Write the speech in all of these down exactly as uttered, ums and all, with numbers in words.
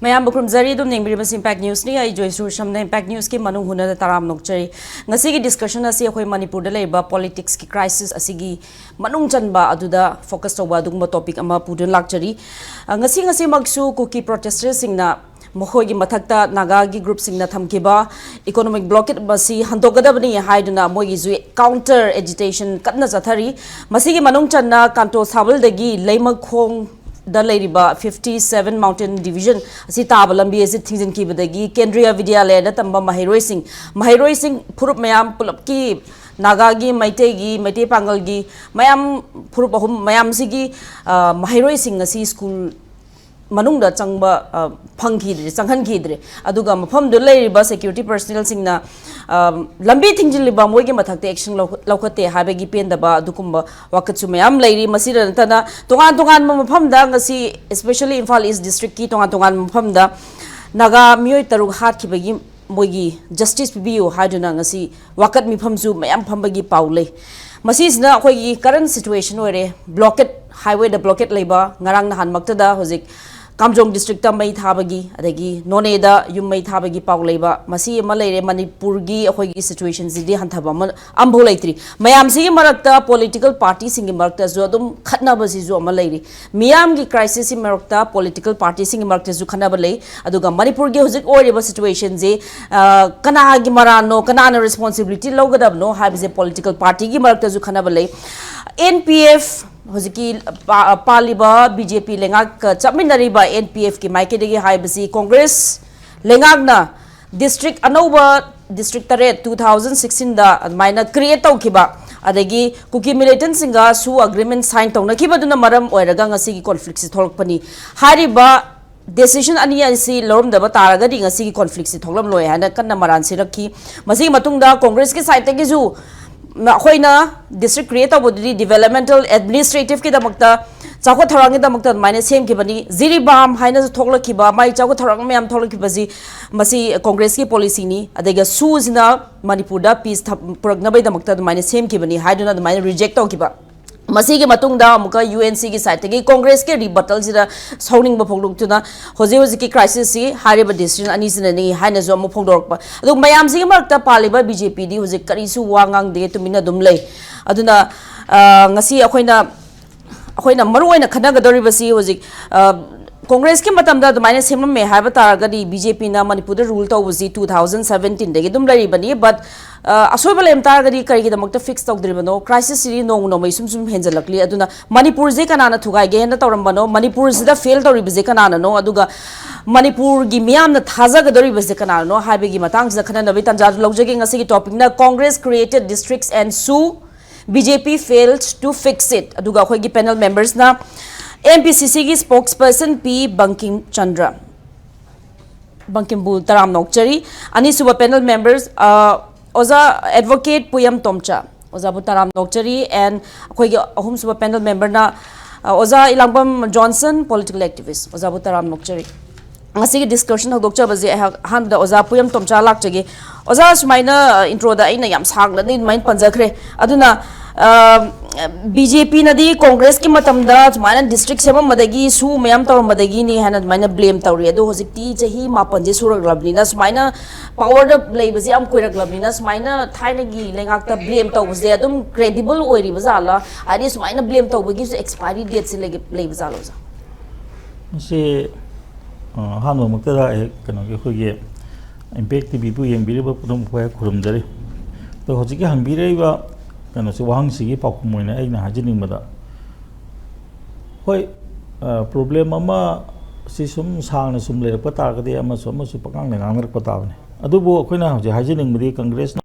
ꯃꯌꯥꯝꯕꯨ ꯈꯨꯔꯨꯝꯖꯔꯤ꯫ ꯑꯗꯨꯝ ꯌꯦꯡꯕꯤꯔꯤꯕꯁꯤ Impact Newsꯅꯤ꯫ ꯑꯩ ꯖꯣꯏꯁꯨꯔ ꯁꯝꯅ Impact Newsꯀꯤ ꯃꯅꯨꯡ ꯍꯨꯟꯅ ꯇꯔꯥꯝ ꯅꯣꯛꯆꯔꯤ꯫ ꯉꯁꯤꯒꯤ discussion ꯑꯁꯤ ꯑꯩꯈꯣꯏ ꯃꯅꯤꯄꯨꯔꯗ ꯂꯩꯔꯤꯕ politicsꯀꯤ crisis ꯑꯁꯤꯒꯤ ꯃꯅꯨꯡ ꯆꯟꯕ ꯑꯗꯨꯗ focus ꯇꯧꯕ ꯑꯗꯨꯒꯨꯝꯕ topic ꯑꯃ ꯄꯨꯗꯨꯅ ꯂꯥꯛꯆꯔꯤ꯫ ꯑ, ꯉꯁꯤ ꯉꯁꯤꯃꯛꯁꯨ ꯀꯨꯀꯤ protesterꯁꯤꯡꯅ ꯃꯈꯣꯏꯒꯤ ꯃꯊꯛꯇ ꯅꯥꯒꯥꯒꯤ groupꯁꯤꯡꯅ ꯊꯝꯈꯤꯕ economic blockade ꯑꯁꯤ ꯍꯟꯗꯣꯛꯀꯗꯕꯅꯤ ꯍꯥꯏꯗꯨꯅ ꯃꯣꯏꯒꯤꯁꯨ counter agitation ꯀꯟꯅ ꯆꯠꯊꯔꯤ꯫ ꯃꯁꯤꯒꯤ ꯃꯅꯨꯡ ꯆꯟꯅ ꯀꯥꯟꯇꯣ ꯁꯥꯕꯜꯗꯒꯤ ꯂꯩꯃꯈꯣꯡꯗ ꯂꯩꯔꯤꯕ fifty seven Mountain Division ꯑꯁꯤ ꯇꯥꯕ ꯂꯝꯕꯤ ꯑꯁꯤ ꯊꯤꯡꯖꯤꯟꯈꯤꯕꯗꯒꯤ ꯀꯦꯟꯗ꯭ꯔꯤꯌꯥ ꯕꯤꯗ꯭ꯌꯥꯂꯌꯗ ꯇꯝꯕ ꯃꯍꯩꯔꯣꯏꯁꯤꯡ, ꯃꯍꯩꯔꯣꯏꯁꯤꯡ ꯐꯨꯔꯨꯞ ꯃꯌꯥꯝ ꯄꯨꯂꯞꯀꯤ ꯅꯥꯒꯥꯒꯤ, ꯃꯩꯇꯩꯒꯤ, ꯃꯩꯇꯩ ꯄꯥꯉꯜꯒꯤ ꯃꯌꯥꯝ ꯐꯨꯔꯨꯞ ꯑꯍꯨꯝ ꯃꯌꯥꯝꯁꯤꯒꯤ, ꯑ, ꯃꯍꯩꯔꯣꯏꯁꯤꯡ ꯑꯁꯤ school ꯃꯅꯨꯡꯗ ꯆꯪꯕ, ꯑ, ꯐꯪꯈꯤꯗ꯭ꯔꯦ, ꯆꯪꯍꯟꯈꯤꯗ꯭ꯔꯦ꯫ ꯑꯗꯨꯒ ꯃꯐꯝꯗꯨꯗ ꯂꯩꯔꯤꯕ security personnelꯁꯤꯡꯅ, ꯑ, ꯂꯝꯕꯤ ꯊꯤꯡꯖꯤꯜꯂꯤꯕ ꯃꯣꯏꯒꯤ ꯃꯊꯛꯇ action ꯂꯧꯈ-, ꯂꯧꯈꯠꯇꯦ ꯍꯥꯏꯕꯒꯤ ꯄꯦꯟꯗꯕ ꯑꯗꯨꯒꯨꯝꯕ ꯋꯥꯀꯠꯁꯨ ꯃꯌꯥꯝ ꯂꯩꯔꯤ꯫ ꯃꯁꯤꯗ ꯅꯠꯇꯅ ꯇꯣꯉꯥꯟ ꯇꯣꯉꯥꯟꯕ ꯃꯐꯝꯗ ꯉꯁꯤ, especially ꯏꯝꯐꯥꯜ East Districtꯀꯤ ꯇꯣꯉꯥꯟ ꯇꯣꯉꯥꯟꯕ ꯃꯐꯝꯗ ꯅꯥꯒꯥ ꯃꯤꯑꯣꯏ ꯇꯔꯨꯛ ꯍꯥꯠꯈꯤꯕꯒꯤ ꯃꯣꯏꯒꯤ justice ꯄꯤꯕꯤꯌꯨ ꯍꯥꯏꯗꯨꯅ ꯉꯁꯤ ꯋꯥꯀꯠ ꯃꯤꯐꯝꯁꯨ ꯃꯌꯥꯝ ꯐꯝꯕꯒꯤ ꯄꯥꯎ ꯂꯩ꯫ ꯃꯁꯤꯁꯤꯅ ꯑꯩꯈꯣꯏꯒꯤ current situation ꯑꯣꯏꯔꯦ꯫ Blockade, highwayꯗ blockade ꯂꯩꯕ, ꯉꯔꯥꯡ ꯅꯍꯥꯟꯃꯛꯇꯗ ꯍꯧꯖꯤꯛ ꯀꯥꯝꯖꯣꯡ districtꯇ ꯃꯩ ꯊꯥꯕꯒꯤ, ꯑꯗꯒꯤ ꯅꯣꯅꯦꯗ ꯌꯨꯝ ꯃꯩ ꯊꯥꯕꯒꯤ ꯄꯥꯎ ꯂꯩꯕ, ꯃꯁꯤ ꯑꯃ ꯂꯩꯔꯦ꯫ ꯃꯅꯤꯄꯨꯔꯒꯤ ꯑꯩꯈꯣꯏꯒꯤ situationꯁꯤꯗꯤ ꯍꯟꯊꯕ ꯑꯃ ꯑꯃꯐꯥꯎ ꯂꯩꯇ꯭ꯔꯤ꯫ ꯃꯌꯥꯝꯁꯤꯒꯤ ꯃꯔꯛꯇ political partyꯁꯤꯡꯒꯤ ꯃꯔꯛꯇꯁꯨ ꯑꯗꯨꯝ ꯈꯠꯅꯕꯁꯤꯁꯨ ꯑꯃ ꯂꯩꯔꯤ꯫ ꯃꯤꯌꯥꯝꯒꯤ crisisꯀꯤ ꯃꯔꯛꯇ political partyꯁꯤꯡꯒꯤ ꯃꯔꯛꯇꯁꯨ ꯈꯠꯅꯕ ꯂꯩ꯫ ꯑꯗꯨꯒ ꯃꯅꯤꯄꯨꯔꯒꯤ ꯍꯧꯖꯤꯛ ꯑꯣꯏꯔꯤꯕ situationꯁꯦ, ꯑ, ꯀꯅꯥꯒꯤ ꯃꯔꯥꯟꯅꯣ, ꯀꯅꯥꯅ responsibility ꯂꯧꯒꯗꯕꯅꯣ ꯍꯥꯏꯕꯁꯦ political partyꯒꯤ ꯃꯔꯛꯇꯁꯨ ꯈꯠꯅꯕ ꯂꯩ꯫ N P F ꯍꯧꯖꯤꯛꯀꯤ ꯄꯥ-, ꯄꯥꯜꯂꯤꯕ B J P ꯂꯩꯉꯥꯛꯀ ꯆꯠꯃꯤꯟꯅꯔꯤꯕ N P Fꯀꯤ ꯃꯥꯏꯀꯩꯗꯒꯤ ꯍꯥꯏꯕꯁꯤ Congress ꯂꯩꯉꯥꯛꯅ district ꯑꯅꯧꯕ district ꯇꯔꯦꯠ two thousand sixteenꯗ ꯑꯗꯨꯃꯥꯏꯅ create ꯇꯧꯈꯤꯕ, ꯑꯗꯒꯤ ꯀꯨꯀꯤ militantꯁꯤꯡꯒ SoO agreement sign ꯇꯧꯅꯈꯤꯕꯗꯨꯅ ꯃꯔꯝ ꯑꯣꯏꯔꯒ ꯉꯁꯤꯒꯤ conflictꯁꯤ ꯊꯣꯛꯂꯛꯄꯅꯤ꯫ ꯍꯥꯏꯔꯤꯕ decision ꯑꯅꯤ ꯑꯁꯤ ꯂꯧꯔꯝꯗꯕ ꯇꯥꯔꯒꯗꯤ ꯉꯁꯤꯒꯤ conflictꯁꯤ ꯊꯣꯛꯂꯝꯂꯣꯏ ꯍꯥꯏꯅ ꯀꯟꯅ ꯃꯔꯥꯟ ꯁꯤꯔꯛꯈꯤ꯫ ꯃꯁꯤꯒꯤ ꯃꯇꯨꯡꯗ Congressꯀꯤ sideꯇꯒꯤꯁꯨ ꯑꯩꯈꯣꯏꯅ district create ꯇꯧꯕꯗꯨꯗꯤ developmental, administrativeꯀꯤꯗꯃꯛꯇ, ꯆꯥꯎꯈꯠ ꯊꯧꯔꯥꯡꯒꯤꯗꯃꯛꯇ ꯑꯗꯨꯃꯥꯏꯅ ꯁꯦꯝꯈꯤꯕꯅꯤ꯫ ꯖꯤꯔꯤꯕꯥꯝ ꯍꯥꯏꯅꯁꯨ ꯊꯣꯛꯂꯛꯈꯤꯕ, ꯃꯥꯏ ꯆꯥꯎꯈꯠ ꯊꯧꯔꯥꯡ ꯃꯌꯥꯝ ꯊꯣꯛꯂꯛꯈꯤꯕꯁꯤ ꯃꯁꯤ Congressꯀꯤ policyꯅꯤ꯫ ꯑꯗꯒꯤ SoOꯁꯤꯅ ꯃꯅꯤꯄꯨꯔꯗ peace ꯊ-, ꯄꯨꯔꯛꯅꯕꯒꯤꯗꯃꯛꯇ ꯑꯗꯨꯃꯥꯏꯅ ꯁꯦꯝꯈꯤꯕꯅꯤ ꯍꯥꯏꯗꯨꯅ ꯑꯗꯨꯃꯥꯏꯅ reject ꯇꯧꯈꯤꯕ꯫ ꯃꯁꯤꯒꯤ ꯃꯇꯨꯡꯗ ꯑꯃꯨꯛꯀ ꯌꯨ ꯑꯦꯟ ꯁꯤꯒꯤ ꯁꯥꯏꯠꯇꯒꯤ ꯀꯣꯡꯒ꯭ꯔꯦꯁꯀꯤ ꯔꯤꯕꯇꯜꯁꯤꯗ ꯁꯥꯎꯅꯤꯡꯕ ꯐꯣꯡꯗꯣꯛꯇꯨꯅ ꯍꯧꯖꯤꯛ ꯍꯧꯖꯤꯛꯀꯤ ꯀ꯭ꯔꯥꯏꯁꯤꯁꯁꯤ ꯍꯥꯏꯔꯤꯕ ꯗꯤꯁꯤꯖꯟ ꯑꯅꯤꯁꯤꯅꯅꯤ ꯍꯥꯏꯅꯁꯨ ꯑꯃꯨꯛ ꯐꯣꯡꯗꯣꯔꯛꯄ꯫ ꯑꯗꯨ ꯃꯌꯥꯝꯁꯤꯒꯤ ꯃꯔꯛꯇ ꯄꯥꯜꯂꯤꯕ ꯕꯤ ꯖꯦ ꯄꯤꯗꯤ ꯍꯧꯖꯤꯛ ꯀꯔꯤꯁꯨ ꯋꯥ ꯉꯥꯡꯗꯦ, ꯇꯨꯃꯤꯟꯅ ꯑꯗꯨꯝ ꯂꯩ꯫ ꯑꯗꯨꯅ ꯑ, ꯉꯁꯤ ꯑꯩꯈꯣꯏꯅ ꯑꯩꯈꯣꯏꯅ ꯃꯔꯨ ꯑꯣꯏꯅ ꯈꯟꯅꯒꯗꯧꯔꯤꯕꯁꯤ ꯍꯧꯖꯤꯛ ꯑ, ꯀꯣꯡꯒ꯭ꯔꯦꯁꯀꯤ ꯃꯇꯝꯗ ꯑꯗꯨꯃꯥꯏꯅ ꯁꯦꯝꯃꯝꯃꯦ ꯍꯥꯏꯕ ꯇꯥꯔꯒꯗꯤ ꯕꯤ ꯖꯦ ꯄꯤꯅ ꯃꯅꯤꯄꯨꯔꯗ ꯔꯨꯜ ꯇꯧꯕꯁꯤ ꯇꯨ ꯊꯥꯎꯖꯟ ꯁꯕꯦꯟꯇꯤꯟꯗꯒꯤ ꯑꯗꯨꯝ ꯂꯩꯔꯤꯕꯅꯤ꯫ ꯕꯠ ꯑ, ꯑꯁꯣꯏꯕ ꯂꯩꯔꯝ ꯇꯥꯔꯒꯗꯤ ꯀꯔꯤꯒꯤꯗꯃꯛꯇ ꯐꯤꯛꯁ ꯇꯧꯗ꯭ꯔꯤꯕꯅꯣ? ꯀ꯭ꯔꯥꯏꯁꯤꯁꯁꯤꯗꯤ ꯅꯣꯡꯃ ꯅꯣꯡꯃꯒꯤ ꯁꯨꯝ ꯁꯨꯝ ꯍꯦꯟꯖꯜꯂꯛꯂꯤ꯫ ꯑꯗꯨꯅ ꯃꯅꯤꯄꯨꯔꯁꯦ ꯀꯅꯥꯅ ꯊꯨꯒꯥꯏꯒꯦ ꯍꯥꯏꯅ ꯇꯧꯔꯝꯕꯅꯣ? ꯃꯅꯤꯄꯨꯔꯁꯤꯗ ꯐꯦꯜ ꯇꯧꯔꯤꯕꯁꯦ ꯀꯅꯥꯅꯅꯣ? ꯑꯗꯨꯒ ꯃꯅꯤꯄꯨꯔꯒꯤ ꯃꯤꯌꯥꯝꯅ ꯊꯥꯖꯒꯗꯧꯔꯤꯕꯁꯦ ꯀꯅꯥꯅꯅꯣ ꯍꯥꯏꯕꯒꯤ ꯃꯇꯥꯡꯁꯤꯗ ꯈꯟꯅꯅꯕꯒꯤ ꯇꯥꯟꯖꯥꯗꯨ ꯂꯧꯖꯒꯦ꯫ ꯉꯁꯤꯒꯤ ꯇꯣꯄꯤꯛꯅ Congress created districts and SoO, B J P failed to fix it꯫ ꯑꯗꯨꯒ ꯑꯩꯈꯣꯏꯒꯤ ꯄꯦꯅꯦꯜ ꯃꯦꯝꯕꯔꯁꯅ ꯑꯦꯝ ꯄꯤ ꯁꯤ ꯁꯤꯒꯤ ꯁ꯭ꯄꯣꯛꯁ ꯄꯔꯁꯟ ꯄꯤ ꯕꯪꯀꯤꯝ ꯆꯟꯗ꯭ꯔ, ꯕꯪꯀꯤꯝꯕꯨ ꯇꯔꯥꯝꯅ ꯑꯣꯛꯆꯔꯤ꯫ ꯑꯅꯤꯁꯨꯕ ꯄꯦꯅꯦꯜ ꯃꯦꯝꯕꯔꯁ, ꯑ, ꯑꯣꯖꯥ ꯑꯦꯗꯚꯣꯀꯦꯠ ꯄꯨꯌꯝ ꯇꯣꯝꯆꯥ, ꯑꯣꯖꯥꯕꯨ ꯇꯔꯥꯝꯅ ꯑꯣꯛꯆꯔꯤ꯫ And ꯑꯩꯈꯣꯏꯒꯤ ꯑꯍꯨꯝꯁꯨꯕ ꯄꯦꯅꯦꯜ ꯃꯦꯝꯕꯔꯅ, ꯑ, ꯑꯣꯖꯥ ꯏꯂꯥꯡꯕꯝ ꯖꯣꯟꯁꯟ, ꯄꯣꯂꯤꯇꯤꯀꯦꯜ ꯑꯦꯛꯇꯤꯚꯤꯁ꯭ꯠ, ꯑꯣꯖꯥꯕꯨ ꯇꯔꯥꯝꯅ ꯑꯣꯛꯆꯔꯤ꯫ ꯉꯁꯤꯒꯤ ꯗꯤꯁꯀꯁꯟ ꯍꯧꯗꯣꯛꯆꯕꯁꯦ ꯑꯩꯍꯥꯛ ꯑꯍꯥꯟꯕꯗ ꯑꯣꯖꯥ ꯄꯨꯌꯝ ꯇꯣꯝꯆꯥ ꯂꯥꯛꯆꯒꯦ꯫ ꯑꯣꯖꯥ, ꯁꯨꯃꯥꯏꯅ, ꯑ, ꯏꯟꯇ꯭ꯔꯣꯗ ꯑꯩꯅ ꯌꯥꯝ ꯁꯥꯡꯅꯗꯤ ꯑꯗꯨꯃꯥꯏꯅ ꯄꯟꯖꯈ꯭ꯔꯦ꯫ ꯑꯗꯨꯅ, ꯑ, ꯕꯤ ꯖꯦ ꯄꯤꯅꯗꯤ ꯀꯣꯡꯒ꯭ꯔꯦꯁꯀꯤ ꯃꯇꯝꯗ ꯁꯨꯃꯥꯏꯅ ꯗꯤꯁꯇ꯭ꯔꯤꯛ ꯁꯦꯝꯃꯝꯕꯗꯒꯤ, ꯁꯨ ꯃꯌꯥꯝ ꯇꯧꯔꯝꯕꯗꯒꯤꯅꯤ ꯍꯥꯏꯅ ꯑꯗꯨꯃꯥꯏꯅ ꯕ꯭ꯂꯦꯝ ꯇꯧꯔꯤ꯫ ꯑꯗꯣ ꯍꯧꯖꯤꯛꯇꯤ ꯆꯍꯤ ꯃꯥꯄꯟꯁꯦ ꯁꯨꯔꯛꯂꯕꯅꯤꯅ, ꯁꯨꯃꯥꯏꯅ ꯄꯥꯋꯔꯗ ꯂꯩꯕꯁꯦ ꯌꯥꯝ ꯀꯨꯏꯔꯛꯂꯕꯅꯤꯅ, ꯁꯨꯃꯥꯏꯅ ꯊꯥꯏꯅꯒꯤ ꯂꯩꯉꯥꯛꯇ ꯕ꯭ꯂꯦꯝ ꯇꯧꯕꯁꯦ ꯑꯗꯨꯝ ꯀ꯭ꯔꯦꯗꯤꯕꯜ ꯑꯣꯏꯔꯤꯕ ꯖꯥꯠꯂꯥ? ꯍꯥꯏꯗꯤ ꯁꯨꯃꯥꯏꯅ ꯕ꯭ꯂꯦꯝ ꯇꯧꯕꯒꯤꯁꯨ ꯑꯦꯛꯁꯄꯥꯏꯔꯤ ꯗꯦꯠꯁꯦ ꯂꯩꯒ-, ꯂꯩꯕ ꯖꯥꯠꯂꯣ, ꯑꯣꯖꯥ? ꯃꯁꯤ, ꯑ, ꯑꯍꯥꯟꯕꯃꯛꯇꯗ ꯑꯩ ꯀꯩꯅꯣꯒꯤ ꯑꯩꯈꯣꯏꯒꯤ ꯏꯝꯄꯦꯛ ꯇꯤ ꯚꯤꯕꯨ ꯌꯦꯡꯕꯤꯔꯤꯕ ꯄꯨꯝꯅꯃꯛꯄꯨ ꯑꯩ ꯈꯨꯔꯨꯝꯖꯔꯤ꯫ ꯑꯗꯣ ꯍꯧꯖꯤꯛꯀꯤ ꯍꯪꯕꯤꯔꯛꯏꯕ ꯀꯩꯅꯣꯁꯤ, ꯋꯥꯍꯪꯁꯤꯒꯤ ꯄꯥꯎꯈꯨꯝ ꯑꯣꯏꯅ ꯑꯩꯅ ꯍꯥꯏꯖꯅꯤꯡꯕꯗ, ꯍꯣꯏ, ꯑ, ꯄ꯭ꯔꯣꯕ꯭ꯂꯦꯝ ꯑꯃ ꯁꯤ ꯁꯨꯝ ꯁꯥꯡꯅ ꯁꯨꯝ ꯂꯩꯔꯛꯄ ꯇꯥꯔꯒꯗꯤ ꯑꯃꯁꯨ ꯑꯃꯁꯨ ꯄꯉꯥꯡꯗ ꯉꯥꯡꯅꯔꯛꯄ ꯇꯥꯕꯅꯤ꯫ ꯑꯗꯨꯕꯨ ꯑꯩꯈꯣꯏꯅ ꯍꯧꯖꯤꯛ ꯍꯥꯏꯖꯅꯤꯡꯕꯗꯤ ꯀꯪꯒ꯭ꯔꯦꯁꯅ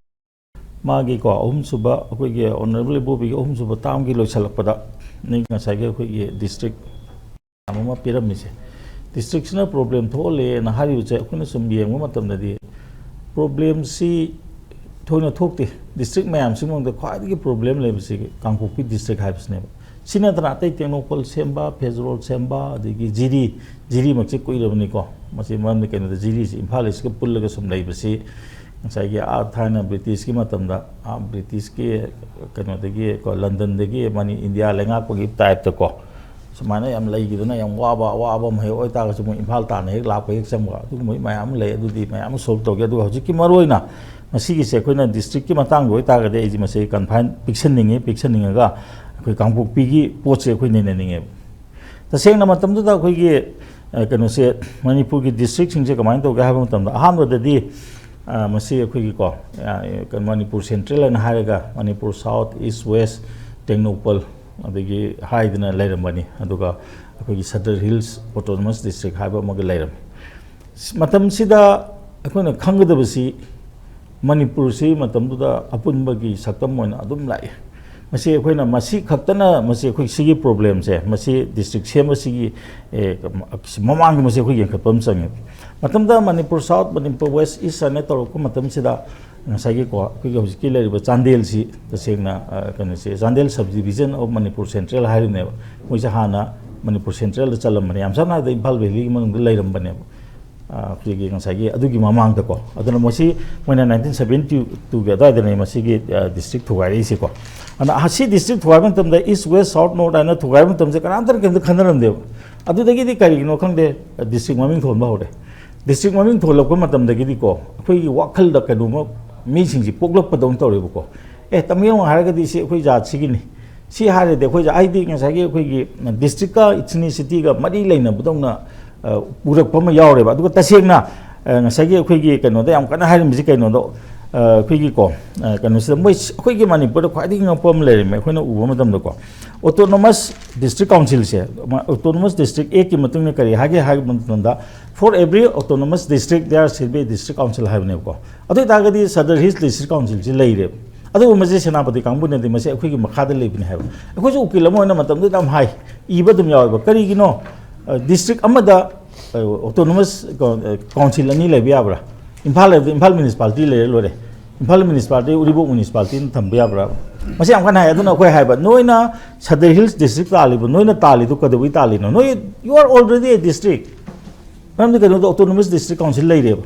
ꯃꯥꯒꯤꯀꯣ ꯑꯍꯨꯝꯁꯨꯕ, ꯑꯩꯈꯣꯏꯒꯤ ꯑꯣꯅꯔꯦꯕꯜ ꯏꯕꯣꯕꯤꯒꯤ ꯑꯍꯨꯝꯁꯨꯕ ꯇꯥꯝꯒꯤ ꯂꯣꯏꯁꯤꯜꯂꯛꯄꯗ ꯉꯁꯥꯏꯒꯤ ꯑꯩꯈꯣꯏꯒꯤ ꯗꯤꯁꯇ꯭ꯔꯤꯛ ꯃꯌꯥꯝ ꯑꯃ ꯄꯤꯔꯝꯃꯤꯁꯦ, ꯗꯤꯁꯇ꯭ꯔꯤꯛꯁꯤꯅ ꯄ꯭ꯔꯣꯕ꯭ꯂꯦꯝ ꯊꯣꯛꯍꯜꯂꯦꯅ ꯍꯥꯏꯔꯤꯕꯁꯦ ꯑꯩꯈꯣꯏꯅ ꯁꯨꯝ ꯌꯦꯡꯕ ꯃꯇꯝꯗꯗꯤ ꯄ꯭ꯔꯣꯕ꯭ꯂꯦꯝꯁꯤ ꯊꯣꯏꯅ ꯊꯣꯛꯇꯦ꯫ ꯗꯤꯁꯇ꯭ꯔꯤꯛ ꯃꯌꯥꯝꯁꯤꯒꯤ ꯃꯅꯨꯡꯗ ꯈ꯭ꯋꯥꯏꯗꯒꯤ ꯄ꯭ꯔꯣꯕ꯭ꯂꯦꯝ ꯂꯩꯕꯁꯤ ꯀꯥꯡꯄꯣꯛꯄꯤ ꯗꯤꯁꯇ꯭ꯔꯤꯛ ꯍꯥꯏꯕꯁꯤꯅꯦꯕ꯫ ꯁꯤ ꯅꯠꯇꯅ ꯑꯇꯩ ꯇꯦꯡꯅꯧꯄꯜ ꯁꯦꯝꯕ, ꯐꯦꯖꯔꯣꯜ ꯁꯦꯝꯕ, ꯑꯗꯒꯤ ꯖꯤꯔꯤ, ꯖꯤꯔꯤꯃꯛꯁꯦ ꯀꯨꯏꯔꯕꯅꯤꯀꯣ꯫ ꯃꯁꯤ ꯃꯔꯝꯗꯤ ꯀꯩꯅꯣꯗ ꯖꯤꯔꯤꯁꯤ ꯏꯝꯐꯥꯜ ꯏꯁꯀ ꯄꯨꯜꯂꯒ ꯁꯨꯝ ꯂꯩꯕꯁꯤ ꯉꯁꯥꯏꯒꯤ ꯑꯥ ꯊꯥꯏꯅ ꯕ꯭ꯔꯤꯇꯤꯁꯀꯤ ꯃꯇꯝꯗ, ꯑꯥ ꯕ꯭ꯔꯤꯇꯤꯁꯀꯤ ꯀꯩꯅꯣꯗꯒꯤ ꯀꯣ, ꯂꯟꯗꯟꯗꯒꯤ ꯃꯅꯤ ꯏꯟꯗꯤꯌꯥ ꯂꯩꯉꯥꯛꯄꯒꯤ ꯇꯥꯏꯞꯇꯀꯣ, ꯁꯨꯃꯥꯏꯅ ꯌꯥꯝ ꯂꯩꯈꯤꯗꯅ, ꯌꯥꯝ ꯋꯥꯕ ꯑꯋꯥꯕ ꯑꯃ ꯍꯦꯛ ꯑꯣꯏꯇꯥꯔꯒꯁꯨ, ꯃꯣꯏ ꯏꯝꯐꯥꯜ ꯇꯥꯟꯅ ꯍꯦꯛ ꯂꯥꯛꯄ ꯍꯦꯛ ꯆꯪꯕ, ꯑꯗꯨꯒꯨꯝꯕꯒꯤ ꯃꯌꯥꯝ ꯑꯃ ꯂꯩ꯫ ꯑꯗꯨꯗꯤ ꯃꯌꯥꯝ ꯑꯃ ꯁꯣꯜꯕ ꯇꯧꯒꯦ꯫ ꯑꯗꯨꯒ ꯍꯧꯖꯤꯛꯀꯤ ꯃꯔꯨꯑꯣꯏꯅ ꯃꯁꯤꯒꯤꯁꯦ ꯑꯩꯈꯣꯏꯅ ꯗꯤꯁꯇ꯭ꯔꯤꯛꯀꯤ ꯃꯇꯥꯡꯗ ꯑꯣꯏꯇꯥꯔꯒꯗꯤ, ꯑꯩꯁꯦ ꯃꯁꯤ ꯀꯟꯐꯥꯏꯟ ꯄꯤꯛꯁꯟꯅꯤꯡꯉꯤ꯫ ꯄꯤꯛꯁꯟꯅꯤꯡꯉꯒ ꯑꯩꯈꯣꯏ ꯀꯥꯡꯄꯣꯛꯄꯤꯒꯤ ꯄꯣꯠꯁꯦ ꯑꯩꯈꯣꯏ ꯅꯩꯅꯅꯤꯡꯉꯦꯕ꯫ ꯇꯁꯦꯡꯅ ꯃꯇꯝꯗꯨꯗ ꯑꯩꯈꯣꯏꯒꯤ, ꯑ, ꯀꯩꯅꯣꯁꯦ, ꯃꯅꯤꯄꯨꯔꯒꯤ ꯗꯤꯁꯇ꯭ꯔꯤꯛꯁꯤꯡꯁꯦ ꯀꯃꯥꯏꯅ ꯇꯧꯒꯦ ꯍꯥꯏꯕ ꯃꯇꯝꯗ, ꯑꯍꯥꯟꯕꯗꯗꯤ, ꯑ, ꯃꯁꯤ ꯑꯩꯈꯣꯏꯒꯤꯀꯣ, ꯑ, ꯀꯩꯅꯣ, ꯃꯅꯤꯄꯨꯔ ꯁꯦꯟꯇ꯭ꯔꯦꯜ ꯍꯥꯏꯅ ꯍꯥꯏꯔꯒ, Manipur south, east west, Tengnoupal, ꯑꯗꯒꯤ ꯍꯥꯏꯗꯅ ꯂꯩꯔꯝꯕꯅꯤ꯫ ꯑꯗꯨꯒ ꯑꯩꯈꯣꯏꯒꯤ ꯁꯗꯔ ꯍꯤꯜꯁ ꯑꯣꯇꯣꯅꯣꯃꯁ ꯗꯤꯁꯇ꯭ꯔꯤꯛ ꯍꯥꯏꯕ ꯑꯃꯒ ꯂꯩꯔꯝꯃꯤ꯫ ꯃꯇꯝꯁꯤꯗ ꯑꯩꯈꯣꯏꯅ ꯈꯪꯒꯗꯕꯁꯤ, ꯃꯅꯤꯄꯨꯔꯁꯤ ꯃꯇꯝꯗꯨꯗ ꯑꯄꯨꯟꯕꯒꯤ ꯁꯛꯇꯝ ꯑꯣꯏꯅ ꯑꯗꯨꯝ ꯂꯥꯛꯏ꯫ ꯃꯁꯤ ꯑꯩꯈꯣꯏꯅ, ꯃꯁꯤ ꯈꯛꯇꯅ, ꯃꯁꯤ ꯑꯩꯈꯣꯏ ꯁꯤꯒꯤ ꯄ꯭ꯔꯣꯕ꯭ꯂꯦꯝꯁꯦ, ꯃꯁꯤ ꯗꯤꯁꯇ꯭ꯔꯤꯛ ꯁꯦꯝꯕꯁꯤꯒꯤ, ꯑꯦ, ꯃꯃꯥꯡꯗ ꯃꯁꯤ ꯑꯩꯈꯣꯏ ꯌꯦꯡꯈꯠꯄ ꯑꯃ ꯆꯪꯉꯦ꯫ ꯃꯇꯝꯗ ꯃꯅꯤꯄꯨꯔ ꯁꯥꯎꯠ, ꯃꯅꯤꯄꯨꯔ ꯋꯦꯁ, ꯏꯁ ꯍꯥꯏꯅ ꯇꯧꯔꯛꯄ ꯃꯇꯝꯁꯤꯗ, ꯉꯁꯥꯏꯒꯤꯀꯣ, ꯑꯩꯈꯣꯏꯒꯤ ꯍꯧꯖꯤꯛꯀꯤ ꯂꯩꯔꯤꯕ ꯆꯥꯟꯗꯦꯜꯁꯤ, ꯇꯁꯦꯡꯅ, ꯑ, ꯀꯩꯅꯣꯁꯦ, Chandel sub division of Manipur central ꯍꯥꯏꯔꯤꯕꯅꯦꯕ꯫ ꯃꯣꯏꯁꯦ ꯍꯥꯟꯅ ꯃꯅꯤꯄꯨꯔ ꯁꯦꯟꯇ꯭ꯔꯦꯜꯗ ꯆꯜꯂꯝꯕꯅꯦ, ꯌꯥꯝ ꯁꯝꯅ ꯍꯥꯏꯔꯕꯗ ꯏꯝꯐꯥꯜ ꯚꯦꯂꯤꯒꯤ ꯃꯅꯨꯡꯗ ꯂꯩꯔꯝꯕꯅꯦꯕ꯫ ꯑ, ꯑꯩꯈꯣꯏꯒꯤ ꯉꯁꯥꯏꯒꯤ ꯑꯗꯨꯒꯤ ꯃꯃꯥꯡꯗꯀꯣ꯫ ꯑꯗꯨꯅ ꯃꯁꯤ ꯃꯣꯏꯅ ꯅꯥꯏꯟꯇꯤꯟ ꯁꯕꯦꯟꯇꯤ ꯇꯨꯒꯤ ꯑꯗꯨꯋꯥꯏꯗꯅꯦ ꯃꯁꯤꯒꯤ, ꯑ, ꯗꯤꯁꯇ꯭ꯔꯤꯛ ꯊꯨꯒꯥꯏꯔꯛꯏꯁꯦꯀꯣ꯫ ꯑꯗꯨꯅ, ꯑ, ꯁꯤ ꯗꯤꯁꯇ꯭ꯔꯤꯛ ꯊꯨꯒꯥꯏꯕ ꯃꯇꯝꯗ ꯏꯁ, ꯋꯦꯁ, ꯁꯥꯎꯠ, ꯅꯣꯔꯠ ꯍꯥꯏꯅ ꯊꯨꯒꯥꯏꯕ ꯃꯇꯝꯁꯦ ꯀꯅꯥꯝꯇꯅ ꯀꯩꯝꯇ ꯈꯟꯅꯔꯝꯗꯦꯕ꯫ ꯑꯗꯨꯗꯒꯤꯗꯤ ꯀꯔꯤꯒꯤꯅꯣ ꯈꯪꯗꯦ, ꯗꯤꯁꯇ꯭ꯔꯤꯛ ꯃꯃꯤꯡ ꯊꯣꯟꯕ ꯍꯧꯔꯦ꯫ ꯗꯤꯁꯇ꯭ꯔꯤꯛ ꯃꯃꯤꯡ ꯊꯣꯜꯂꯛꯄ ꯃꯇꯝꯗꯒꯤꯗꯤꯀꯣ, ꯑꯩꯈꯣꯏꯒꯤ ꯋꯥꯈꯜꯗ ꯀꯩꯅꯣꯝꯃ ꯃꯤꯁꯤꯡꯁꯤ ꯄꯣꯛꯂꯛꯄꯗꯧꯅ ꯇꯧꯔꯦꯕꯀꯣ꯫ ꯑꯦ, ꯇꯃꯦꯡꯂꯣꯡ ꯍꯥꯏꯔꯒꯗꯤ ꯁꯤ ꯑꯩꯈꯣꯏ ꯖꯥꯠꯁꯤꯒꯤꯅꯤ꯫ ꯁꯤ ꯍꯥꯏꯔꯗꯤ ꯑꯩꯈꯣꯏꯁꯦ, ꯍꯥꯏꯗꯤ ꯉꯁꯥꯏꯒꯤ ꯑꯩꯈꯣꯏꯒꯤ ꯗꯤꯁꯇ꯭ꯔꯤꯛꯀ ꯏꯊꯅꯤꯁꯤꯇꯤꯒ ꯃꯔꯤ ꯂꯩꯅꯕꯗꯧꯅ, ꯑ, ꯎꯔꯛꯄ ꯑꯃ ꯌꯥꯎꯔꯦꯕ꯫ ꯑꯗꯨꯒ ꯇꯁꯦꯡꯅ, ꯑ, ꯉꯁꯥꯏꯒꯤ ꯑꯩꯈꯣꯏꯒꯤ ꯀꯩꯅꯣꯗ ꯌꯥꯝ ꯀꯟꯅ ꯍꯥꯏꯔꯝꯃꯤꯁꯤ ꯀꯩꯅꯣꯗꯣ, ꯑ, ꯑꯩꯈꯣꯏꯒꯤꯀꯣ, ꯑ, ꯀꯩꯅꯣꯁꯤꯗ ꯃꯣꯏ, ꯑꯩꯈꯣꯏꯒꯤ ꯃꯅꯤꯄꯨꯔꯗ ꯈ꯭ꯋꯥꯏꯗꯒꯤ ꯉꯛꯄ ꯑꯃ ꯂꯩꯔꯝꯃꯦ ꯑꯩꯈꯣꯏꯅ ꯎꯕ ꯃꯇꯝꯗꯀꯣ꯫ ꯑꯣꯇꯣꯅꯣꯃꯁ ꯗꯤꯁꯇ꯭ꯔꯤꯛ ꯀꯥꯎꯟꯁꯤꯜꯁꯦ, ꯑꯣꯇꯣꯅꯣꯃꯁ ꯗꯤꯁꯇ꯭ꯔꯤꯛ ꯑꯦꯛꯀꯤ ꯃꯇꯨꯡ ꯏꯟꯅ ꯀꯔꯤ ꯍꯥꯏꯒꯦ ꯍꯥꯏꯕ ꯃꯇꯝꯗ, "For every autonomous district, there shall be district council" ꯍꯥꯏꯕꯅꯦꯕꯀꯣ꯫ ꯑꯗꯨ ꯑꯣꯏꯇꯥꯔꯒꯗꯤ ꯁꯗꯔ ꯍꯤꯜꯁ ꯗꯤꯁꯇ꯭ꯔꯤꯛ ꯀꯥꯎꯟꯁꯤꯜꯁꯤ ꯂꯩꯔꯦꯕ꯫ ꯑꯗꯨꯕꯨ ꯃꯁꯤ ꯁꯦꯅꯥꯄꯇꯤ ꯀꯥꯡꯕꯨꯅꯗꯤ ꯃꯁꯤ ꯑꯩꯈꯣꯏꯒꯤ ꯃꯈꯥꯗ ꯂꯩꯕꯅꯤ ꯍꯥꯏꯕ꯫ ꯑꯩꯈꯣꯏꯁꯨ ꯎꯀꯤꯜ ꯑꯃ ꯑꯣꯏꯅ ꯃꯇꯝꯗꯨꯗ ꯌꯥꯝ ꯍꯥꯏ, ꯏꯕ ꯑꯗꯨꯝ ꯌꯥꯎꯋꯦꯕ꯫ ꯀꯔꯤꯒꯤꯅꯣ, ꯑ, ꯗꯤꯁꯇ꯭ꯔꯤꯛ ꯑꯃꯗ, ꯑ, ꯑꯣꯇꯣꯅꯣꯃꯁ ꯀꯥꯎ-, ꯑ, ꯀꯥꯎꯟꯁꯤꯜ ꯑꯅꯤ ꯂꯩꯕ ꯌꯥꯕ꯭ꯔꯥ? ꯏꯝꯐꯥꯜ ꯂꯩꯕꯗ ꯏꯝꯐꯥꯜ ꯃ꯭ꯌꯨꯅꯤꯁꯤꯄꯥꯂꯤꯇꯤ ꯂꯩꯔꯦ ꯂꯣꯏꯔꯦ꯫ ꯏꯝꯐꯥꯜ ꯃ꯭ꯌꯨꯅꯤꯁꯤꯄꯥꯂꯤꯇꯤ, ꯎꯔꯤꯄꯣꯛ ꯃ꯭ꯌꯨꯅꯤꯁꯤꯄꯥꯂꯤꯇꯤꯅ ꯊꯝꯕ ꯌꯥꯕ꯭ꯔꯥ? ꯃꯁꯤ ꯌꯥꯝ ꯀꯟꯅ ꯍꯥꯏ꯫ ꯑꯗꯨꯅ ꯑꯩꯈꯣꯏ ꯍꯥꯏꯕ, ꯅꯣꯏꯅ ꯁꯗꯔ ꯍꯤꯜꯁ ꯗꯤꯁꯇ꯭ꯔꯤꯛ ꯇꯥꯜꯂꯤꯕ, ꯅꯣꯏꯅ ꯇꯥꯜꯂꯤꯗꯣ ꯀꯩꯗꯧꯕꯩ ꯇꯥꯜꯂꯤꯅꯣ? ꯅꯣꯏ, you are already a district꯫ ꯃꯔꯝꯗꯤ ꯀꯩꯅꯣꯗ, ꯑꯣꯇꯣꯅꯣꯃꯁ ꯗꯤꯁꯇ꯭ꯔꯤꯛ ꯀꯥꯎꯟꯁꯤꯜ ꯂꯩꯔꯦꯕ꯫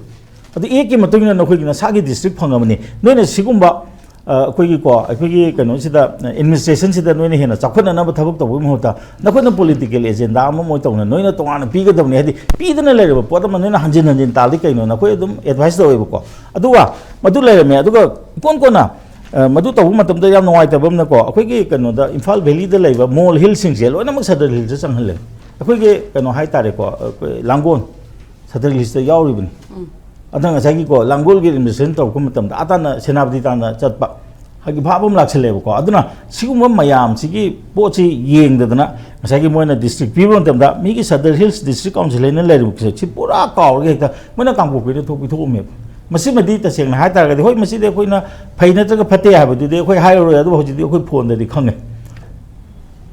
ꯑꯗꯨ ꯑꯦꯛꯀꯤ ꯃꯇꯨꯡ ꯏꯟꯅ ꯅꯈꯣꯏꯒꯤ ꯅꯁꯥꯒꯤ ꯗꯤꯁꯇ꯭ꯔꯤꯛ ꯐꯪꯉꯕꯅꯤ꯫ ꯅꯣꯏꯅ ꯁꯤꯒꯨꯝꯕ ꯑ, ꯑꯩꯈꯣꯏꯒꯤꯀꯣ, ꯑꯩꯈꯣꯏꯒꯤ ꯀꯩꯅꯣꯁꯤꯗ, ꯑ, ꯑꯦꯗꯃꯤꯅꯤꯁꯇ꯭ꯔꯦꯁꯟꯁꯤꯗ ꯅꯣꯏꯅ ꯍꯦꯟꯅ ꯆꯥꯎꯈꯠꯅꯅꯕ ꯊꯕꯛ ꯇꯧꯕꯒꯤ ꯃꯍꯨꯠꯇ ꯅꯈꯣꯏꯅ ꯄꯣꯂꯤꯇꯤꯀꯦꯜ ꯑꯦꯖꯦꯟꯗꯥ ꯑꯃ ꯃꯣꯏ ꯇꯧꯅ ꯅꯣꯏꯅ ꯇꯣꯉꯥꯟꯅ ꯄꯤꯒꯗꯕꯅꯤ꯫ ꯍꯥꯏꯗꯤ ꯄꯤꯗꯅ ꯂꯩꯔꯕ ꯄꯣꯠ ꯑꯃ ꯅꯣꯏꯅ ꯍꯟꯖꯤꯟ ꯍꯟꯖꯤꯟ ꯇꯥꯜꯂꯤ ꯀꯩꯅꯣ? ꯅꯈꯣꯏ ꯑꯗꯨꯝ ꯑꯦꯗꯚꯥꯏꯁ ꯇꯧꯋꯦꯕꯀꯣ꯫ ꯑꯗꯨꯒ ꯃꯗꯨ ꯂꯩꯔꯝꯃꯦ꯫ ꯑꯗꯨꯒ ꯏꯀꯣꯟ ꯀꯣꯟꯅ, ꯑ, ꯃꯗꯨ ꯇꯧꯕ ꯃꯇꯝꯗ ꯌꯥꯝ ꯅꯨꯡꯉꯥꯏꯇꯕ ꯑꯃꯅꯀꯣ, ꯑꯩꯈꯣꯏꯒꯤ ꯀꯩꯅꯣꯗ ꯏꯝꯐꯥꯜ ꯚꯦꯂꯤꯗ ꯂꯩꯕ ꯃꯣꯜ ꯍꯤꯜꯁꯤꯡꯁꯦ ꯂꯣꯏꯅꯃꯛ ꯁꯗꯔ ꯍꯤꯜꯁꯇ ꯆꯪꯍꯜꯂꯦ꯫ ꯑꯩꯈꯣꯏꯒꯤ ꯀꯩꯅꯣ ꯍꯥꯏꯇꯥꯔꯦꯀꯣ, ꯑꯩꯈꯣꯏ ꯂꯥꯡꯒꯣꯜ ꯁꯗꯔ ꯍꯤꯜꯁꯇ ꯌꯥꯎꯔꯤꯕꯅꯤ꯫ ꯑꯗꯨꯅ ꯉꯁꯥꯏꯒꯤꯀꯣ, ꯂꯥꯡꯒꯣꯜꯒꯤ ꯑꯦꯗꯃꯤꯅꯤꯁꯇ꯭ꯔꯦꯁꯟ ꯇꯧꯔꯛꯄ ꯃꯇꯝꯗ ꯑꯥ ꯇꯥꯟꯅ ꯁꯦꯅꯥꯄꯇꯤ ꯇꯥꯟꯅ ꯆꯠꯄ, ꯍꯥꯏꯗꯤ ꯚꯥꯕ ꯑꯃ ꯂꯥꯛꯁꯜꯂꯦꯕꯀꯣ꯫ ꯑꯗꯨꯅ ꯁꯤꯒꯨꯝꯕ ꯃꯌꯥꯝꯁꯤꯒꯤ ꯄꯣꯠꯁꯤ ꯌꯦꯡꯗꯗꯅ ꯉꯁꯥꯏꯒꯤ ꯃꯣꯏꯅ ꯗꯤꯁꯇ꯭ꯔꯤꯛ ꯄꯤꯕ ꯃꯇꯝꯗ ꯃꯤꯒꯤ ꯁꯗꯔ ꯍꯤꯜꯁ ꯗꯤꯁꯇ꯭ꯔꯤꯛ ꯀꯥꯎꯟꯁꯤꯜ ꯍꯥꯏꯅ ꯂꯩꯔꯤꯕꯁꯦ ꯁꯤ ꯄꯨꯔꯥ ꯀꯥꯎꯔꯒ ꯍꯦꯛꯇ ꯃꯣꯏꯅ ꯀꯥꯡꯄꯣꯛꯄꯤꯗ ꯊꯣꯛ ꯄꯤꯊꯣꯛꯑꯝꯃꯦꯕ꯫ ꯃꯁꯤꯃꯗꯤ ꯇꯁꯦꯡꯅ ꯍꯥꯏꯇꯥꯔꯒꯗꯤ, ꯍꯣꯏ, ꯃꯁꯤꯗꯤ ꯑꯩꯈꯣꯏꯅ ꯐꯩ ꯅꯠꯇ꯭ꯔꯒ ꯐꯠꯇꯦ ꯍꯥꯏꯕꯗꯨꯗꯤ ꯑꯩꯈꯣꯏ ꯍꯥꯏꯔꯔꯣꯏ, ꯑꯗꯨꯕꯨ ꯍꯧꯖꯤꯛꯇꯤ ꯑꯩꯈꯣꯏ ꯐꯣꯟꯗꯗꯤ ꯈꯪꯉꯦ꯫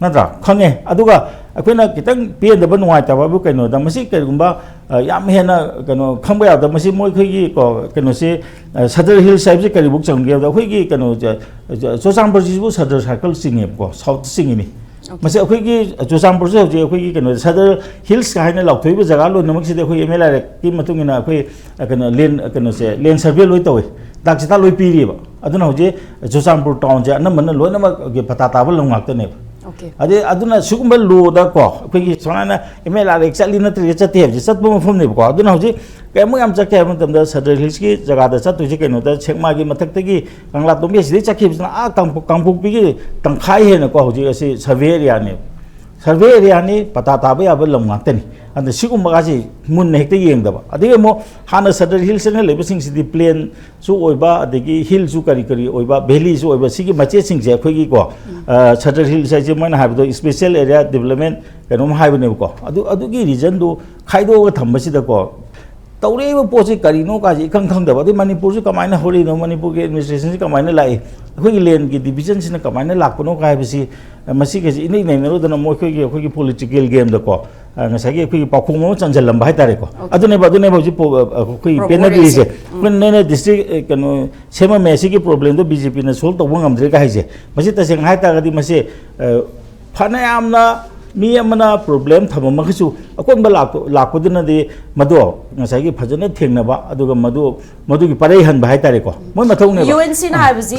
ꯅꯠꯇ꯭ꯔꯥ? ꯈꯪꯉꯦ꯫ ꯑꯗꯨꯒ ꯑꯩꯈꯣꯏꯅ ꯈꯤꯇꯪ ꯄꯦꯟꯗꯕ, ꯅꯨꯡꯉꯥꯏꯇꯕ ꯍꯥꯏꯕꯨ ꯀꯩꯅꯣꯗ, ꯃꯁꯤ ꯀꯔꯤꯒꯨꯝꯕ, ꯑ, ꯌꯥꯝ ꯍꯦꯟꯅ ꯀꯩꯅꯣ ꯈꯪꯕ ꯌꯥꯗꯕ, ꯃꯁꯤ ꯃꯣꯏ ꯑꯩꯈꯣꯏꯒꯤ ꯀꯣ, ꯀꯩꯅꯣꯁꯤ, ꯑ, ꯁꯗꯔ ꯍꯤꯜꯁ ꯍꯥꯏꯕꯁꯤ ꯀꯔꯤꯕꯨꯛ ꯆꯪꯒꯦ ꯍꯥꯏꯕꯗ, ꯑꯩꯈꯣꯏꯒꯤ ꯀꯩꯅꯣ, ꯆ-, ꯆ-, ꯆꯨꯔꯆꯥꯟꯄꯨꯔꯁꯤꯕꯨ ꯁꯗꯔ ꯁꯥꯔꯀꯜ ꯆꯤꯡꯉꯦꯕꯀꯣ, ꯁꯥꯎꯠ ꯆꯤꯡꯉꯤꯅꯤ꯫ ꯃꯁꯤ ꯑꯩꯈꯣꯏꯒꯤ ꯆꯨꯔꯆꯥꯟꯄꯨꯔꯁꯤ ꯍꯧꯖꯤꯛ ꯑꯩꯈꯣꯏꯒꯤ ꯀꯩꯅꯣ, ꯁꯗꯔ ꯍꯤꯜꯁ ꯍꯥꯏꯅ ꯂꯥꯎꯊꯣꯛꯏꯕ ꯖꯒꯥ ꯂꯣꯏꯅꯃꯛꯁꯤꯗ ꯑꯩꯈꯣꯏ ꯑꯦꯝ ꯑꯦꯜ ꯑꯥꯔ ꯑꯦꯛꯀꯤ ꯃꯇꯨꯡ ꯏꯟꯅ ꯑꯩꯈꯣꯏ, ꯑ, ꯀꯩꯅꯣ, ꯂꯦꯟ, ꯀꯩꯅꯣꯁꯦ, ꯂꯦꯟ ꯁꯔꯚꯦ ꯂꯣꯏ ꯇꯧꯏ, ꯗꯥꯛ ꯆꯤꯇꯥ ꯂꯣꯏ ꯄꯤꯔꯤꯕ꯫ ꯑꯗꯨꯅ ꯍꯧꯖꯤꯛ ꯆꯨꯔꯆꯥꯟꯄꯨꯔ ꯇꯥꯎꯟꯁꯦ ꯑꯅꯝꯕꯅ ꯂꯣꯏꯅꯃꯛ ꯄꯇꯥ ꯇꯥꯕ ꯂꯝ ꯉꯥꯛꯇꯅꯦꯕ꯫ Okay. ꯑꯗꯩ ꯑꯗꯨꯅ ꯁꯤꯒꯨꯝꯕ ꯂꯣꯗꯀꯣ, ꯑꯩꯈꯣꯏꯒꯤ ꯁꯨꯃꯥꯏꯅ ꯑꯦꯝ ꯑꯦꯜ ꯑꯥꯔ ꯑꯦꯛ ꯆꯠꯂꯤ ꯅꯠꯇ꯭ꯔꯒ ꯆꯠꯇꯦ ꯍꯥꯏꯕꯁꯦ ꯆꯠꯄ ꯃꯐꯝꯅꯦꯕꯀꯣ꯫ ꯑꯗꯨꯅ ꯍꯧꯖꯤꯛ ꯀꯌꯥꯃꯨꯛ ꯌꯥꯝ ꯆꯠꯀꯦ ꯍꯥꯏꯕ ꯃꯇꯝꯗ, ꯁꯗꯔ ꯍꯤꯜꯁꯀꯤ ꯖꯒꯥꯗ ꯆꯠꯇꯣꯏꯁꯦ ꯀꯩꯅꯣꯗ, ꯁꯦꯛꯃꯥꯒꯤ ꯃꯊꯛꯇꯒꯤ ꯀꯪꯂꯥ ꯇꯣꯝꯕꯤ ꯑꯁꯤꯗꯩ ꯆꯠꯈꯤꯕꯁꯤꯅ ꯑꯥ ꯀꯥꯡꯄꯣꯛ-, ꯀꯥꯡꯄꯣꯛꯄꯤꯒꯤ ꯇꯪꯈꯥꯏ ꯍꯦꯟꯅꯀꯣ ꯍꯧꯖꯤꯛ ꯑꯁꯤ ꯁꯔꯚꯦ ꯑꯦꯔꯤꯌꯥꯅꯦꯕ꯫ ꯁꯔꯚꯦ ꯑꯦꯔꯤꯌꯥꯅꯤ, ꯄꯇꯥ ꯇꯥꯕ ꯌꯥꯕ ꯂꯝ ꯉꯥꯛꯇꯅꯤ꯫ ꯑꯗ ꯁꯤꯒꯨꯝꯕꯒꯁꯤ ꯃꯨꯟꯅ ꯍꯦꯛꯇ ꯌꯦꯡꯗꯕ꯫ ꯑꯗꯒꯤ ꯑꯃꯨꯛ ꯍꯥꯟꯅ ꯁꯗꯔ ꯍꯤꯜꯁꯇꯅ ꯂꯩꯕꯁꯤꯡꯁꯤꯗꯤ ꯄ꯭ꯂꯦꯟꯁꯨ ꯑꯣꯏꯕ, ꯑꯗꯒꯤ ꯍꯤꯜꯁꯨ ꯀꯔꯤ ꯀꯔꯤ ꯑꯣꯏꯕ, ꯚꯦꯂꯤꯁꯨ ꯑꯣꯏꯕ, ꯁꯤꯒꯤ ꯃꯆꯦꯠꯁꯤꯡꯁꯦ ꯑꯩꯈꯣꯏꯒꯤꯀꯣ, ꯑ, ꯁꯗꯔ ꯍꯤꯜꯁ ꯍꯥꯏꯁꯦ ꯃꯣꯏꯅ ꯍꯥꯏꯕꯗꯣ ꯏꯁꯄꯦꯁꯦꯜ ꯑꯦꯔꯤꯌꯥ ꯗꯤꯕꯂꯞꯃꯦꯟ ꯀꯩꯅꯣꯝ ꯍꯥꯏꯕꯅꯦꯕꯀꯣ꯫ ꯑꯗꯨ, ꯑꯗꯨꯒꯤ ꯔꯤꯖꯟꯗꯨ ꯈꯥꯏꯗꯣꯛꯑꯒ ꯊꯝꯕꯁꯤꯗꯀꯣ, ꯇꯧꯔꯛꯏꯕ ꯄꯣꯠꯁꯤ ꯀꯔꯤꯅꯣ ꯀꯥꯏꯁꯤ ꯏꯈꯪ ꯈꯪꯗꯕ, ꯑꯗꯩ ꯃꯅꯤꯄꯨꯔꯁꯤ ꯀꯃꯥꯏꯅ ꯍꯧꯔꯛꯏꯅꯣ, ꯃꯅꯤꯄꯨꯔꯒꯤ ꯑꯦꯗꯃꯤꯅꯤꯁꯇ꯭ꯔꯦꯁꯟꯁꯤ ꯀꯃꯥꯏꯅ ꯂꯥꯛꯏ, ꯑꯩꯈꯣꯏꯒꯤ ꯂꯦꯟꯒꯤ ꯗꯤꯕꯤꯖꯟꯁꯤꯅ ꯀꯃꯥꯏꯅ ꯂꯥꯛꯄꯅꯣ ꯀꯥꯏ ꯍꯥꯏꯕꯁꯤ, ꯃꯁꯤꯒꯁꯤ ꯏꯅꯩ ꯅꯩꯅꯔꯨꯗꯅ ꯃꯈꯣꯏꯒꯤ, ꯑꯩꯈꯣꯏꯒꯤ ꯄꯣꯂꯤꯇꯤꯀꯦꯜ ꯒꯦꯝꯗꯀꯣ, ꯑ, ꯉꯁꯥꯏꯒꯤ ꯑꯩꯈꯣꯏꯒꯤ ꯄꯥꯎꯈꯣꯡ ꯑꯃ ꯆꯟꯁꯤꯜꯂꯝꯕ ꯍꯥꯏꯇꯥꯔꯦꯀꯣ꯫ Okay. ꯑꯗꯨꯅꯦꯕ, ꯑꯗꯨꯅꯦꯕ ꯍꯧꯖꯤꯛ ꯄꯣ-, ꯑ, ꯑꯩꯈꯣꯏꯒꯤ ꯄ꯭ꯔꯣꯕꯣ ꯄꯦꯟꯅꯗ꯭ꯔꯤꯁꯦ꯫ ꯑꯣꯏꯔꯤꯁꯦ꯫ ꯎꯝ꯫ ꯑꯩꯈꯣꯏ ꯅꯣꯏꯅ ꯗꯤꯁꯇ꯭ꯔꯤꯛ, ꯑ, ꯀꯩꯅꯣ ꯁꯦꯝꯃꯝꯃꯦ, ꯁꯤꯒꯤ ꯄ꯭ꯔꯣꯕ꯭ꯂꯦꯝꯗꯣ ꯕꯤ ꯖꯦ ꯄꯤꯅ ꯁꯣꯜꯕ ꯇꯧꯕ ꯉꯝꯗ꯭ꯔꯦ ꯀꯥꯏ ꯍꯥꯏꯁꯦ, ꯃꯁꯤ ꯇꯁꯦꯡꯅ ꯍꯥꯏꯇꯥꯔꯒꯗꯤ ꯃꯁꯤ, ꯑ, ꯐꯅꯌꯥꯝꯅ ꯃꯤ ꯑꯃꯅ ꯄ꯭ꯔꯣꯕ꯭ꯂꯦꯝ ꯊꯝꯃꯝꯃꯒꯁꯨ ꯑꯀꯣꯟꯕ ꯂꯥꯛꯄ ꯂꯥꯛꯄꯗꯨꯅꯗꯤ ꯃꯗꯣ ꯉꯁꯥꯏꯒꯤ ꯐꯖꯅ ꯊꯦꯡꯅꯕ, ꯑꯗꯨꯒ ꯃꯗꯨ ꯃꯗꯨꯒꯤ ꯄꯔꯩ ꯍꯟꯕ ꯍꯥꯏꯇꯥꯔꯦꯀꯣ, ꯃꯣꯏ ꯃꯊꯧꯅꯦꯕ꯫ ꯌꯨ ꯑꯦꯟ ꯁꯤꯅ ꯍꯥꯏꯕꯁꯤ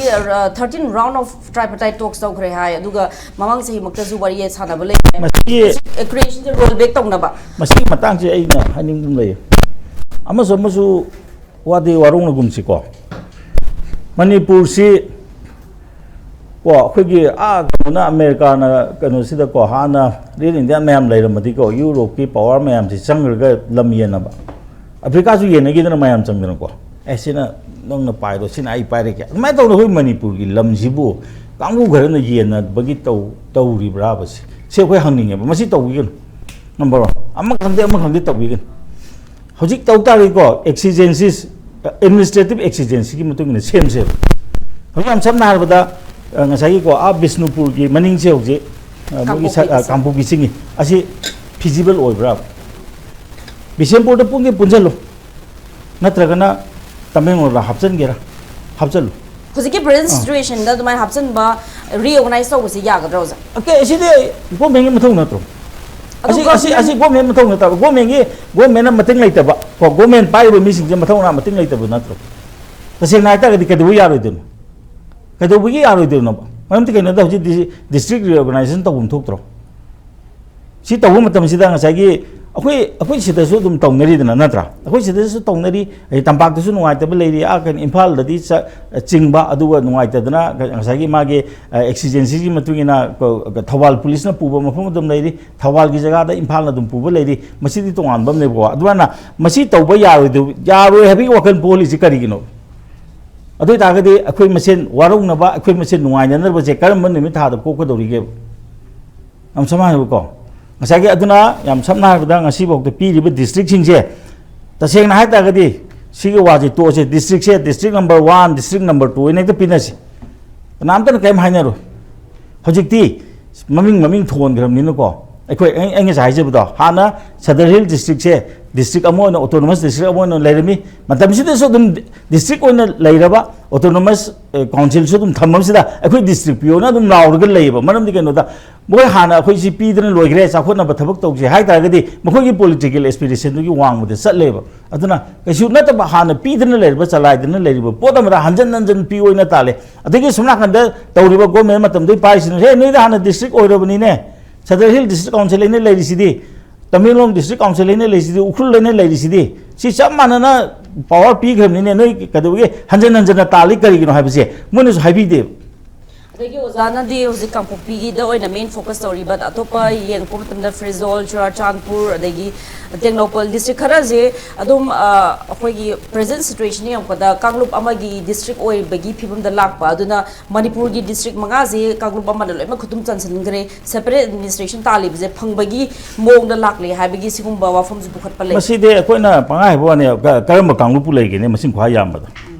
thirteen round of tripartite talks ꯇꯧꯈ꯭ꯔꯦ ꯍꯥꯏ, ꯑꯗꯨꯒ ꯃꯃꯥꯡ ꯆꯍꯤꯃꯛꯇꯁꯨ ꯋꯥꯔꯤ ꯁꯥꯟꯅꯕ ꯂꯩ꯫ ꯃꯁꯤꯒꯤ ꯀ꯭ꯔꯤꯌꯦꯁꯟꯁꯦ ꯔꯣꯜ ꯕꯦꯛ ꯇꯧꯅꯕ꯫ ꯃꯁꯤꯒꯤ ꯃꯇꯥꯡꯁꯦ ꯑꯩꯅ ꯍꯥꯏꯅꯤꯡꯕ ꯑꯃ ꯂꯩꯌꯦ꯫ ꯑꯃꯁꯨ ꯑꯃꯁꯨ ꯋꯥꯗꯤ ꯋꯥꯔꯧꯅꯒꯨꯝꯁꯤꯀꯣ, ꯃꯅꯤꯄꯨꯔꯁꯤ ꯀꯣ ꯑꯩꯈꯣꯏꯒꯤ ꯑꯥ ꯀꯩꯅꯣꯅ, ꯑꯃꯦꯔꯤꯀꯥꯅ ꯀꯩꯅꯣꯁꯤꯗꯀꯣ, ꯍꯥꯟꯅ ꯔꯤꯌꯦꯜ ꯏꯟꯗꯤꯌꯥ ꯃꯌꯥꯝ ꯂꯩꯔꯝꯃꯗꯤꯀꯣ, ꯌꯨꯔꯣꯞꯀꯤ ꯄꯋꯥꯔ ꯃꯌꯥꯝꯁꯤ ꯆꯪꯈ꯭ꯔꯒ ꯂꯝ ꯌꯦꯟꯅꯕ, ꯑꯐ꯭ꯔꯤꯀꯥꯁꯨ ꯌꯦꯟꯅꯈꯤꯗꯅ ꯃꯌꯥꯝ ꯆꯪꯗꯅꯀꯣ, ꯑꯦ ꯁꯤꯅ ꯅꯪꯅ ꯄꯥꯏꯔꯣ, ꯁꯤꯅ ꯑꯩ ꯄꯥꯏꯔꯒꯦ, ꯑꯗꯨꯃꯥꯏꯅ ꯇꯧꯗꯅ ꯑꯩꯈꯣꯏ ꯃꯅꯤꯄꯨꯔꯒꯤ ꯂꯝꯁꯤꯕꯨ ꯀꯥꯡꯕꯨ ꯈꯔꯅ ꯌꯦꯟꯅꯕꯒꯤ ꯇꯧ ꯇꯧꯔꯤꯕ꯭ꯔꯥꯕ? ꯁꯤ ꯁꯤ ꯑꯩꯈꯣꯏ ꯍꯪꯅꯤꯡꯉꯦꯕ꯫ ꯃꯁꯤ ꯇꯧꯕꯤꯒꯅꯨ꯫ ꯅꯝꯕꯔ ꯋꯥꯟ, ꯑꯃ ꯈꯪꯗꯦ ꯑꯃ ꯈꯪꯗꯦ ꯇꯧꯕꯤꯒꯅꯨ꯫ ꯍꯧꯖꯤꯛ ꯇꯧ ꯇꯥꯔꯗꯤꯀꯣ, ꯑꯦꯛꯁꯤꯖꯦꯟꯁꯤꯁ, ꯑꯦꯗꯃꯤꯅꯤꯁꯇ꯭ꯔꯦꯇꯤꯞ ꯑꯦꯛꯁꯤꯖꯦꯟꯁꯤꯒꯤ ꯃꯇꯨꯡ ꯏꯟꯅ ꯁꯦꯝꯁꯦꯕ꯫ ꯍꯧꯖꯤꯛ ꯌꯥꯝ ꯁꯝꯅ ꯍꯥꯏꯔꯕꯗ, ꯑ, ꯉꯁꯥꯏꯒꯤꯀꯣ, ꯑꯥ ꯕꯤꯁꯅꯨꯄꯨꯔꯒꯤ ꯃꯅꯤꯡꯁꯦ ꯍꯧꯖꯤꯛ, ꯑ, ꯃꯣꯏꯒꯤ ꯁ- ꯑ, ꯀꯥꯡꯄꯣꯛꯄꯤꯒꯤꯁꯦ꯫ ꯀꯥꯡꯄꯣꯛꯄꯤ ꯆꯤꯡꯉꯤ, ꯑꯁꯤ ꯐꯤꯖꯤꯕꯜ ꯑꯣꯏꯕ꯭ꯔꯥ? ꯕꯤꯁꯦꯝꯄꯨꯔꯗ ꯄꯨꯟꯒꯦ ꯄꯨꯟꯁꯤꯜꯂꯨ, ꯅꯠꯇ꯭ꯔꯒꯅ ꯇꯃꯦꯡꯂꯣꯡꯗ ꯍꯥꯞꯆꯤꯟꯒꯦꯔꯥ ꯍꯥꯞꯆꯤꯜꯂꯨ꯫ ꯍꯧꯖꯤꯛꯀꯤ ꯄ꯭ꯔꯦꯖꯦꯟ ꯑꯥ꯫ ꯁꯤꯆꯨꯋꯦꯁꯟꯗ ꯑꯗꯨꯃꯥꯏꯅ ꯍꯥꯞꯆꯤꯟꯕ ꯔꯤꯑꯣꯔꯒꯅꯥꯏꯁ ꯇꯧꯕꯁꯤ ꯌꯥꯒꯗ꯭ꯔꯣ, ꯑꯣꯖꯥ? ꯑꯣꯀꯦ, ꯑꯁꯤꯗꯤ ꯒꯣꯔꯃꯦꯟꯒꯤ ꯃꯊꯧ ꯅꯠꯇ꯭ꯔꯣ? ꯑꯗꯨ ꯑꯁꯤ ꯑꯁꯤ ꯒꯣꯔꯃꯦꯟ- ꯑꯁꯤ ꯒꯣꯔꯃꯦꯟ ꯃꯊꯧ ꯅꯠꯇꯕ, ꯒꯣꯔꯃꯦꯟꯒꯤ, ꯒꯣꯔꯃꯦꯟꯅ ꯃꯇꯦꯡ ꯂꯩꯇꯕ ꯀꯣ, ꯒꯣꯔꯃꯦꯟ ꯄꯥꯏꯔꯤꯕ ꯃꯤꯁꯤꯡꯁꯦ ꯃꯊꯧꯅꯥ ꯃꯇꯦꯡ ꯂꯩꯇꯕ ꯅꯠꯇ꯭ꯔꯣ? ꯇꯁꯦꯡꯅ ꯍꯥꯏꯇꯥꯔꯒꯗꯤ ꯀꯩꯗꯧꯕ ꯌꯥꯔꯣꯏꯗꯣꯏꯅꯣ? ꯀꯩꯗꯧꯕꯒꯤ ꯌꯥꯔꯣꯏꯗꯣꯏꯅꯣꯕ? ꯃꯔꯝꯗꯤ ꯀꯩꯅꯣꯗ ꯍꯧꯖꯤꯛ ꯗꯤ- ꯗꯤꯁꯇ꯭ꯔꯤꯛ ꯔꯤꯑꯣꯔꯒꯅꯥꯏꯖꯦꯁꯟ ꯇꯧꯐꯝ ꯊꯣꯛꯇ꯭ꯔꯣ? ꯁꯤ ꯇꯧꯕ ꯃꯇꯝꯁꯤꯗ ꯉꯁꯥꯏꯒꯤ ꯑꯩꯈꯣꯏ ꯑꯩꯈꯣꯏ ꯁꯤꯗꯁꯨ ꯑꯗꯨꯝ ꯇꯧꯅꯔꯤꯗꯅ, ꯅꯠꯇ꯭ꯔꯥ? ꯑꯩꯈꯣꯏ ꯁꯤꯗꯁꯨ ꯇꯧꯅꯔꯤ꯫ ꯑꯩ ꯇꯝꯄꯥꯛꯇꯁꯨ ꯅꯨꯡꯉꯥꯏꯇꯕ ꯂꯩꯔꯤ, ꯑꯥ ꯀꯩꯅꯣ ꯏꯝꯐꯥꯜꯗꯗꯤ ꯆ- ꯆꯤꯡꯕ, ꯑꯗꯨꯒ ꯅꯨꯡꯉꯥꯏꯇꯗꯅ ꯉꯁꯥꯏꯒꯤ ꯃꯥꯒꯤ, ꯑ, ꯑꯦꯛꯁꯤꯖꯦꯟꯁꯤꯒꯤ ꯃꯇꯨꯡ ꯏꯟꯅ ꯀ- ꯊꯧꯕꯥꯜ ꯄꯨꯂꯤꯁꯅ ꯄꯨꯕ ꯃꯐꯝ ꯑꯗꯨꯝ ꯂꯩꯔꯤ, ꯊꯧꯕꯥꯜꯒꯤ ꯖꯒꯥꯗ ꯏꯝꯐꯥꯜꯅ ꯑꯗꯨꯝ ꯄꯨꯕ ꯂꯩꯔꯤ꯫ ꯃꯁꯤꯗꯤ ꯇꯣꯉꯥꯟꯕ ꯑꯃꯅꯦꯕꯀꯣ꯫ ꯑꯗꯨꯃꯥꯏꯅ ꯃꯁꯤ ꯇꯧꯕ ꯌꯥꯔꯣꯏꯗ- ꯌꯥꯔꯣꯏ ꯍꯥꯏꯕꯒꯤ ꯋꯥꯈꯜ ꯄꯣꯛꯍꯜꯂꯤꯁꯤ ꯀꯔꯤꯒꯤꯅꯣ? ꯑꯗꯨ ꯑꯣꯏꯇꯥꯔꯒꯗꯤ ꯑꯩꯈꯣꯏ ꯃꯁꯦꯟ ꯋꯥꯔꯧꯅꯕ, ꯑꯩꯈꯣꯏ ꯃꯁꯦꯟ ꯅꯨꯡꯉꯥꯏꯅꯅꯕꯁꯦ ꯀꯔꯝꯕ ꯅꯨꯃꯤꯠ ꯊꯥꯗ ꯀꯣꯛꯀꯗꯧꯔꯤꯒꯦꯕ? ꯌꯥꯝ ꯁꯝꯅ ꯍꯥꯏꯕꯀꯣ, ꯉꯁꯥꯏꯒꯤ ꯑꯗꯨꯅ ꯌꯥꯝ ꯁꯝꯅ ꯍꯥꯏꯔꯕꯗ ꯉꯁꯤꯐꯥꯎꯗ ꯄꯤꯔꯤꯕ ꯗꯤꯁꯇ꯭ꯔꯤꯛꯁꯤꯡꯁꯦ, ꯇꯁꯦꯡꯅ ꯍꯥꯏ ꯇꯥꯔꯒꯗꯤ ꯁꯤꯒꯤ ꯋꯥꯁꯦ ꯇꯣꯛꯑꯁꯦ, ꯗꯤꯁꯇ꯭ꯔꯤꯛꯁꯦ district number one, district number two ꯍꯥꯏꯅ ꯍꯦꯛꯇ ꯄꯤꯅꯁꯤ, ꯀꯅꯥꯝꯇꯅ ꯀꯔꯤꯝ ꯍꯥꯏꯅꯔꯣꯏ꯫ ꯍꯧꯖꯤꯛꯇꯤ ꯃꯃꯤꯡ ꯃꯃꯤꯡ ꯊꯣꯟꯈ꯭ꯔꯕꯅꯤꯅꯀꯣ, ꯑꯩꯈꯣꯏ ꯑꯩ ꯑꯩ ꯉꯁꯥꯏ ꯍꯥꯏꯖꯕꯗꯣ, ꯍꯥꯟꯅ ꯁꯗꯔ ꯍꯤꯜ ꯗꯤꯁꯇ꯭ꯔꯤꯛꯁꯦ ꯗꯤꯁꯇ꯭ꯔꯤꯛ ꯑꯃ ꯑꯣꯏꯅ, ꯑꯣꯇꯣꯅꯣꯃꯁ ꯗꯤꯁꯇ꯭ꯔꯤꯛ ꯑꯃ ꯑꯣꯏꯅ ꯂꯩꯔꯝꯃꯤ꯫ ꯃꯇꯝꯁꯤꯗꯁꯨ ꯑꯗꯨꯝ ꯗꯤꯁꯇ꯭ꯔꯤꯛ ꯑꯣꯏꯅ ꯂꯩꯔꯕ, ꯑꯣꯇꯣꯅꯣꯃꯁ ꯀꯥꯎꯟꯁꯤꯜꯁꯨ ꯑꯗꯨꯝ ꯊꯝꯃꯕꯁꯤꯗ ꯑꯩꯈꯣꯏ ꯗꯤꯁꯇ꯭ꯔꯤꯛ ꯄꯤꯌꯣꯅ ꯑꯗꯨꯝ ꯂꯥꯎꯔꯒ ꯂꯩꯌꯦꯕ꯫ ꯃꯔꯝꯗꯤ ꯀꯩꯅꯣꯗ, ꯃꯣꯏ ꯍꯥꯟꯅ ꯑꯩꯈꯣꯏ ꯁꯤ ꯄꯤꯗꯅ ꯂꯣꯏꯈ꯭ꯔꯦ, ꯆꯥꯎꯈꯠꯅꯕ ꯊꯕꯛ ꯇꯧꯁꯦ ꯍꯥꯏ ꯇꯥꯔꯒꯗꯤ ꯃꯈꯣꯏꯒꯤ ꯄꯣꯂꯤꯇꯤꯀꯦꯜ ꯑꯦꯁꯄꯤꯔꯦꯁꯟꯗꯨꯒꯤ ꯋꯥꯡꯃꯗ ꯆꯠꯂꯦꯕ꯫ ꯑꯗꯨꯅ ꯀꯩꯁꯨ ꯅꯠꯇꯕ, ꯍꯥꯟꯅ ꯄꯤꯗꯅ ꯂꯩꯔꯤꯕ, ꯆꯂꯥꯏꯗꯅ ꯂꯩꯔꯤꯕ ꯄꯣꯠ ꯑꯃꯗ ꯍꯟꯖꯟ ꯍꯟꯖꯟ ꯄꯤꯌꯣꯅ ꯇꯥꯜꯂꯦ꯫ ꯑꯗꯒꯤ ꯁꯣꯝ ꯅꯥꯀꯟꯗ ꯇꯧꯔꯤꯕ ꯒꯣꯔꯃꯦꯟ ꯃꯇꯝꯗꯩ ꯄꯥꯏꯔꯤꯁꯤꯅ, "ꯍꯦ, ꯅꯣꯏꯗ ꯍꯥꯟꯅ district ꯑꯣꯏꯔꯕꯅꯤꯅꯦ, Sadar hill district council ꯑꯩꯅ ꯂꯩꯔꯤꯁꯤꯗꯤ, ꯇꯃꯦꯡꯂꯣꯡ ꯗꯤꯁꯇ꯭ꯔꯤꯛ ꯀꯥꯎꯟꯁꯤꯜ ꯑꯩꯅ ꯂꯩꯔꯤꯁꯤꯗꯤ, ꯎꯈ꯭ꯔꯨꯜ ꯑꯩꯅ ꯂꯩꯔꯤꯁꯤꯗꯤ, ꯁꯤ ꯆꯞ ꯃꯥꯟꯅꯅ ꯄꯋꯥꯔ ꯄꯤꯈ꯭ꯔꯕꯅꯤꯅꯦ, ꯅꯣꯏ ꯀꯩꯗꯧꯕꯒꯤ ꯍꯟꯖꯟ ꯍꯟꯖꯟꯅ ꯇꯥꯜꯂꯤ ꯀꯔꯤꯒꯤꯅꯣ?" ꯍꯥꯏꯕꯁꯦ ꯃꯣꯏꯅꯁꯨ ꯍꯥꯏꯕꯤꯗꯦꯕ꯫ ꯑꯗꯒꯤ ꯑꯣꯖꯥꯅꯗꯤ ꯍꯧꯖꯤꯛ ꯀꯥꯡꯄꯣꯛꯄꯤꯒꯤꯗ ꯑꯣꯏꯅ ꯃꯦꯟ ꯐꯣꯀꯁ ꯇꯧꯔꯤꯕ, ꯑꯇꯣꯞꯄ ꯌꯦꯡꯉꯛꯄ ꯃꯇꯝꯗ ꯐ꯭ꯔꯤꯖꯣꯜ, ꯆꯨꯔꯥꯆꯥꯟꯄꯨꯔ, ꯑꯗꯒꯤ ꯇꯦꯡꯅꯧꯄꯜ ꯗꯤꯁꯇ꯭ꯔꯤꯛ ꯈꯔꯁꯦ ꯑꯗꯨꯝ ꯑ, ꯑꯩꯈꯣꯏꯒꯤ ꯄ꯭ꯔꯦꯖꯦꯟ ꯁꯤꯆꯨꯋꯦꯁꯟ ꯌꯦꯡꯉꯛꯄꯗ ꯀꯥꯡꯂꯨꯞ ꯑꯃꯒꯤ ꯗꯤꯁꯇ꯭ꯔꯤꯛ ꯑꯣꯏꯕꯒꯤ ꯐꯤꯕꯝꯗ ꯂꯥꯛꯄ꯫ ꯑꯗꯨꯅ ꯃꯅꯤꯄꯨꯔꯒꯤ ꯗꯤꯁꯇ꯭ꯔꯤꯛ ꯃꯉꯥꯁꯦ ꯀꯥꯡꯂꯨꯞ ꯑꯃꯅ ꯂꯣꯏꯅꯃꯛ ꯈꯨꯗꯨꯝ ꯆꯟꯁꯤꯟꯈ꯭ꯔꯦ, ꯁꯦꯄꯔꯦꯠ ꯑꯦꯗꯃꯤꯅꯤꯁꯇ꯭ꯔꯦꯁꯟ ꯇꯥꯜꯂꯤꯕꯁꯦ ꯐꯪꯕꯒꯤ ꯃꯑꯣꯡꯗ ꯂꯥꯛꯂꯦ ꯍꯥꯏꯕꯒꯤ ꯁꯤꯒꯨꯝꯕ ꯋꯥꯐꯝꯁꯨ ꯄꯨꯈꯠꯄ ꯂꯩ꯫ ꯃꯁꯤꯗꯤ ꯑꯩꯈꯣꯏꯅ ꯄꯪꯍꯥꯏ ꯍꯥꯏꯕ ꯋꯥꯅꯤ, ꯀ- ꯀꯔꯝꯕ ꯀꯥꯡꯂꯨꯞꯄꯨ ꯂꯩꯒꯦꯅꯦ ꯃꯁꯤꯡ ꯈ꯭ꯋꯥꯏ ꯌꯥꯝꯕꯗ?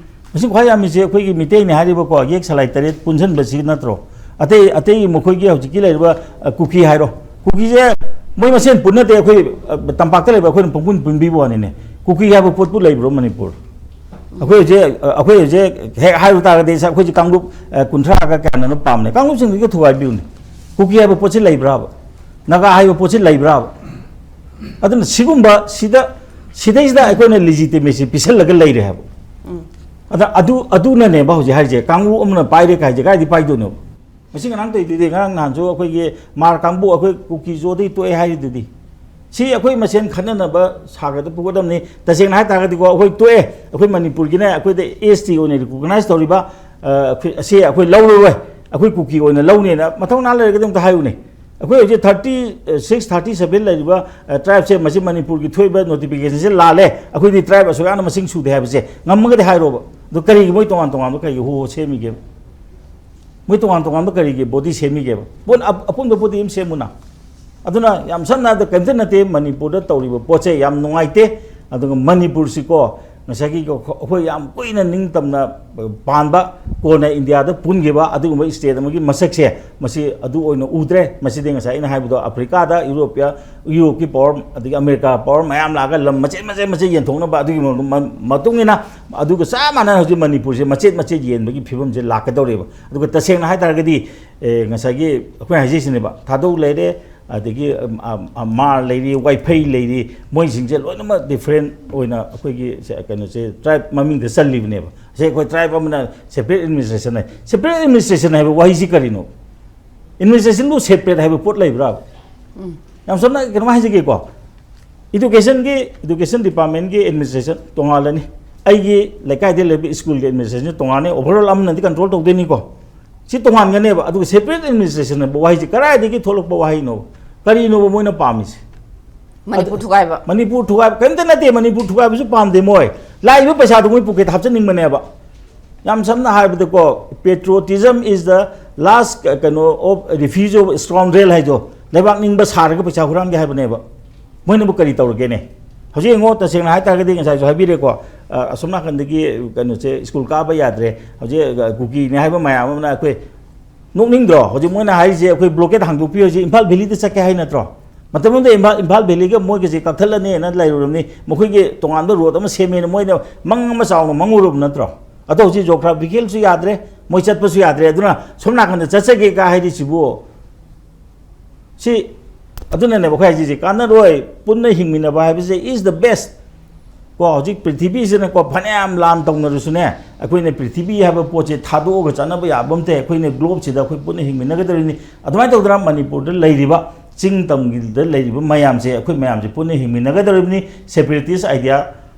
ꯃꯁꯤꯡ ꯈ꯭ꯋꯥꯏ ꯌꯥꯝꯃꯤꯁꯦ ꯑꯩꯈꯣꯏꯒꯤ ꯃꯤꯇꯩꯅꯤ ꯍꯥꯏꯔꯤꯕꯀꯣ, ꯌꯦꯛ ꯁꯂꯥꯏ ꯇꯔꯦꯠ ꯄꯨꯟꯁꯤꯟꯕꯁꯤ ꯅꯠꯇ꯭ꯔꯣ? ꯑꯇꯩ ꯑꯇꯩ ꯃꯈꯣꯏꯒꯤ ꯍꯧꯖꯤꯛꯀꯤ ꯂꯩꯔꯤꯕ, ꯑ, ꯀꯨꯀꯤ ꯍꯥꯏꯔꯣ, ꯀꯨꯀꯤꯁꯦ ꯃꯣꯏ ꯃꯁꯦꯟ ꯄꯨꯟꯅꯗꯦ, ꯑꯩꯈꯣꯏ, ꯑ, ꯇꯝꯄꯥꯛꯇ ꯂꯩꯕ ꯑꯩꯈꯣꯏꯅ ꯄꯨꯟ ꯄꯨꯟꯕꯤꯕ ꯋꯥꯅꯤꯅꯦ꯫ ꯀꯨꯀꯤ ꯍꯥꯏꯕ ꯄꯣꯠꯄꯨ ꯂꯩꯕ꯭ꯔꯣ ꯃꯅꯤꯄꯨꯔ? ꯑꯩꯈꯣꯏ ꯍꯧꯖꯤꯛ, ꯑ, ꯑꯩꯈꯣꯏ ꯍꯧꯖꯤꯛ ꯍꯦꯛ ꯍꯥꯏꯔꯨ ꯇꯥꯔꯒꯗꯤ, ꯁ- ꯑꯩꯈꯣꯏꯁꯦ ꯀꯥꯡꯂꯨꯞ, ꯑ, ꯀꯨꯟꯊ꯭ꯔꯥꯒ ꯀꯌꯥꯅꯣ ꯄꯥꯝꯅꯦ, ꯀꯥꯡꯂꯨꯞꯁꯤꯡꯗꯨꯒ ꯊꯨꯒꯥꯏꯕꯤꯌꯨꯅꯦ꯫ ꯀꯨꯀꯤ ꯍꯥꯏꯕ ꯄꯣꯠꯁꯤ ꯂꯩꯕ꯭ꯔꯥꯕ? ꯅꯥꯒꯥ ꯍꯥꯏꯕ ꯄꯣꯠꯁꯤ ꯂꯩꯕ꯭ꯔꯥꯕ? ꯑꯗꯨꯅ ꯁꯤꯒꯨꯝꯕ ꯁꯤꯗ, ꯁꯤꯗꯩꯁꯤꯗ ꯑꯩꯈꯣꯏꯅ ꯂꯤꯖꯤꯇꯤꯃꯦꯁꯤ ꯄꯤꯁꯜꯂꯒ ꯂꯩꯔꯦ ꯍꯥꯏꯕ꯫ ꯑꯗ ꯑꯗꯨ, ꯑꯗꯨꯅꯅꯦꯕ ꯍꯧꯖꯤꯛ ꯍꯥꯏꯔꯤꯁꯦ, ꯀꯥꯡꯕꯨ ꯑꯃꯅ ꯄꯥꯏꯔꯦ ꯀꯥꯏꯁꯦ ꯀꯥꯏꯗꯤ ꯄꯥꯏꯗꯣꯏꯅꯣ? ꯉꯁꯤ ꯉꯔꯥꯡ ꯇꯧꯔꯤꯗꯨꯗꯤ, ꯉꯔꯥꯡ ꯅꯍꯥꯟꯁꯨ ꯑꯩꯈꯣꯏꯒꯤ ꯃꯥꯔ ꯀꯥꯡꯕꯨ ꯑꯩꯈꯣꯏ ꯀꯨꯀꯤ ꯖꯣꯗꯩ ꯇꯣꯛꯑꯦ ꯍꯥꯏꯔꯤꯗꯨꯗꯤ꯫ ꯁꯤ ꯑꯩꯈꯣꯏ ꯃꯁꯦꯟ ꯈꯟꯅꯅꯕ ꯁꯥꯒꯗ ꯄꯨꯒꯗꯕꯅꯤ꯫ ꯇꯁꯦꯡꯅ ꯍꯥꯏ ꯇꯥꯔꯒꯗꯤꯀꯣ, ꯑꯩꯈꯣꯏ ꯇꯣꯛꯑꯦ, ꯑꯩꯈꯣꯏ ꯃꯅꯤꯄꯨꯔꯒꯤꯅꯦ, ꯑꯩꯈꯣꯏꯗ ꯑꯦꯁ ꯇꯤ ꯑꯣꯏꯅ ꯔꯤꯀꯣꯒꯅꯥꯏꯁ ꯇꯧꯔꯤꯕ, ꯑ, ꯑꯩꯈꯣꯏ, ꯑꯁꯤ ꯑꯩꯈꯣꯏ ꯂꯧꯔꯔꯣꯏ, ꯑꯩꯈꯣꯏ ꯀꯨꯀꯤ ꯑꯣꯏꯅ ꯂꯧꯅꯦꯅ ꯃꯊꯧ ꯅꯥ ꯂꯩꯔꯒꯗꯤ ꯑꯝꯇ ꯍꯥꯏꯌꯨꯅꯦ꯫ ꯑꯩꯈꯣꯏ ꯍꯧꯖꯤꯛ ꯊꯥꯔꯇꯤ ꯁꯤꯛꯁ, ꯊꯥꯔꯇꯤ ꯁꯚꯦꯟ ꯂꯩꯔꯤꯕ, ꯑ, ꯇ꯭ꯔꯥꯏꯕꯁꯦ, ꯃꯁꯤ ꯃꯅꯤꯄꯨꯔꯒꯤ ꯊꯣꯛꯏꯕ ꯅꯣꯇꯤꯐꯤꯀꯦꯁꯟꯁꯦ ꯂꯥꯜꯂꯦ, ꯑꯩꯈꯣꯏꯗꯤ ꯇ꯭ꯔꯥꯏꯕ ꯑꯁꯨꯛ ꯌꯥꯝꯅ ꯃꯁꯤꯡ ꯁꯨꯗꯦ ꯍꯥꯏꯕꯁꯦ ꯉꯝꯃꯒꯗꯤ ꯍꯥꯏꯔꯣꯕ꯫ ꯑꯗꯣ ꯀꯔꯤꯒꯤ ꯃꯣꯏ ꯇꯣꯉꯥꯟ ꯇꯣꯉꯥꯟꯕ ꯀꯔꯤꯒꯤ ꯍꯣ ꯍꯣ ꯁꯦꯝꯃꯤꯒꯦꯕ? ꯃꯣꯏ ꯇꯣꯉꯥꯟ ꯇꯣꯉꯥꯟꯕ ꯀꯔꯤꯒꯤ ꯕꯣꯗꯤ ꯁꯦꯝꯃꯤꯒꯦꯕ? ꯄꯣꯠ ꯑꯞ-, ꯑꯄꯨꯟꯕ ꯄꯣꯠꯇꯤ ꯑꯗꯨꯝ ꯁꯦꯝꯃꯨꯅ꯫ ꯑꯗꯨꯅ ꯌꯥꯝ ꯁꯝꯅ ꯍꯥꯏꯔꯕꯗ ꯀꯔꯤꯝꯇ ꯅꯠꯇꯦ, ꯃꯅꯤꯄꯨꯔꯗ ꯇꯧꯔꯤꯕ ꯄꯣꯠꯁꯦ ꯌꯥꯝ ꯅꯨꯡꯉꯥꯏꯇꯦ꯫ ꯑꯗꯨꯒ ꯃꯅꯤꯄꯨꯔꯁꯤꯀꯣ, ꯉꯁꯥꯏꯒꯤ ꯑꯩꯈꯣꯏ ꯌꯥꯝ ꯀꯨꯏꯅ ꯅꯤꯡꯇꯝꯅ ꯄꯥꯟꯕ, ꯀꯣꯟꯅ ꯏꯟꯗꯤꯌꯥꯗ ꯄꯨꯟꯈꯤꯕ ꯑꯗꯨꯒꯨꯝꯕ ꯁ꯭ꯇꯦꯠ ꯑꯃꯒꯤ ꯃꯁꯛꯁꯦ ꯃꯁꯤ ꯑꯗꯨ ꯑꯣꯏꯅ ꯎꯗ꯭ꯔꯦ꯫ ꯃꯁꯤꯗꯤ ꯉꯁꯥꯏ ꯑꯩꯅ ꯍꯥꯏꯕꯗꯣ ꯑꯐ꯭ꯔꯤꯀꯥꯗ ꯌꯨꯔꯣꯞꯀꯤ, ꯌꯨꯔꯣꯞꯀꯤ ꯄꯋꯥꯔ ꯑꯗꯒꯤ ꯑꯃꯦꯔꯤꯀꯥ ꯄꯋꯥꯔ ꯃꯌꯥꯝ ꯂꯥꯛꯑꯒ ꯂꯝ ꯃꯆꯦꯠ ꯃꯆꯦꯠ ꯃꯆꯦꯠ ꯌꯦꯟꯊꯣꯛꯅꯕ ꯑꯗꯨꯒꯤ ꯃ-, ꯃ-, ꯃꯇꯨꯡ ꯏꯟꯅ ꯑꯗꯨꯒ ꯆꯞ ꯃꯥꯟꯅꯅ ꯍꯧꯖꯤꯛ ꯃꯅꯤꯄꯨꯔꯁꯦ ꯃꯆꯦꯠ ꯃꯆꯦꯠ ꯌꯦꯟꯕꯒꯤ ꯐꯤꯕꯝꯁꯦ ꯂꯥꯛꯀꯗꯧꯔꯦꯕ꯫ ꯑꯗꯨꯒ ꯇꯁꯦꯡꯅ ꯍꯥꯏ ꯇꯥꯔꯒꯗꯤ, ꯑꯦ, ꯉꯁꯥꯏꯒꯤ ꯑꯩꯈꯣꯏꯅ ꯍꯥꯏꯖꯩꯁꯤꯅꯦꯕ, ꯊꯥꯗꯧ ꯂꯩꯔꯦ, ꯑꯗꯒꯤ, ꯑꯝ, ꯑꯝ, ꯑꯝ, ꯃꯥꯔ ꯂꯩꯔꯤ, ꯋꯥꯏꯐꯩ ꯂꯩꯔꯤ, ꯃꯣꯏꯁꯤꯡꯁꯦ ꯂꯣꯏꯅꯃꯛ ꯗꯤꯐ꯭ꯔꯦꯟ ꯑꯣꯏꯅ ꯑꯩꯈꯣꯏꯒꯤ ꯁꯦ-, ꯀꯩꯅꯣꯁꯦ ꯇ꯭ꯔꯥꯏꯕ ꯃꯃꯤꯡꯗ ꯆꯜꯂꯤꯕꯅꯦꯕ꯫ ꯁꯦ ꯑꯩꯈꯣꯏ ꯇ꯭ꯔꯥꯏꯕ ꯑꯃꯅ ꯁꯦꯄꯔꯦꯠ ꯑꯦꯗꯃꯤꯅꯤꯁꯇ꯭ꯔꯦꯁꯟ ꯍꯥꯏ, ꯁꯦꯄꯔꯦꯠ ꯑꯦꯗꯃꯤꯅꯤꯁꯇ꯭ꯔꯦꯁꯟ ꯍꯥꯏꯕ ꯋꯥꯍꯩꯁꯤ ꯀꯔꯤꯅꯣ? ꯑꯦꯗꯃꯤꯅꯤꯁꯇ꯭ꯔꯦꯁꯟꯕꯨ ꯁꯦꯄꯔꯦꯠ ꯍꯥꯏꯕ ꯄꯣꯠ ꯂꯩꯕ꯭ꯔꯥ? ꯌꯥꯝ ꯁꯝꯅ ꯀꯩꯅꯣꯝ ꯍꯥꯏꯖꯒꯦꯀꯣ, ꯏꯗꯨꯀꯦꯁꯟꯒꯤ, ꯏꯗꯨꯀꯦꯁꯟ ꯗꯤꯄꯥꯔꯠꯃꯦꯟꯒꯤ ꯑꯦꯗꯃꯤꯅꯤꯁꯇ꯭ꯔꯦꯁꯟ ꯇꯣꯉꯥꯟꯂꯅꯤ, ꯑꯩꯒꯤ ꯂꯩꯀꯥꯏꯗ ꯂꯩꯕ ꯁ꯭ꯀꯨꯜꯒꯤ ꯑꯦꯗꯃꯤꯅꯤꯁꯇ꯭ꯔꯦꯁꯟ ꯇꯣꯉꯥꯟꯅꯤ, ꯑꯣꯚꯔꯑꯣꯜ ꯑꯃꯅꯗꯤ ꯀꯟꯇ꯭ꯔꯣꯜ ꯇꯧꯗꯣꯏꯅꯤꯀꯣ꯫ ꯁꯤ ꯇꯣꯉꯥꯟꯒꯅꯦꯕ꯫ ꯑꯗꯨꯒ ꯁꯦꯄꯔꯦꯠ ꯑꯦꯗꯃꯤꯅꯤꯁꯇ꯭ꯔꯦꯁꯟ ꯍꯥꯏꯕ ꯋꯥꯍꯩꯁꯤ ꯀꯗꯥꯏꯗꯒꯤ ꯊꯣꯛꯂꯛꯄ ꯋꯥꯍꯩꯅꯣ? ꯀꯔꯤꯅꯣꯕ ꯃꯣꯏꯅ ꯄꯥꯝꯃꯤꯁꯦ? ꯃꯅꯤꯄꯨꯔ ꯊꯨꯒꯥꯏꯕ꯫ ꯃꯅꯤꯄꯨꯔ ꯊꯨꯒꯥꯏꯕ ꯀꯔꯤꯝꯇ ꯅꯠꯇꯦ꯫ ꯃꯅꯤꯄꯨꯔ ꯊꯨꯒꯥꯏꯕꯁꯨ ꯄꯥꯝꯗꯦ ꯃꯣꯏ꯫ ꯂꯥꯛꯏꯕ ꯄꯩꯁꯥꯗꯣ ꯃꯣꯏ ꯄꯣꯀꯦꯠ ꯍꯥꯞꯆꯅꯤꯡꯕꯅꯦꯕ꯫ ꯌꯥꯝ ꯁꯝꯅ ꯍꯥꯏꯕꯗꯀꯣ, patriotism is the last, ꯀꯩꯅꯣ, of refuge of scoundrel ꯍꯥꯏꯗꯣ, ꯂꯩꯕꯥꯛ ꯅꯤꯡꯕ ꯁꯥꯔꯒ ꯄꯩꯁꯥ ꯍꯨꯔꯥꯟꯒꯦ ꯍꯥꯏꯕꯅꯦꯕ꯫ ꯃꯣꯏꯅꯕꯨ ꯀꯔꯤ ꯇꯧꯔꯒꯦꯅꯦ? ꯍꯧꯖꯤꯛ ꯌꯦꯡꯉꯣ, ꯇꯁꯦꯡꯅ ꯍꯥꯏꯇꯥꯔꯒꯗꯤ ꯉꯁꯥꯏꯁꯨ ꯍꯥꯏꯕꯤꯔꯦꯀꯣ, ꯑ, ꯑꯁꯣꯝ ꯅꯥꯀꯟꯗꯒꯤ ꯀꯩꯅꯣꯁꯦ ꯁ꯭ꯀꯨꯜ ꯀꯥꯕ ꯌꯥꯗ꯭ꯔꯦ, ꯍꯧꯖꯤꯛ, ꯑ, ꯀꯨꯀꯤꯅꯦ ꯍꯥꯏꯕ ꯃꯌꯥꯝ ꯑꯃꯅ ꯑꯩꯈꯣꯏ ꯅꯣꯛꯅꯤꯡꯗ꯭ꯔꯣ? ꯍꯧꯖꯤꯛ ꯃꯣꯏꯅ ꯍꯥꯏꯔꯤꯁꯦ ꯑꯩꯈꯣꯏ ꯕ꯭ꯂꯣꯀꯦꯠ ꯍꯥꯡꯗꯣꯛꯄꯤꯌꯨ, ꯍꯧꯖꯤꯛ ꯏꯝꯐꯥꯜ ꯚꯦꯂꯤꯗ ꯆꯠꯀꯦ ꯍꯥꯏ ꯅꯠꯇ꯭ꯔꯣ? ꯃꯇꯝ ꯑꯃꯗ ꯏꯝꯐꯥꯜ, ꯏꯝꯐꯥꯜ ꯚꯦꯂꯤꯒ ꯃꯣꯏꯒꯁꯦ ꯀꯛꯊꯠꯂꯅꯦꯅ ꯂꯩꯔꯨꯔꯕꯅꯤ꯫ ꯃꯈꯣꯏꯒꯤ ꯇꯣꯉꯥꯟꯕ ꯔꯣꯗ ꯑꯃ ꯁꯦꯝꯃꯦꯅ ꯃꯣꯏꯅ ꯃꯪ ꯑꯃ ꯆꯥꯎꯅ ꯃꯪꯉꯨꯔꯕ ꯅꯠꯇ꯭ꯔꯣ? ꯑꯗꯣ ꯍꯧꯖꯤꯛ ꯖꯣꯒ꯭ꯔꯥꯐꯤꯀꯦꯜꯁꯨ ꯌꯥꯗ꯭ꯔꯦ, ꯃꯣꯏ ꯆꯠꯄꯁꯨ ꯌꯥꯗ꯭ꯔꯦ꯫ ꯑꯗꯨꯅ ꯁꯣꯝ ꯅꯥꯀꯟꯗ ꯆꯠꯆꯒꯦ ꯀꯥ ꯍꯥꯏꯔꯤꯁꯤꯕꯨ ꯁꯤ ꯑꯗꯨꯅꯅꯦꯕ ꯑꯩꯈꯣꯏ ꯍꯥꯏꯁꯤꯁꯦ, ꯀꯥꯟꯅꯔꯣꯏ, ꯄꯨꯟꯅ ꯍꯤꯡꯃꯤꯟꯅꯕ ꯍꯥꯏꯕꯁꯦ is the best꯫ ꯀꯣ, ꯍꯧꯖꯤꯛ ꯄ꯭ꯔꯤꯊꯤꯕꯤꯁꯤꯅꯀꯣ ꯐꯅꯌꯥꯝ ꯂꯥꯟ ꯇꯧꯅꯔꯁꯨꯅꯦ, ꯑꯩꯈꯣꯏꯅ ꯄ꯭ꯔꯤꯊꯤꯕꯤ ꯍꯥꯏꯕ ꯄꯣꯠꯁꯦ ꯊꯥꯗꯣꯛꯑꯒ ꯆꯠꯅꯕ ꯌꯥꯕ ꯅꯠꯇꯦ꯫ ꯑꯩꯈꯣꯏꯅ ꯒ꯭ꯂꯣꯕꯁꯤꯗ ꯑꯩꯈꯣꯏ ꯄꯨꯟꯅ ꯍꯤꯡꯃꯤꯟꯅꯒꯗꯧꯔꯤꯅꯤ꯫ ꯑꯗꯨꯃꯥꯏꯅ ꯇꯧꯗꯅ ꯃꯅꯤꯄꯨꯔꯗ ꯂꯩꯔꯤꯕ ꯆꯤꯡ ꯇꯝꯒꯤꯗ ꯂꯩꯔꯤꯕ ꯃꯌꯥꯝꯁꯦ, ꯑꯩꯈꯣꯏ ꯃꯌꯥꯝꯁꯦ ꯄꯨꯟꯅ ꯍꯤꯡꯃꯤꯟꯅꯒꯗꯧꯔꯤꯕꯅꯤ꯫ ꯁꯦꯄꯔꯦꯇꯤꯁ ꯑꯥꯏꯗꯤꯌꯥ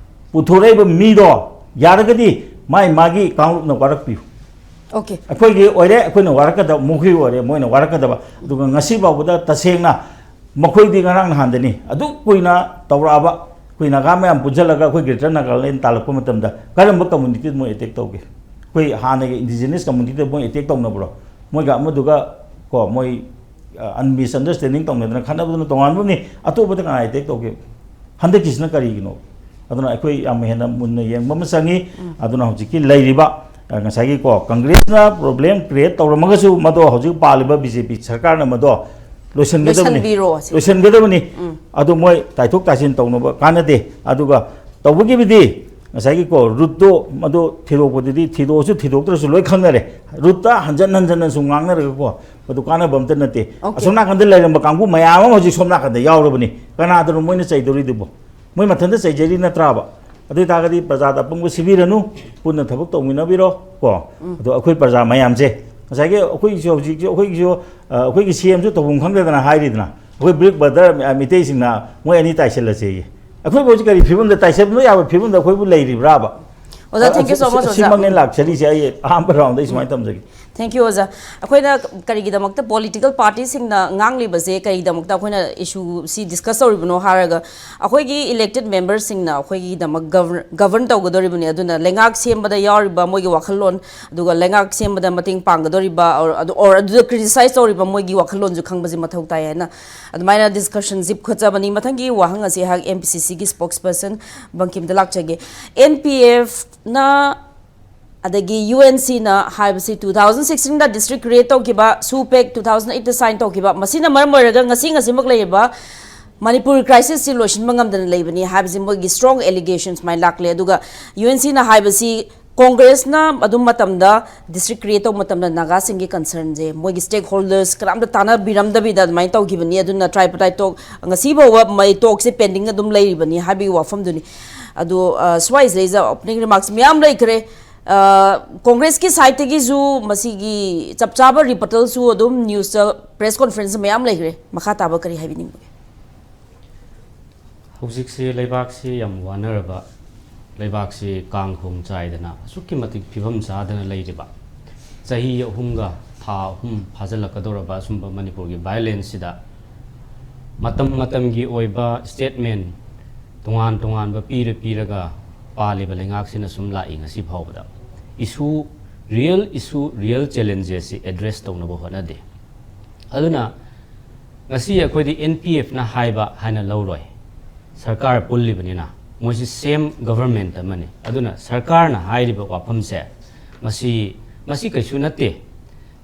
ꯄꯨꯊꯣꯔꯛꯏꯕ ꯃꯤꯗꯣ ꯌꯥꯔꯒꯗꯤ ꯃꯥꯏ ꯃꯥꯒꯤ ꯀꯥꯡꯂꯨꯞꯅ ꯋꯥꯔꯛꯄꯤꯌꯨ꯫ ꯑꯣꯀꯦ꯫ ꯑꯩꯈꯣꯏꯒꯤ ꯑꯣꯏꯔꯦ, ꯑꯩꯈꯣꯏꯅ ꯋꯥꯔꯛꯀꯗꯕ, ꯃꯈꯣꯏꯒꯤ ꯑꯣꯏꯔꯦ, ꯃꯣꯏꯅ ꯋꯥꯔꯛꯀꯗꯕ꯫ ꯑꯗꯨꯒ ꯉꯁꯤ ꯐꯥꯎꯕꯗ ꯇꯁꯦꯡꯅ ꯃꯈꯣꯏꯗꯤ ꯉꯔꯥꯡ ꯅꯍꯥꯟꯗꯅꯤ ꯑꯗꯨꯛ ꯀꯨꯏꯅ ꯇꯧꯔꯛꯑꯕ꯫ ꯑꯩꯈꯣꯏ ꯅꯥꯒꯥ ꯃꯌꯥꯝ ꯄꯨꯟꯁꯤꯜꯂꯒ ꯑꯩꯈꯣꯏ ꯒ꯭ꯔꯦꯇꯔ ꯅꯥꯒꯥꯂꯦꯟ ꯇꯥꯜꯂꯛꯄ ꯃꯇꯝꯗ ꯀꯔꯝꯕ ꯀꯝꯃꯨꯅꯤꯇꯤꯗ ꯃꯣꯏ ꯑꯦꯇꯦꯛ ꯇꯧꯒꯦ? ꯑꯩꯈꯣꯏ ꯍꯥꯟꯅꯒꯤ ꯏꯟꯗꯤꯖꯤꯅꯁ ꯀꯝꯃꯨꯅꯤꯇꯤꯗ ꯃꯣꯏ ꯑꯦꯇꯦꯛ ꯇꯧꯅꯕ꯭ꯔꯣ? ꯃꯣꯏꯒ ꯑꯃꯗꯨꯒ ꯀꯣ, ꯃꯣꯏ, ꯑ, ꯃꯤꯁꯑꯟꯗꯔꯁꯇꯦꯟꯗꯤꯡ ꯇꯧꯅꯗꯅ ꯈꯠꯅꯕꯗꯨꯅ ꯇꯣꯉꯥꯟꯕ ꯑꯃꯅꯤ꯫ ꯑꯇꯣꯞꯄꯗ ꯀꯅꯥ ꯑꯦꯇꯦꯛ ꯇꯧꯒꯦ? ꯍꯟꯗꯛꯀꯤꯁꯤꯅ ꯀꯔꯤꯒꯤꯅꯣ? ꯑꯗꯨꯅ ꯑꯩꯈꯣꯏ ꯌꯥꯝ ꯍꯦꯟꯅ ꯃꯨꯟꯅ ꯌꯦꯡꯕ ꯑꯃ ꯆꯪꯉꯤ꯫ ꯑꯗꯨꯅ ꯍꯧꯖꯤꯛꯀꯤ ꯂꯩꯔꯤꯕ, ꯑ, ꯉꯁꯥꯏꯒꯤꯀꯣ, ꯀꯪꯒ꯭ꯔꯦꯁꯅ problem create ꯇꯧꯔꯝꯃꯒꯁꯨ ꯃꯗꯣ ꯍꯧꯖꯤꯛ ꯄꯥꯜꯂꯤꯕ BJP ꯁꯔꯀꯥꯔꯅ ꯃꯗꯣ ꯂꯣꯏꯁꯤꯟꯒꯗꯕꯅꯤ꯫ ꯂꯣꯏꯁꯤꯟꯕꯤꯔꯣ ꯁꯤ꯫ ꯂꯣꯏꯁꯤꯟꯒꯗꯕꯅꯤ꯫ ꯑꯗꯨ ꯃꯣꯏ ꯇꯥꯏꯊꯣꯛ ꯇꯥꯏꯁꯤꯟ ꯇꯧꯅꯕ ꯀꯥꯟꯅꯗꯦ꯫ ꯑꯗꯨꯒ ꯇꯧꯕꯒꯤꯕꯨꯗꯤ ꯉꯁꯥꯏꯒꯤꯀꯣ, ꯔꯨꯠꯇꯣ ꯃꯗꯨ ꯊꯤꯗꯣꯛꯄꯗꯨꯗꯤ, ꯊꯤꯗꯣꯛꯑꯁꯨ ꯊꯤꯗꯣꯛꯇ꯭ꯔꯁꯨ ꯂꯣꯏ ꯈꯪꯅꯔꯦ꯫ ꯔꯨꯠꯇ ꯍꯟꯖꯟ ꯍꯟꯖꯟꯅ ꯁꯨꯝ ꯉꯥꯡꯅꯔꯒꯀꯣ, ꯃꯗꯨ ꯀꯥꯟꯅꯕ ꯑꯝꯇ ꯅꯠꯇꯦ꯫ Okay꯫ ꯑꯁꯣꯝ ꯅꯥꯀꯟꯗ ꯂꯩꯔꯝꯕ ꯀꯥꯡꯕꯨ ꯃꯌꯥꯝ ꯑꯃ ꯍꯧꯖꯤꯛ ꯁꯣꯝ ꯅꯥꯀꯟꯗ ꯌꯥꯎꯔꯕꯅꯤ꯫ ꯀꯅꯥꯗꯅꯣ ꯃꯣꯏꯅ ꯆꯩꯗꯧꯔꯤꯗꯨꯕꯣ? ꯃꯣꯏ ꯃꯊꯟꯇ ꯆꯩꯖꯔꯤ ꯅꯠꯇ꯭ꯔꯥꯕ? ꯑꯗꯨ ꯑꯣꯏꯇꯥꯔꯒꯗꯤ ꯄ꯭ꯔꯖꯥꯗ ꯑꯄꯪꯕ ꯁꯤꯕꯤꯔꯅꯨ, ꯄꯨꯟꯅ ꯊꯕꯛ ꯇꯧꯃꯤꯟꯅꯕꯤꯔꯣ ꯀꯣ꯫ ꯑꯗꯣ ꯑꯩꯈꯣꯏ ꯄ꯭ꯔꯖꯥ ꯃꯌꯥꯝꯁꯦ, ꯉꯁꯥꯏꯒꯤ ꯑꯩꯈꯣꯏꯒꯤꯁꯨ ꯍꯧꯖꯤꯛꯁꯨ, ꯑꯩꯈꯣꯏꯒꯤꯁꯨ, ꯑ, ꯑꯩꯈꯣꯏꯒꯤ CMꯁꯨ ꯇꯧꯐꯝ ꯈꯪꯗꯗꯅ ꯍꯥꯏꯔꯤꯗꯅ, ꯑꯩꯈꯣꯏ Big Brother, ꯑ, ꯃꯤꯇꯩꯁꯤꯡꯅ ꯃꯣꯏ ꯑꯅꯤ ꯇꯥꯏꯁꯤꯜꯂꯁꯦꯌꯦ꯫ ꯑꯩꯈꯣꯏꯕꯨ ꯍꯧꯖꯤꯛ ꯀꯔꯤ ꯐꯤꯕꯝꯗ, ꯇꯥꯏꯁꯤꯟꯕ ꯌꯥꯕ ꯐꯤꯕꯝꯗ ꯑꯩꯈꯣꯏꯕꯨ ꯂꯩꯔꯤꯕ꯭ꯔꯥꯕ? ꯑꯣꯖꯥ, thank you so much, ꯑꯣꯖꯥ꯫ ꯁꯤꯃꯛꯅꯦ ꯂꯥꯛꯆꯔꯤꯁꯦ ꯑꯩ ꯑꯍꯥꯟꯕ roundꯗ ꯑꯩ ꯁꯨꯃꯥꯏꯅ ꯊꯝꯖꯒꯦ꯫ Thank you, ꯑꯣꯖꯥ꯫ ꯑꯩꯈꯣꯏꯅ ꯀꯔꯤꯒꯤꯗꯃꯛꯇ political partyꯁꯤꯡꯅ ꯉꯥꯡꯂꯤꯕꯁꯦ, ꯀꯔꯤꯒꯤꯗꯃꯛꯇ ꯑꯩꯈꯣꯏꯅ issueꯁꯤ discuss ꯇꯧꯔꯤꯕꯅꯣ ꯍꯥꯏꯔꯒ, ꯑꯩꯈꯣꯏꯒꯤ elected memberꯁꯤꯡꯅ ꯑꯩꯈꯣꯏꯒꯤꯗꯃꯛ govern, govern ꯇꯧꯒꯗꯧꯔꯤꯕꯅꯤ꯫ ꯑꯗꯨꯅ ꯂꯩꯉꯥꯛ ꯁꯦꯝꯕꯗ ꯌꯥꯎꯔꯤꯕ ꯃꯣꯏꯒꯤ ꯋꯥꯈꯜꯂꯣꯟ, ꯑꯗꯨꯒ ꯂꯩꯉꯥꯛ ꯁꯦꯝꯕꯗ ꯃꯇꯦꯡ ꯄꯥꯡꯒꯗꯧꯔꯤꯕ, or ꯑꯗꯨ, or ꯑꯗꯨꯗ criticize ꯇꯧꯔꯤꯕ ꯃꯣꯏꯒꯤ ꯋꯥꯈꯜꯂꯣꯟꯁꯨ ꯈꯪꯕꯁꯦ ꯃꯊꯧ ꯇꯥꯏ ꯍꯥꯏꯅ ꯑꯗꯨꯃꯥꯏꯅ discussion ꯆꯤꯞꯈꯠꯆꯕꯅꯤ꯫ ꯃꯊꯪꯒꯤ ꯋꯥꯍꯪ ꯑꯁꯤ ꯑꯩꯍꯥꯛ NPCCꯒꯤ spokesperson ꯕꯪꯀꯤꯝꯗ ꯂꯥꯛꯆꯒꯦ꯫ NPFꯅ ꯑꯗꯒꯤ UNCꯅ ꯍꯥꯏꯕꯁꯤ two thousand sixteenꯗ district create ꯇꯧꯈꯤꯕ, SoO Pact two thousand eightꯇ sign ꯇꯧꯈꯤꯕ, ꯃꯁꯤꯅ ꯃꯔꯝ ꯑꯣꯏꯔꯒ ꯉꯁꯤ ꯉꯁꯤꯃꯛ ꯂꯩꯔꯤꯕ ꯃꯅꯤꯄꯨꯔ crisisꯁꯤ ꯂꯣꯏꯁꯤꯟꯕ ꯉꯝꯗꯅ ꯂꯩꯕꯅꯤ ꯍꯥꯏꯕꯁꯤ ꯃꯣꯏꯒꯤ strong allegation ꯁꯨꯃꯥꯏꯅ ꯂꯥꯛꯂꯦ꯫ ꯑꯗꯨꯒ UNCꯅ ꯍꯥꯏꯕꯁꯤ ꯀꯣꯡꯒ꯭ꯔꯦꯁꯅ ꯑꯗꯨꯝ ꯃꯇꯝꯗ district create ꯇꯧꯕ ꯃꯇꯝꯗ ꯅꯥꯒꯥꯁꯤꯡꯒꯤ concernꯁꯦ ꯃꯣꯏꯒꯤ stakeholders ꯀꯅꯥꯝꯇ ꯇꯥꯟꯅꯕꯤꯔꯝꯗꯕꯤꯗ ꯑꯗꯨꯃꯥꯏꯅ ꯇꯧꯈꯤꯕꯅꯤ꯫ ꯑꯗꯨꯅ tripartite talk ꯉꯁꯤ ꯐꯥꯎꯕ ꯃꯩ talkꯁꯦ pending ꯑꯗꯨꯝ ꯂꯩꯔꯤꯕꯅꯤ ꯍꯥꯏꯕꯒꯤ ꯋꯥꯐꯝꯗꯨꯅꯤ꯫ ꯑꯗꯣ, ꯑ, ꯁ꯭ꯋꯥꯏꯁꯤꯗꯩꯁꯤꯗ opening remarks ꯃꯌꯥꯝ ꯂꯩꯈ꯭ꯔꯦ꯫ ꯑ, ꯀꯣꯡꯒ꯭ꯔꯦꯁꯀꯤ sideꯇꯒꯤꯁꯨ ꯃꯁꯤꯒꯤ ꯆꯞ ꯆꯥꯕ rebuttalꯁꯨ ꯑꯗꯨꯝ newsꯇ press conference ꯃꯌꯥꯝ ꯂꯩꯈ꯭ꯔꯦ꯫ ꯃꯈꯥ ꯇꯥꯕ ꯀꯔꯤ ꯍꯥꯏꯕꯤꯅꯤꯡꯕꯒꯦ? ꯍꯧꯖꯤꯛꯁꯤ ꯂꯩꯕꯥꯛꯁꯤ ꯌꯥꯝ ꯋꯥꯅꯔꯕ, ꯂꯩꯕꯥꯛꯁꯤ ꯀꯥꯡ ꯈꯣꯡ ꯆꯥꯏꯗꯅ ꯑꯁꯨꯛꯀꯤ ꯃꯇꯤꯛ ꯐꯤꯕꯝ ꯆꯥꯗꯅ ꯂꯩꯔꯤꯕ, ꯆꯍꯤ ꯑꯍꯨꯝꯒ ꯊꯥ ꯑꯍꯨꯝ ꯐꯥꯖꯤꯜꯂꯛꯀꯗꯧꯔꯕ ꯑꯁꯨꯝꯕ ꯃꯅꯤꯄꯨꯔꯒꯤ violenceꯁꯤꯗ ꯃꯇꯝ ꯃꯇꯝꯒꯤ ꯑꯣꯏꯕ statement ꯇꯣꯉꯥꯟ ꯇꯣꯉꯥꯟꯕ ꯄꯤꯔ ꯄꯤꯔꯒ ꯄꯥꯜꯂꯤꯕ ꯂꯩꯉꯥꯛꯁꯤꯅ ꯁꯨꯝ ꯂꯥꯛꯏ ꯉꯁꯤ ꯐꯥꯎꯕꯗ꯫ Issue, real issue, real challengesꯁꯤ address ꯇꯧꯅꯕ ꯍꯣꯠꯅꯗꯦ꯫ ꯑꯗꯨꯅ ꯉꯁꯤ ꯑꯩꯈꯣꯏꯗꯤ NPFꯅ ꯍꯥꯏꯕ ꯍꯥꯏꯅ ꯂꯧꯔꯣꯏ, ꯁꯔꯀꯥꯔ ꯄꯨꯜꯂꯤꯕꯅꯤꯅ꯫ ꯃꯣꯏꯁꯤ ꯁꯦꯝ ꯒꯚꯔꯟꯃꯦꯟꯠ ꯑꯃꯅꯤ꯫ ꯑꯗꯨꯅ ꯁꯔꯀꯥꯔꯅ ꯍꯥꯏꯔꯤꯕ ꯋꯥꯐꯝꯁꯦ ꯃꯁꯤ, ꯃꯁꯤ ꯀꯩꯁꯨ ꯅꯠꯇꯦ,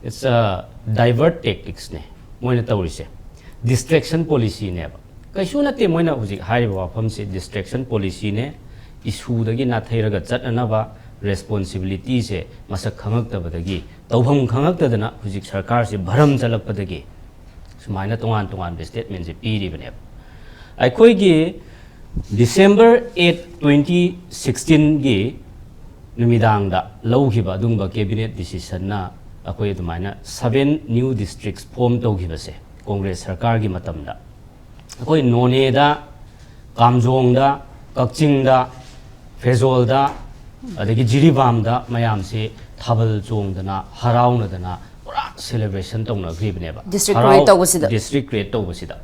it's a divert tactics ꯅꯦ ꯃꯣꯏꯅ ꯇꯧꯔꯤꯁꯦ꯫ ꯗꯤꯁꯇ꯭ꯔꯦꯛꯁꯟ ꯄꯣꯂꯤꯁꯤꯅꯦꯕ꯫ ꯀꯩꯁꯨ ꯅꯠꯇꯦ ꯃꯣꯏꯅ ꯍꯧꯖꯤꯛ ꯍꯥꯏꯔꯤꯕ ꯋꯥꯐꯝꯁꯦ, ꯗꯤꯁꯇ꯭ꯔꯦꯛꯁꯟ ꯄꯣꯂꯤꯁꯤꯅꯦ꯫ ꯏꯁꯨꯗꯒꯤ ꯅꯥꯊꯩꯔꯒ ꯆꯠꯅꯅꯕ ꯔꯦꯁꯄꯣꯟꯁꯤꯕꯤꯂꯤꯇꯤꯁꯦ ꯃꯁꯛ ꯈꯪꯉꯛꯇꯕꯗꯒꯤ, ꯇꯧꯐꯝ ꯈꯪꯉꯛꯇꯗꯅ ꯍꯧꯖꯤꯛ ꯁꯔꯀꯥꯔꯁꯤ ꯚꯔꯝ ꯆꯠꯂꯛꯄꯗꯒꯤ ꯁꯨꯃꯥꯏꯅ ꯇꯣꯉꯥꯟ ꯇꯣꯉꯥꯟꯕ ꯁ꯭ꯇꯦꯠꯃꯦꯟꯁꯦ ꯄꯤꯔꯤꯕꯅꯦꯕ꯫ ꯑꯩꯈꯣꯏꯒꯤ December eight, twenty sixteen ꯒꯤ ꯅꯨꯃꯤꯗꯥꯡꯗ ꯂꯧꯈꯤꯕ ꯑꯗꯨꯒꯨꯝꯕ ꯀꯦꯕꯤꯅꯦꯠ ꯗꯤꯁꯤꯁꯟꯅ ꯑꯩꯈꯣꯏ ꯑꯗꯨꯃꯥꯏꯅ seven new districts form ꯇꯧꯈꯤꯕꯁꯦ Congress ꯁꯔꯀꯥꯔꯒꯤ ꯃꯇꯝꯗ꯫ ꯑꯩꯈꯣꯏ ꯅꯣꯅꯦꯗ, ꯀꯥꯝꯖꯣꯡꯗ, ꯀꯛꯆꯤꯡꯗ, ꯐꯦꯖꯣꯜꯗ, ꯑꯗꯒꯤ ꯖꯤꯔꯤꯕꯥꯝꯗ ꯃꯌꯥꯝꯁꯤ ꯊꯥꯕꯜ ꯆꯣꯡꯗꯅ ꯍꯔꯥꯎꯅꯗꯅ ꯄꯨꯔꯥ ꯁꯦꯂꯦꯕ꯭ꯔꯦꯁꯟ ꯇꯧꯅꯈ꯭ꯔꯤꯕꯅꯦꯕ꯫ District ꯍꯔꯥꯎ-, create ꯇꯧꯕꯁꯤꯗ꯫ District create ꯇꯧꯕꯁꯤꯗ꯫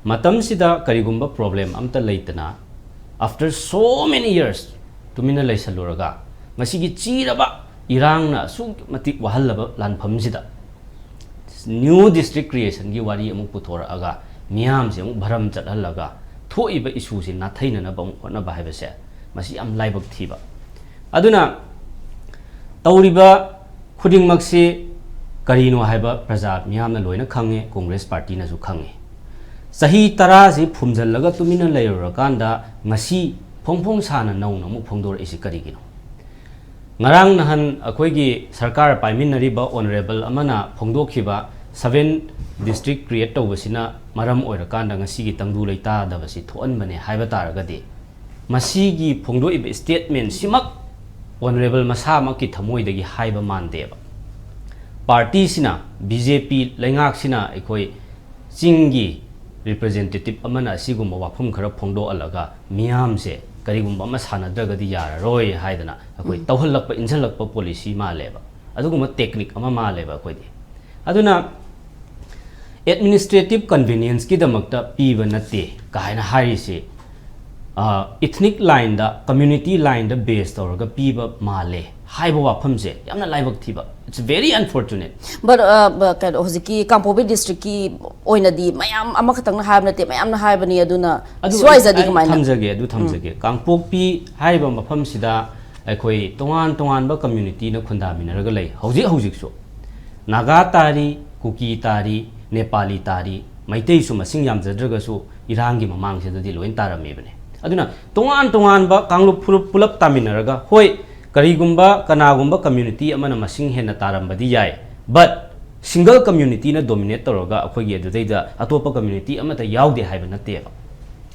ꯃꯇꯝꯁꯤꯗ ꯀꯔꯤꯒꯨꯝꯕ ꯄ꯭ꯔꯣꯕ꯭ꯂꯦꯝ ꯑꯝꯇ ꯂꯩꯇꯅ, after so many years ꯇꯨꯃꯤꯟꯅ ꯂꯩꯁꯜꯂꯨꯔꯒ, ꯉꯁꯤꯒꯤ ꯆꯤꯔꯕ ꯏꯔꯥꯡꯅ ꯑꯁꯨꯛꯀꯤ ꯃꯇꯤꯛ ꯋꯥꯍꯜꯂꯕ ꯂꯥꯟꯐꯝꯁꯤꯗ, ꯅ꯭ꯌꯨ ꯗꯤꯁꯇ꯭ꯔꯤꯛ ꯀ꯭ꯔꯤꯌꯦꯁꯟꯒꯤ ꯋꯥꯔꯤ ꯑꯃꯨꯛ ꯄꯨꯊꯣꯔꯛꯑꯒ, ꯃꯤꯌꯥꯝꯁꯦ ꯑꯃꯨꯛ ꯚꯔꯝ ꯆꯠꯍꯜꯂꯒ, ꯊꯣꯛꯏꯕ ꯏꯁꯨꯁꯤ ꯅꯥꯊꯩꯅꯅꯕ ꯑꯃꯨꯛ ꯍꯣꯠꯅꯕ ꯍꯥꯏꯕꯁꯦ, ꯃꯁꯤ ꯌꯥꯝ ꯂꯥꯏꯕꯛ ꯊꯤꯕ꯫ ꯑꯗꯨꯅ ꯇꯧꯔꯤꯕ ꯈꯨꯗꯤꯡꯃꯛꯁꯤ ꯀꯔꯤꯅꯣ ꯍꯥꯏꯕ ꯄ꯭ꯔꯖꯥ ꯃꯤꯌꯥꯝꯅ ꯂꯣꯏꯅ ꯈꯪꯉꯦ, ꯀꯣꯡꯒ꯭ꯔꯦꯁ ꯄꯥꯔꯇꯤꯅꯁꯨ ꯈꯪꯉꯦ꯫ ꯆꯍꯤ ꯇꯔꯥꯁꯤ ꯐꯨꯝꯖꯤꯜꯂꯒ ꯇꯨꯃꯤꯟꯅ ꯂꯩꯔꯨꯔꯀꯥꯟꯗ ꯉꯁꯤ ꯐꯣꯡ ꯐꯣꯡ ꯁꯥꯅ ꯅꯧꯅ ꯑꯃꯨꯛ ꯐꯣꯡꯗꯣꯔꯛꯏꯁꯤ ꯀꯔꯤꯒꯤꯅꯣ? ꯉꯔꯥꯡ ꯅꯍꯥꯟ ꯑꯩꯈꯣꯏꯒꯤ ꯁꯔꯀꯥꯔ ꯄꯥꯏꯃꯤꯟꯅꯔꯤꯕ ꯑꯣꯅꯔꯦꯕꯜ ꯑꯃꯅ ꯐꯣꯡꯗꯣꯛꯈꯤꯕ seven district create ꯇꯧꯕꯁꯤꯅ ꯃꯔꯝ ꯑꯣꯏꯔꯀꯥꯟꯗ ꯉꯁꯤꯒꯤ ꯇꯪꯗꯨ ꯂꯩꯇꯥꯗꯕꯁꯤ ꯊꯣꯛꯍꯟꯕꯅꯦ ꯍꯥꯏꯕ ꯇꯥꯔꯒꯗꯤ, ꯃꯁꯤꯒꯤ ꯐꯣꯡꯗꯣꯛꯏꯕ ꯁ꯭ꯇꯦꯠꯃꯦꯟꯁꯤꯃꯛ ꯑꯣꯅꯔꯦꯕꯜ ꯃꯁꯥꯃꯛꯀꯤ ꯊꯃꯣꯏꯗꯒꯤ ꯍꯥꯏꯕ ꯃꯥꯟꯗꯦꯕ꯫ ꯄꯥꯔꯇꯤꯁꯤꯅ, ꯕꯤ ꯖꯦ ꯄꯤ ꯂꯩꯉꯥꯛꯁꯤꯅ ꯑꯩꯈꯣꯏ ꯆꯤꯡꯒꯤ ꯔꯤꯄ꯭ꯔꯖꯦꯟꯇꯦꯇꯤꯚ ꯑꯃꯅ ꯑꯁꯤꯒꯨꯝꯕ ꯋꯥꯐꯝ ꯈꯔ ꯐꯣꯡꯗꯣꯛꯍꯜꯂꯒ ꯃꯤꯌꯥꯝꯁꯦ ꯀꯔꯤꯒꯨꯝꯕ ꯑꯃ ꯁꯥꯟꯅꯗ꯭ꯔꯒꯗꯤ ꯌꯥꯔꯔꯣꯏ ꯍꯥꯏꯗꯅ ꯑꯩꯈꯣꯏ ꯎꯝ꯫ ꯇꯧꯍꯜꯂꯛꯄ, ꯏꯟꯁꯤꯜꯂꯛꯄ ꯄꯣꯂꯤꯁꯤ ꯃꯥꯜꯂꯦꯕ꯫ ꯑꯗꯨꯒꯨꯝꯕ ꯇꯦꯛꯅꯤꯛ ꯑꯃ ꯃꯥꯜꯂꯦꯕ ꯑꯩꯈꯣꯏꯗꯤ꯫ ꯑꯗꯨꯅ ꯑꯦꯗꯃꯤꯅꯤꯁꯇ꯭ꯔꯦꯇꯤꯚ ꯀꯟꯚꯤꯅꯤꯌꯦꯟꯁꯀꯤꯗꯃꯛꯇ ꯄꯤꯕ ꯅꯠꯇꯦ ꯀꯥꯏꯅ ꯍꯥꯏꯔꯤꯁꯤ, ꯑ, ꯏꯊꯅꯤꯛ ꯂꯥꯏꯟꯗ, ꯀꯝꯃ꯭ꯌꯨꯅꯤꯇꯤ ꯂꯥꯏꯟꯗ ꯕꯦꯁ ꯇꯧꯔꯒ ꯄꯤꯕ ꯃꯥꯜꯂꯦ꯫ ꯍꯥꯏꯕ ꯋꯥꯐꯝꯁꯦ ꯌꯥꯝꯅ ꯂꯥꯏꯕꯛ ꯊꯤꯕ, it's very unfortunate. But uh, but ꯀꯩꯅꯣ ꯍꯧꯖꯤꯛꯀꯤ ꯀꯥꯡꯄꯣꯛꯄꯤ ꯗꯤꯁꯇ꯭ꯔꯤꯛꯀꯤ ꯑꯣꯏꯅꯗꯤ ꯃꯌꯥꯝ ꯑꯃꯈꯛꯇꯪꯅ ꯍꯥꯏꯕ ꯅꯠꯇꯦ, ꯃꯌꯥꯝꯅ ꯍꯥꯏꯕꯅꯤ꯫ ꯑꯗꯨꯅ ꯑꯗꯨ ꯁ꯭ꯋꯥꯏꯁꯤꯗꯤ ꯑꯩ ꯀꯃꯥꯏꯅ? ꯊꯝꯖꯒꯦ, ꯑꯗꯨ ꯊꯝꯖꯒꯦ꯫ ꯀꯥꯡꯄꯣꯛꯄꯤ ꯍꯥꯏꯔꯤꯕ ꯃꯐꯝꯁꯤꯗ ꯑꯩꯈꯣꯏ ꯇꯣꯉꯥꯟ ꯇꯣꯉꯥꯟꯕ ꯀꯝꯃ꯭ꯌꯨꯅꯤꯇꯤꯅ ꯈꯨꯟꯗꯥꯃꯤꯟꯅꯔꯒ ꯂꯩ ꯍꯧꯖꯤꯛ ꯍꯧꯖꯤꯛꯁꯨ꯫ ꯅꯥꯒꯥ ꯇꯥꯔꯤ, ꯀꯨꯀꯤ ꯇꯥꯔꯤ, ꯅꯦꯄꯥꯂꯤ ꯇꯥꯔꯤ, ꯃꯩꯇꯩꯁꯨ ꯃꯁꯤꯡ ꯌꯥꯝꯖꯗ꯭ꯔꯒꯁꯨ ꯏꯔꯥꯡꯒꯤ ꯃꯃꯥꯡꯁꯤꯗꯗꯤ ꯂꯣꯏꯅ ꯇꯥꯔꯝꯃꯤꯕꯅꯤ꯫ ꯑꯗꯨꯅ ꯇꯣꯉꯥꯟ ꯇꯣꯉꯥꯟꯕ ꯀꯥꯡꯂꯨꯞ ꯐꯨꯔꯨꯞ ꯄꯨꯂꯞ ꯇꯥꯃꯤꯟꯅꯔꯒ, ꯍꯣꯏ, ꯀꯔꯤꯒꯨꯝꯕ ꯀꯅꯥꯒꯨꯝꯕ ꯀꯝꯃ꯭ꯌꯨꯅꯤꯇꯤ ꯑꯃꯅ ꯃꯁꯤꯡ ꯍꯦꯟꯅ ꯇꯥꯔꯝꯕꯗꯤ ꯌꯥꯏ, but single communityꯅ dominate ꯇꯧꯔꯒ ꯑꯩꯈꯣꯏꯒꯤ ꯑꯗꯨꯗꯩꯗ ꯑꯇꯣꯞꯄ ꯀꯝꯃ꯭ꯌꯨꯅꯤꯇꯤ ꯑꯃꯠꯇ ꯌꯥꯎꯗꯦ ꯍꯥꯏꯕ ꯅꯠꯇꯦꯕ꯫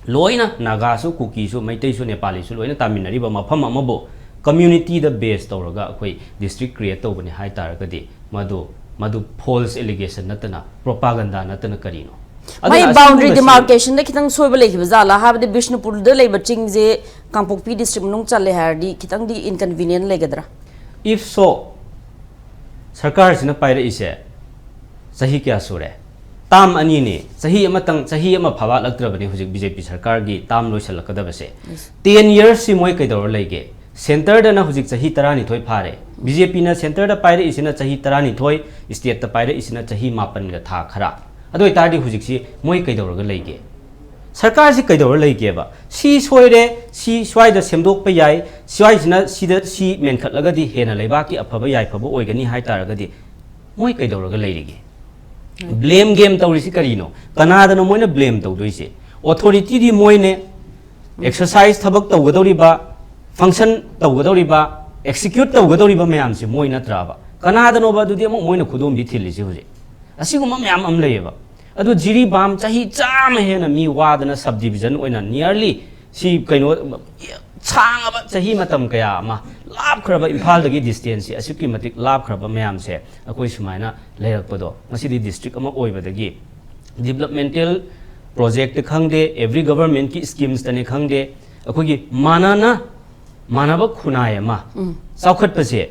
ꯂꯣꯏꯅ ꯅꯥꯒꯥꯁꯨ, ꯀꯨꯀꯤꯁꯨ, ꯃꯩꯇꯩꯁꯨ, ꯅꯦꯄꯥꯂꯤꯁꯨ ꯂꯣꯏꯅ ꯇꯥꯃꯤꯟꯅꯔꯤꯕ ꯃꯐꯝ ꯑꯃꯕꯨ communityꯗ base ꯇꯧꯔꯒ ꯑꯩꯈꯣꯏ district create ꯇꯧꯕꯅꯤ ꯍꯥꯏ ꯇꯥꯔꯒꯗꯤ, ꯃꯗꯨ ꯃꯗꯨ false allegation ꯅꯠꯇꯅ, propaganda ꯅꯠꯇꯅ ꯀꯔꯤꯅꯣ? ꯑꯗꯨꯅ ꯃꯥꯏ boundary ꯑꯁꯤꯒꯨꯝꯕꯁꯤ demarcationꯗ ꯈꯤꯇꯪ ꯁꯣꯏꯕ ꯂꯩꯈꯤꯕ ꯖꯥꯠꯂꯥ? ꯍꯥꯏꯕꯗꯤ ꯕꯤꯁꯅꯨꯄꯨꯔꯗ ꯂꯩꯕ ꯆꯤꯡꯁꯦ ꯀꯥꯡꯄꯣꯛꯄꯤ ꯗꯤꯁꯇ꯭ꯔꯤꯛ ꯃꯅꯨꯡ ꯆꯜꯂꯦ ꯍꯥꯏꯔꯗꯤ ꯈꯤꯇꯪꯗꯤ inconvenient ꯂꯩꯒꯗ꯭ꯔꯥ? If so, ꯁꯔꯀꯥꯔꯁꯤꯅ ꯄꯥꯏꯔꯛꯏꯁꯦ ꯆꯍꯤ ꯀꯌꯥ ꯁꯨꯔꯦ? ꯇꯥꯝ ꯑꯅꯤꯅꯤ꯫ ꯆꯍꯤ ꯑꯃꯇꯪ, ꯆꯍꯤ ꯑꯃ ꯐꯥꯕꯥꯠꯂꯛꯇ꯭ꯔꯕꯅꯤ ꯍꯧꯖꯤꯛ ꯕꯤ ꯖꯦ ꯄꯤ ꯁꯔꯀꯥꯔꯒꯤ ꯇꯥꯝ ꯂꯣꯏꯁꯤꯜꯂꯛꯀꯗꯕꯁꯦ꯫ Ten yearsꯁꯤ ꯃꯣꯏ ꯀꯩꯗꯧꯔ ꯂꯩꯒꯦ? Centreꯗꯅ ꯍꯧꯖꯤꯛ ꯆꯍꯤ ꯇꯔꯥꯅꯤꯊꯣꯏ ꯐꯥꯔꯦ꯫ ꯕꯤ ꯖꯦ ꯄꯤꯅ centreꯗ ꯄꯥꯏꯔꯛꯏꯁꯤꯅ ꯆꯍꯤ ꯇꯔꯥꯅꯤꯊꯣꯏ, stateꯇ ꯄꯥꯏꯔꯛꯏꯁꯤꯅ ꯆꯍꯤ ꯃꯥꯄꯟꯒ ꯊꯥ ꯈꯔ꯫ ꯑꯗꯨ ꯑꯣꯏꯇꯥꯔꯗꯤ ꯍꯧꯖꯤꯛꯁꯤ ꯃꯣꯏ ꯀꯩꯗꯧꯔꯒ ꯂꯩꯒꯦ? ꯁꯔꯀꯥꯔꯁꯤ ꯀꯩꯗꯧꯔ ꯂꯩꯒꯦꯕ? ꯁꯤ ꯁꯣꯏꯔꯦ, ꯁꯤ ꯁ꯭ꯋꯥꯏꯗ ꯁꯦꯝꯗꯣꯛꯄ ꯌꯥꯏ, ꯁ꯭ꯋꯥꯏꯁꯤꯅ ꯁꯤꯗ ꯁꯤ ꯃꯦꯟꯈꯠꯂꯒꯗꯤ ꯍꯦꯟꯅ ꯂꯩꯕꯥꯛꯀꯤ ꯑꯐꯕ ꯌꯥꯏꯐꯕ ꯑꯣꯏꯒꯅꯤ ꯍꯥꯏ ꯇꯥꯔꯒꯗꯤ ꯃꯣꯏ ꯀꯩꯗꯧꯔꯒ ꯂꯩꯔꯤꯒꯦ? Blame game ꯇꯧꯔꯤꯁꯤ ꯀꯔꯤꯅꯣ? ꯀꯅꯥꯗꯅꯣ ꯃꯣꯏꯅ blame ꯇꯧꯗꯣꯏꯁꯦ? Authorityꯗꯤ ꯃꯣꯏꯅꯦ, exercise ꯊꯕꯛ ꯇꯧꯒꯗꯧꯔꯤꯕ, function ꯇꯧꯒꯗꯧꯔꯤꯕ, execute ꯇꯧꯒꯗꯧꯔꯤꯕ ꯃꯌꯥꯝꯁꯦ ꯃꯣꯏ ꯅꯠꯇ꯭ꯔꯕ? ꯀꯅꯥꯗꯅꯣꯕ ꯑꯗꯨꯗꯤ ꯑꯃꯨꯛ ꯃꯣꯏꯅ ꯈꯨꯗꯣꯝꯕꯤ ꯊꯤꯜꯂꯤꯁꯦ ꯍꯧꯖꯤꯛ? ꯑꯁꯤꯒꯨꯝꯕ ꯃꯌꯥꯝ ꯑꯃ ꯂꯩꯌꯦꯕ꯫ ꯑꯗꯨ ꯖꯤꯔꯤꯕꯥꯝ ꯆꯍꯤ ꯆꯥꯝꯃ ꯍꯦꯟꯅ ꯃꯤ ꯋꯥꯗꯅ subdivision ꯑꯣꯏꯅ nearly ꯁꯤ ꯀꯩꯅꯣ ꯁꯥꯡꯉꯕ ꯆꯍꯤ ꯃꯇꯝ ꯀꯌꯥ ꯑꯃ ꯂꯥꯞꯈ꯭ꯔꯕ, ꯏꯝꯐꯥꯜꯗꯒꯤ distanceꯁꯤ ꯑꯁꯨꯛꯀꯤ ꯃꯇꯤꯛ ꯂꯥꯞꯈ꯭ꯔꯕ ꯃꯌꯥꯝꯁꯦ ꯑꯩꯈꯣꯏ ꯁꯨꯃꯥꯏꯅ ꯂꯩꯔꯛꯄꯗꯣ, ꯉꯁꯤꯗꯤ district ꯑꯃ ꯑꯣꯏꯕꯗꯒꯤ developmental projectꯇ ꯈꯪꯗꯦ, every governmentꯀꯤ schemesꯇꯅꯤ ꯈꯪꯗꯦ, ꯑꯩꯈꯣꯏꯒꯤ ꯃꯥꯟꯅꯅ, ꯃꯥꯟꯅꯕ ꯈꯨꯟꯅꯥꯏ ꯑꯃ ꯆꯥꯎꯈꯠꯄꯁꯦ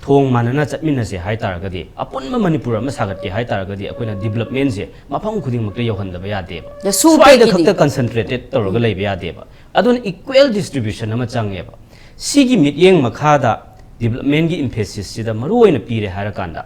ꯊꯣꯡ ꯃꯥꯟꯅꯅ ꯆꯠꯃꯤꯟꯅꯁꯦ ꯍꯥꯏ ꯇꯥꯔꯒꯗꯤ, ꯑꯄꯨꯟꯕ ꯃꯅꯤꯄꯨꯔ ꯑꯃ ꯁꯥꯒꯠꯀꯦ ꯍꯥꯏ ꯇꯥꯔꯒꯗꯤ, ꯑꯩꯈꯣꯏꯅ developmentꯁꯦ ꯃꯐꯝ ꯈꯨꯗꯤꯡꯃꯛꯇ ꯌꯧꯍꯟꯗꯕ ꯌꯥꯗꯦꯕ꯫ ꯌꯥꯁꯨ ꯁ꯭ꯋꯥꯏꯗ ꯄꯩꯒꯤꯗꯤ꯫ ꯈꯛꯇ concentrated ꯇꯧꯔꯒ ꯂꯩꯕ ꯌꯥꯗꯦꯕ꯫ ꯑꯗꯨꯅ equal distribution ꯑꯃ ꯆꯪꯉꯦꯕ꯫ ꯁꯤꯒꯤ ꯃꯤꯠꯌꯦꯡ ꯃꯈꯥꯗ ꯗꯤꯕꯂꯞꯃꯦꯟꯒꯤ ꯏꯝꯐꯦꯁꯤꯁꯁꯤꯗ ꯃꯔꯨ ꯑꯣꯏꯅ ꯄꯤꯔꯦ ꯍꯥꯏꯔꯀꯥꯟꯗ,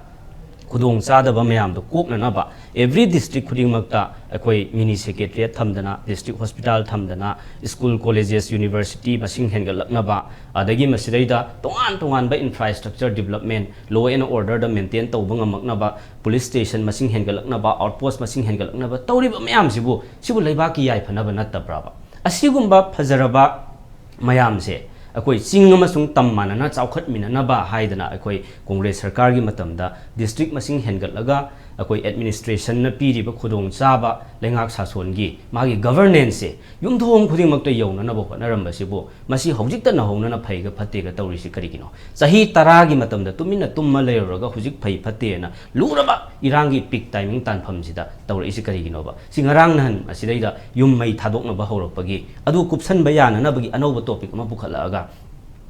ꯈꯨꯗꯣꯡ ꯆꯥꯗꯕ ꯃꯌꯥꯝꯗꯣ ꯀꯣꯛꯅꯅꯕ every district ꯈꯨꯗꯤꯡꯃꯛꯇ ꯑꯩꯈꯣꯏ mini secretariat ꯊꯝꯗꯅ, district hospital ꯊꯝꯗꯅ, school, colleges, university ꯃꯁꯤꯡ ꯍꯦꯟꯒꯠꯂꯛꯅꯕ, ꯑꯗꯒꯤ ꯃꯁꯤꯗꯩꯗ ꯇꯣꯉꯥꯟ ꯇꯣꯉꯥꯟꯕ infrastructure development, law and order the maintain ꯇꯧꯕ ꯉꯝꯃꯛꯅꯕ, police station ꯃꯁꯤꯡ ꯍꯦꯟꯒꯠꯂꯛꯅꯕ, outpost ꯃꯁꯤꯡ ꯍꯦꯟꯒꯠꯂꯛꯅꯕ ꯇꯧꯔꯤꯕ ꯃꯌꯥꯝꯁꯤꯕꯨ, ꯁꯤꯕꯨ ꯂꯩꯕꯥꯛꯀꯤ ꯌꯥꯏꯐꯅꯕ ꯅꯠꯇꯕ꯭ꯔꯕ? ꯑꯁꯤꯒꯨꯝꯕ ꯐꯖꯔꯕ ꯃꯌꯥꯝꯁꯦ ꯑꯩꯈꯣꯏ ꯆꯤꯡ ꯑꯃꯁꯨꯡ ꯇꯝ ꯃꯥꯟꯅꯅ ꯆꯥꯎꯈꯠꯃꯤꯟꯅꯅꯕ ꯍꯥꯏꯗꯅ ꯑꯩꯈꯣꯏ ꯀꯣꯡꯒ꯭ꯔꯦꯁ ꯁꯔꯀꯥꯔꯒꯤ ꯃꯇꯝꯗ district ꯃꯁꯤꯡ ꯍꯦꯟꯒꯠꯂꯒ ꯑꯩꯈꯣꯏ administration ꯅ ꯄꯤꯔꯤꯕ ꯈꯨꯗꯣꯡꯆꯥꯕ, ꯂꯩꯉꯥꯛ ꯁꯥꯁꯣꯟꯒꯤ ꯃꯥꯒꯤ governance ꯁꯦ ꯌꯨꯝꯊꯣꯡ ꯈꯨꯗꯤꯡꯃꯛꯇ ꯌꯧꯅꯅꯕ ꯍꯣꯠꯅꯔꯝꯕꯁꯤꯕꯨ, ꯃꯁꯤ ꯍꯧꯖꯤꯛꯇ ꯅꯧꯍꯧꯅꯅ ꯐꯩꯒ ꯐꯠꯇꯦꯒ ꯇꯧꯔꯤꯁꯤ ꯀꯔꯤꯒꯤꯅꯣ? ꯆꯍꯤ ꯇꯔꯥꯒꯤ ꯃꯇꯝꯗ ꯇꯨꯃꯤꯟꯅ ꯇꯨꯝꯃ ꯂꯩꯔꯨꯔꯒ ꯍꯧꯖꯤꯛ ꯐꯩ ꯐꯠꯇꯦꯅ ꯂꯨꯔꯕ ꯏꯔꯥꯡꯒꯤ peak timing ꯇꯥꯟꯐꯝꯁꯤꯗ ꯇꯧꯔꯛꯏꯁꯤ ꯀꯔꯤꯒꯤꯅꯣꯕ? ꯁꯤ ꯉꯔꯥꯡ ꯅꯍꯥꯟ ꯑꯁꯤꯗꯩꯗ ꯌꯨꯝ ꯃꯩ ꯊꯥꯗꯣꯛꯅꯕ ꯍꯧꯔꯛꯄꯒꯤ ꯑꯗꯨ ꯀꯨꯞꯁꯟꯕ ꯌꯥꯅꯅꯕꯒꯤ ꯑꯅꯧꯕ topic ꯑꯃ ꯄꯨꯈꯠꯂꯛꯑꯒ,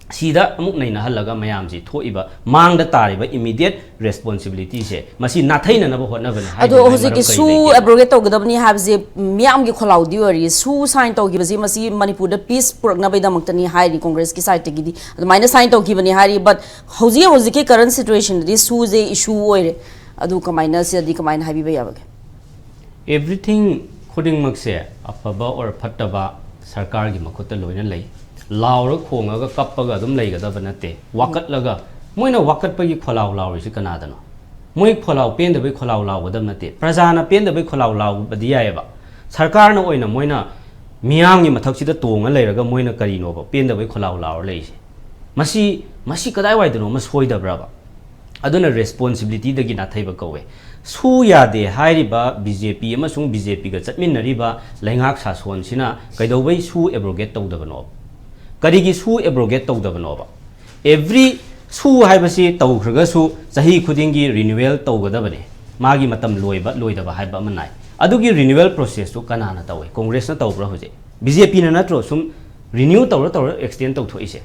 ꯁꯤꯗ ꯑꯃꯨꯛ ꯅꯩꯅꯍꯜꯂꯒ ꯃꯌꯥꯝꯁꯤ ꯊꯣꯛꯏꯕ ꯃꯥꯡꯗ ꯇꯥꯔꯤꯕ immediate responsibility ꯁꯦ, ꯃꯁꯤ ꯅꯥꯊꯩꯅꯅꯕ ꯍꯣꯠꯅꯕꯅꯤ ꯑꯗꯣ ꯍꯥꯏꯗꯨꯅ ꯍꯧꯖꯤꯛꯀꯤ ꯃꯔꯝ ꯀꯔꯤ ꯁꯨ ꯂꯩꯒꯦ? Abrogate ꯇꯧꯒꯗꯕꯅꯤ ꯍꯥꯏꯕꯁꯦ ꯃꯤꯌꯥꯝꯒꯤ ꯈꯣꯜꯂꯥꯎꯗꯤ ꯑꯣꯏꯔꯤ꯫ ꯁꯨ sign ꯇꯧꯈꯤꯕꯁꯤ ꯃꯁꯤ ꯃꯅꯤꯄꯨꯔꯗ peace ꯄꯨꯔꯛꯅꯕꯒꯤꯗꯃꯛꯇꯅꯤ ꯍꯥꯏꯔꯤ ꯀꯣꯡꯒ꯭ꯔꯦꯁꯀꯤ side ꯇꯒꯤꯗꯤ, ꯑꯗꯨꯃꯥꯏꯅ sign ꯇꯧꯈꯤꯕꯅꯤ ꯍꯥꯏꯔꯤ꯫ But ꯍꯧꯖꯤꯛ ꯍꯧꯖꯤꯛꯀꯤ current situation ꯗꯗꯤ ꯁꯨꯁꯦ issue ꯑꯣꯏꯔꯦ꯫ ꯑꯗꯨ ꯀꯃꯥꯏꯅ, ꯁꯤꯗꯗꯤ ꯀꯃꯥꯏꯅ ꯍꯥꯏꯕꯤꯕ ꯌꯥꯕꯒꯦ? Everything ꯈꯨꯗꯤꯡꯃꯛꯁꯦ, ꯑꯐꯕ or ꯐꯠꯇꯕ, ꯁꯔꯀꯥꯔꯒꯤ ꯃꯈꯨꯠꯇ ꯂꯣꯏꯅ ꯂꯩ꯫ ꯂꯥꯎꯔ ꯈꯣꯡꯉꯒ ꯀꯞꯄꯒ ꯑꯗꯨꯝ ꯂꯩꯒꯗꯕ ꯅꯠꯇꯦ꯫ ꯋꯥꯀꯠꯂꯒ, ꯃꯣꯏꯅ ꯋꯥꯀꯠꯄꯒꯤ ꯈꯣꯜꯂꯥꯎ ꯂꯥꯎꯔꯤꯁꯤ ꯀꯅꯥꯗꯅꯣ? ꯃꯣꯏ ꯈꯣꯜꯂꯥꯎ ꯄꯦꯟꯗꯕꯩ ꯈꯣꯜꯂꯥꯎ ꯂꯥꯎꯒꯗꯕ ꯅꯠꯇꯦ꯫ ꯄ꯭ꯔꯖꯥꯅ ꯄꯦꯟꯗꯕꯩ ꯈꯣꯜꯂꯥꯎ ꯂꯥꯎꯕꯗꯤ ꯌꯥꯏꯑꯕ꯫ ꯁꯔꯀꯥꯔꯅ ꯑꯣꯏꯅ ꯃꯣꯏꯅ ꯃꯤꯌꯥꯝꯒꯤ ꯃꯊꯛꯁꯤꯗ ꯇꯣꯡꯉ ꯂꯩꯔꯒ ꯃꯣꯏꯅ ꯀꯔꯤꯅꯣꯕ ꯄꯦꯟꯗꯕꯩ ꯈꯣꯜꯂꯥꯎ ꯂꯥꯎꯔ ꯂꯩꯔꯤꯁꯦ? ꯃꯁꯤ, ꯃꯁꯤ ꯀꯗꯥꯏꯋꯥꯏꯗꯅꯣ ꯑꯃ ꯁꯣꯏꯗꯕ꯭ꯔꯕ? ꯑꯗꯨꯅ responsibility ꯗꯒꯤ ꯅꯥꯊꯩꯕ ꯀꯧꯋꯦ꯫ ꯁꯨ ꯌꯥꯗꯦ ꯍꯥꯏꯔꯤꯕ ꯕꯤ ꯖꯦ ꯄꯤ ꯑꯃꯁꯨꯡ ꯕꯤ ꯖꯦ ꯄꯤꯒ ꯆꯠꯃꯤꯟꯅꯔꯤꯕ ꯂꯩꯉꯥꯛ ꯁꯥꯁꯣꯟꯁꯤꯅ ꯀꯩꯗꯧꯕꯩ ꯁꯨ abrogate ꯇꯧꯗꯕꯅꯣꯕ? ꯀꯔꯤꯒꯤ ꯁꯨ abrogate ꯇꯧꯗꯕꯅꯣꯕ? Every ꯁꯨ ꯍꯥꯏꯕꯁꯤ ꯇꯧꯈ꯭ꯔꯒꯁꯨ ꯆꯍꯤ ꯈꯨꯗꯤꯡꯒꯤ renewal ꯇꯧꯒꯗꯕꯅꯦ꯫ ꯃꯥꯒꯤ ꯃꯇꯝ ꯂꯣꯏꯕ ꯂꯣꯏꯗꯕ ꯍꯥꯏꯕ ꯑꯃ ꯅꯥꯏ꯫ ꯑꯗꯨꯒꯤ renewal process ꯇꯨ ꯀꯅꯥꯅ ꯇꯧꯋꯦ? ꯀꯣꯡꯒ꯭ꯔꯦꯁꯅ ꯇꯧꯕ꯭ꯔꯥ ꯍꯧꯖꯤꯛ? ꯕꯤ ꯖꯦ ꯄꯤꯅ ꯅꯠꯇ꯭ꯔꯣ ꯁꯨꯝ renew ꯇꯧꯔ ꯇꯧꯔ extend ꯇꯧꯊꯣꯛꯏꯁꯦ?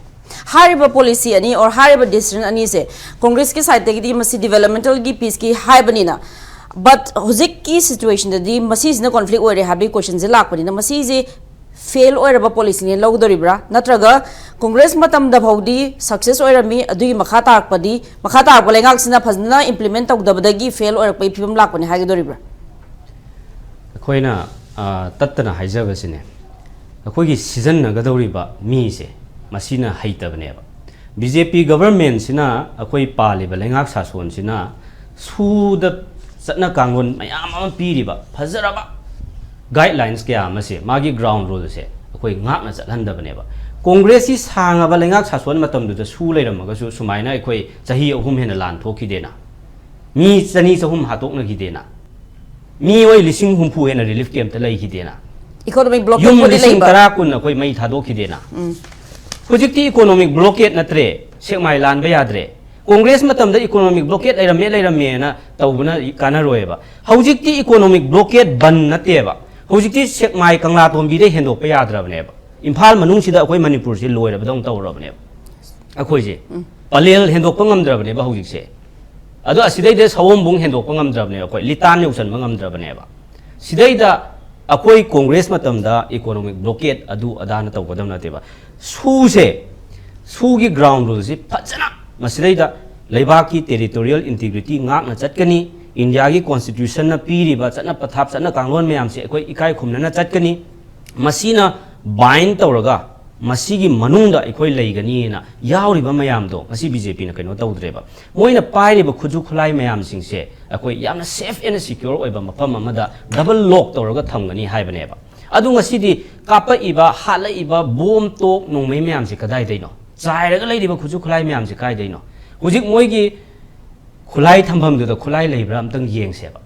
ꯍꯥꯏꯔꯤꯕ policy ꯑꯅꯤ or ꯍꯥꯏꯔꯤꯕ decision ꯑꯅꯤꯁꯦ ꯀꯣꯡꯒ꯭ꯔꯦꯁꯀꯤ side ꯇꯒꯤꯗꯤ ꯃꯁꯤ developmental ꯒꯤ peace ꯀꯤ ꯍꯥꯏꯕꯅꯤꯅ, but ꯍꯧꯖꯤꯛꯀꯤ situation ꯗꯗꯤ ꯃꯁꯤꯁꯤꯅ conflict ꯑꯣꯏꯔꯦ ꯍꯥꯏꯕꯒꯤ question ꯁꯦ ꯂꯥꯛꯄꯅꯤꯅ, ꯃꯁꯤꯁꯦ ꯐꯦꯜ ꯑꯣꯏꯔꯕ ꯄꯣꯂꯤꯁꯤꯅꯦ ꯂꯧꯗꯣꯔꯤꯕ꯭ꯔꯥ? ꯅꯠꯇ꯭ꯔꯒ ꯀꯣꯡꯒ꯭ꯔꯦꯁ ꯃꯇꯝꯗ ꯐꯥꯎꯗꯤ ꯁꯛꯁꯦꯁ ꯑꯣꯏꯔꯝꯃꯤ, ꯑꯗꯨꯒꯤ ꯃꯈꯥ ꯇꯥꯔꯛꯄꯗꯤ, ꯃꯈꯥ ꯇꯥꯔꯛꯄ ꯂꯩꯉꯥꯛꯁꯤꯅ ꯐꯖꯅ ꯏꯝꯄ꯭ꯂꯤꯃꯦꯟ ꯇꯧꯗꯕꯗꯒꯤ ꯐꯦꯜ ꯑꯣꯏꯔꯛꯄꯒꯤ ꯐꯤꯕꯝ ꯂꯥꯛꯄꯅꯦ ꯍꯥꯏꯒꯗꯣꯔꯤꯕ꯭ꯔꯥ? ꯑꯩꯈꯣꯏꯅ ꯑ, ꯇꯠꯇꯅ ꯍꯥꯏꯖꯕꯁꯤꯅꯦ, ꯑꯩꯈꯣꯏꯒꯤ ꯁꯤꯖꯤꯟꯅꯒꯗꯧꯔꯤꯕ ꯃꯤꯁꯦ, ꯃꯁꯤꯅ ꯍꯩꯇꯕꯅꯦꯕ꯫ ꯕꯤ ꯖꯦ ꯄꯤ ꯒꯕꯔꯃꯦꯟꯁꯤꯅ, ꯑꯩꯈꯣꯏ ꯄꯥꯜꯂꯤꯕ ꯂꯩꯉꯥꯛ ꯁꯥꯁꯣꯟꯁꯤꯅ ꯁꯨꯗ ꯆꯠꯅ ꯀꯥꯡꯂꯣꯟ ꯃꯌꯥꯝ ꯑꯃ ꯄꯤꯔꯤꯕ, ꯐꯖꯔꯕ ꯒꯥꯏꯗꯂꯥꯏꯟꯁ ꯀꯌꯥ ꯑꯃꯁꯦ, ꯃꯥꯒꯤ ꯒ꯭ꯔꯥꯎꯟ ꯔꯨꯜꯁꯦ ꯑꯩꯈꯣꯏ ꯉꯥꯛꯅ ꯆꯠꯍꯟꯗꯕꯅꯦꯕ꯫ ꯀꯣꯡꯒ꯭ꯔꯦꯁꯀꯤ ꯁꯥꯡꯉꯕ ꯂꯩꯉꯥꯛ ꯁꯥꯁꯣꯟ ꯃꯇꯝꯗꯨꯗ ꯁꯨ ꯂꯩꯔꯝꯃꯒꯁꯨ ꯁꯨꯃꯥꯏꯅ ꯑꯩꯈꯣꯏ ꯆꯍꯤ ꯑꯍꯨꯝ ꯍꯦꯟꯅ ꯂꯥꯟ ꯊꯣꯛꯈꯤꯗꯦꯅ, ꯃꯤ ꯆꯅꯤ ꯆꯍꯨꯝ ꯍꯥꯠꯇꯣꯛꯅꯈꯤꯗꯦꯅ, ꯃꯤꯑꯣꯏ ꯂꯤꯁꯤꯡ ꯍꯨꯝꯐꯨ ꯍꯦꯟꯅ ꯔꯤꯂꯤꯐ ꯀꯦꯝꯞꯇ ꯂꯩꯈꯤꯗꯦꯅ, ꯏꯀꯣꯅꯣꯃꯤꯛ ꯌꯨꯝ ꯕ꯭ꯂꯣꯀꯦꯠꯄꯨꯗꯤ ꯂꯤꯁꯤꯡ ꯂꯩꯕ꯫ ꯇꯔꯥ ꯀꯨꯟ ꯑꯩꯈꯣꯏ ꯃꯩ ꯊꯥꯗꯣꯛꯈꯤꯗꯦꯅ꯫ ꯍꯧꯖꯤꯛꯇꯤ ꯏꯀꯣꯅꯣꯃꯤꯛ ꯕ꯭ꯂꯣꯀꯦꯠ ꯅꯠꯇ꯭ꯔꯦ, ꯁꯦꯛꯃꯥꯏ ꯂꯥꯟꯕ ꯌꯥꯗ꯭ꯔꯦ꯫ ꯀꯣꯡꯒ꯭ꯔꯦꯁ ꯃꯇꯝꯗ ꯏꯀꯣꯅꯣꯃꯤꯛ ꯕ꯭ꯂꯣꯀꯦꯠ ꯂꯩꯔꯝꯃꯦ ꯂꯩꯔꯝꯃꯦꯅ ꯇꯧꯕꯅ ꯀꯥꯟꯅꯔꯣꯏꯕ꯫ ꯍꯧꯖꯤꯛꯇꯤ ꯏꯀꯣꯅꯣꯃꯤꯛ ꯕ꯭ꯂꯣꯀꯦꯠ ꯕꯟ ꯅꯠꯇꯦꯕ, ꯍꯧꯖꯤꯛꯇꯤ ꯁꯦꯛꯃꯥꯏ ꯀꯪꯂꯥꯇꯣꯝꯕꯤꯗꯩ ꯍꯦꯟꯗꯣꯛꯄ ꯌꯥꯗ꯭ꯔꯕꯅꯦꯕ꯫ ꯏꯝꯐꯥꯜ ꯃꯅꯨꯡꯁꯤꯗ ꯑꯩꯈꯣꯏ ꯃꯅꯤꯄꯨꯔꯁꯦ ꯂꯣꯏꯔꯕꯗꯧꯅ ꯇꯧꯔꯕꯅꯦꯕ꯫ ꯑꯩꯈꯣꯏꯁꯦ ꯄꯂꯦꯜ ꯍꯦꯟꯗꯣꯛꯄ ꯉꯝꯗ꯭ꯔꯕꯅꯦꯕ ꯍꯧꯖꯤꯛꯁꯦ꯫ ꯑꯗꯣ ꯑꯁꯤꯗꯩꯗ ꯁꯑꯣꯝꯕꯨꯡ ꯍꯦꯟꯗꯣꯛꯄ ꯉꯝꯗ꯭ꯔꯕꯅꯦꯕ, ꯑꯩꯈꯣꯏ ꯂꯤꯇꯥꯟ ꯌꯧꯁꯟꯕ ꯉꯝꯗ꯭ꯔꯕꯅꯦꯕ꯫ ꯁꯤꯗꯩꯗ ꯑꯩꯈꯣꯏ ꯀꯣꯡꯒ꯭ꯔꯦꯁ ꯃꯇꯝꯗ ꯏꯀꯣꯅꯣꯃꯤꯛ ꯕ꯭ꯂꯣꯀꯦꯠ ꯑꯗꯨ ꯑꯗꯥꯅ ꯇꯧꯒꯗꯕ ꯅꯠꯇꯦꯕ꯫ ꯁꯨꯁꯦ, ꯁꯨꯒꯤ ꯒ꯭ꯔꯥꯎꯟ ꯔꯨꯜꯁꯤ ꯐꯖꯅ ꯃꯁꯤꯗꯩꯗ ꯂꯩꯕꯥꯛꯀꯤ ꯇꯦꯔꯤꯇꯣꯔꯤꯌꯦꯜ ꯏꯟꯇꯤꯒ꯭ꯔꯤꯇꯤ ꯉꯥꯛꯅ ꯆꯠꯀꯅꯤ꯫ ꯏꯟꯗꯤꯌꯥꯒꯤ ꯀꯣꯟꯁꯇꯤꯇ꯭ꯌꯨꯁꯟꯅ ꯄꯤꯔꯤꯕ ꯆꯠꯅ ꯄꯊꯥꯞ, ꯆꯠꯅ ꯀꯥꯡꯂꯣꯟ ꯃꯌꯥꯝꯁꯦ ꯑꯩꯈꯣꯏ ꯏꯀꯥꯏ ꯈꯨꯝꯅꯅ ꯆꯠꯀꯅꯤ꯫ ꯃꯁꯤꯅ ꯕꯥꯏꯟ ꯇꯧꯔꯒ ꯃꯁꯤꯒꯤ ꯃꯅꯨꯡꯗ ꯑꯩꯈꯣꯏ ꯂꯩꯒꯅꯤꯅ ꯌꯥꯎꯔꯤꯕ ꯃꯌꯥꯝꯗꯣ ꯉꯁꯤ ꯕꯤ ꯖꯦ ꯄꯤꯅ ꯀꯩꯅꯣ ꯇꯧꯗ꯭ꯔꯦꯕ꯫ ꯃꯣꯏꯅ ꯄꯥꯏꯔꯤꯕ ꯈꯨꯠꯁꯨ ꯈꯨꯠꯂꯥꯏ ꯃꯌꯥꯝꯁꯤꯡꯁꯦ ꯑꯩꯈꯣꯏ ꯌꯥꯝꯅ ꯁꯦꯐ ꯑꯦꯟ ꯁꯤꯀ꯭ꯌꯣꯔ ꯑꯣꯏꯕ ꯃꯐꯝ ꯑꯃꯗ ꯗꯕꯜ ꯂꯣꯛ ꯇꯧꯔꯒ ꯊꯝꯒꯅꯤ ꯍꯥꯏꯕꯅꯦꯕ꯫ ꯑꯗꯨ ꯉꯁꯤꯗꯤ ꯀꯥꯞꯄꯛꯏꯕ, ꯍꯥꯠꯂꯛꯏꯕ, ꯕꯣꯝ, ꯇꯣꯛ, ꯅꯣꯡꯃꯩ ꯃꯌꯥꯝꯁꯦ ꯀꯗꯥꯏꯗꯩꯅꯣ? ꯆꯥꯏꯔꯒ ꯂꯩꯔꯤꯕ ꯈꯨꯠꯁꯨ ꯈꯨꯠꯂꯥꯏ ꯃꯌꯥꯝꯁꯦ ꯀꯥꯏꯗꯩꯅꯣ? ꯍꯧꯖꯤꯛ ꯃꯣꯏꯒꯤ ꯈꯨꯠꯂꯥꯏ ꯊꯝꯐꯝꯗꯨꯗ ꯈꯨꯠꯂꯥꯏ ꯂꯩꯕ꯭ꯔꯥ ꯑꯝꯇꯪ ꯌꯦꯡꯁꯦꯕ꯫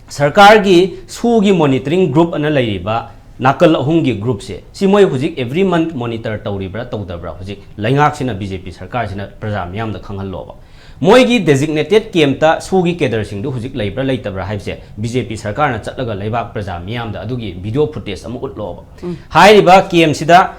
ꯁꯔꯀꯥꯔꯒꯤ ꯁꯨꯒꯤ ꯃꯣꯅꯤꯇꯔꯤꯡ ꯒ꯭ꯔꯨꯞ ꯑꯅ ꯂꯩꯔꯤꯕ ꯅꯥꯀꯜ ꯑꯍꯨꯝꯒꯤ ꯒ꯭ꯔꯨꯞꯁꯦ, ꯁꯤ ꯃꯣꯏ ꯍꯧꯖꯤꯛ ꯑꯦꯕ꯭ꯔꯤ ꯃꯟꯊ ꯃꯣꯅꯤꯇꯔ ꯇꯧꯔꯤꯕ꯭ꯔꯥ ꯇꯧꯗꯕ꯭ꯔꯥ? ꯍꯧꯖꯤꯛ ꯂꯩꯉꯥꯛꯁꯤꯅ, ꯕꯤ ꯖꯦ ꯄꯤ ꯁꯔꯀꯥꯔꯁꯤꯅ ꯄ꯭ꯔꯖꯥ ꯃꯤꯌꯥꯝꯗ ꯈꯪꯍꯜꯂꯣꯕ꯫ ꯃꯣꯏꯒꯤ ꯗꯦꯖꯤꯒꯅꯦꯇꯦꯠ ꯀꯦꯝꯞꯇ ꯁꯨꯒꯤ ꯀꯦꯗꯔꯁꯤꯡꯗꯨ ꯍꯧꯖꯤꯛ ꯂꯩꯕ꯭ꯔꯥ ꯂꯩꯇꯕ꯭ꯔꯥ ꯍꯥꯏꯕꯁꯦ ꯕꯤ ꯖꯦ ꯄꯤ ꯁꯔꯀꯥꯔꯅ ꯆꯠꯂꯒ ꯂꯩꯕꯥꯛ ꯄ꯭ꯔꯖꯥ ꯃꯤꯌꯥꯝꯗ ꯑꯗꯨꯒꯤ ꯚꯤꯗꯤꯑꯣ ꯐꯨꯇꯦꯖ ꯑꯃ ꯎꯠꯂꯣꯕ꯫ ꯍꯥꯏꯔꯤꯕ ꯀꯦꯝꯞꯁꯤꯗ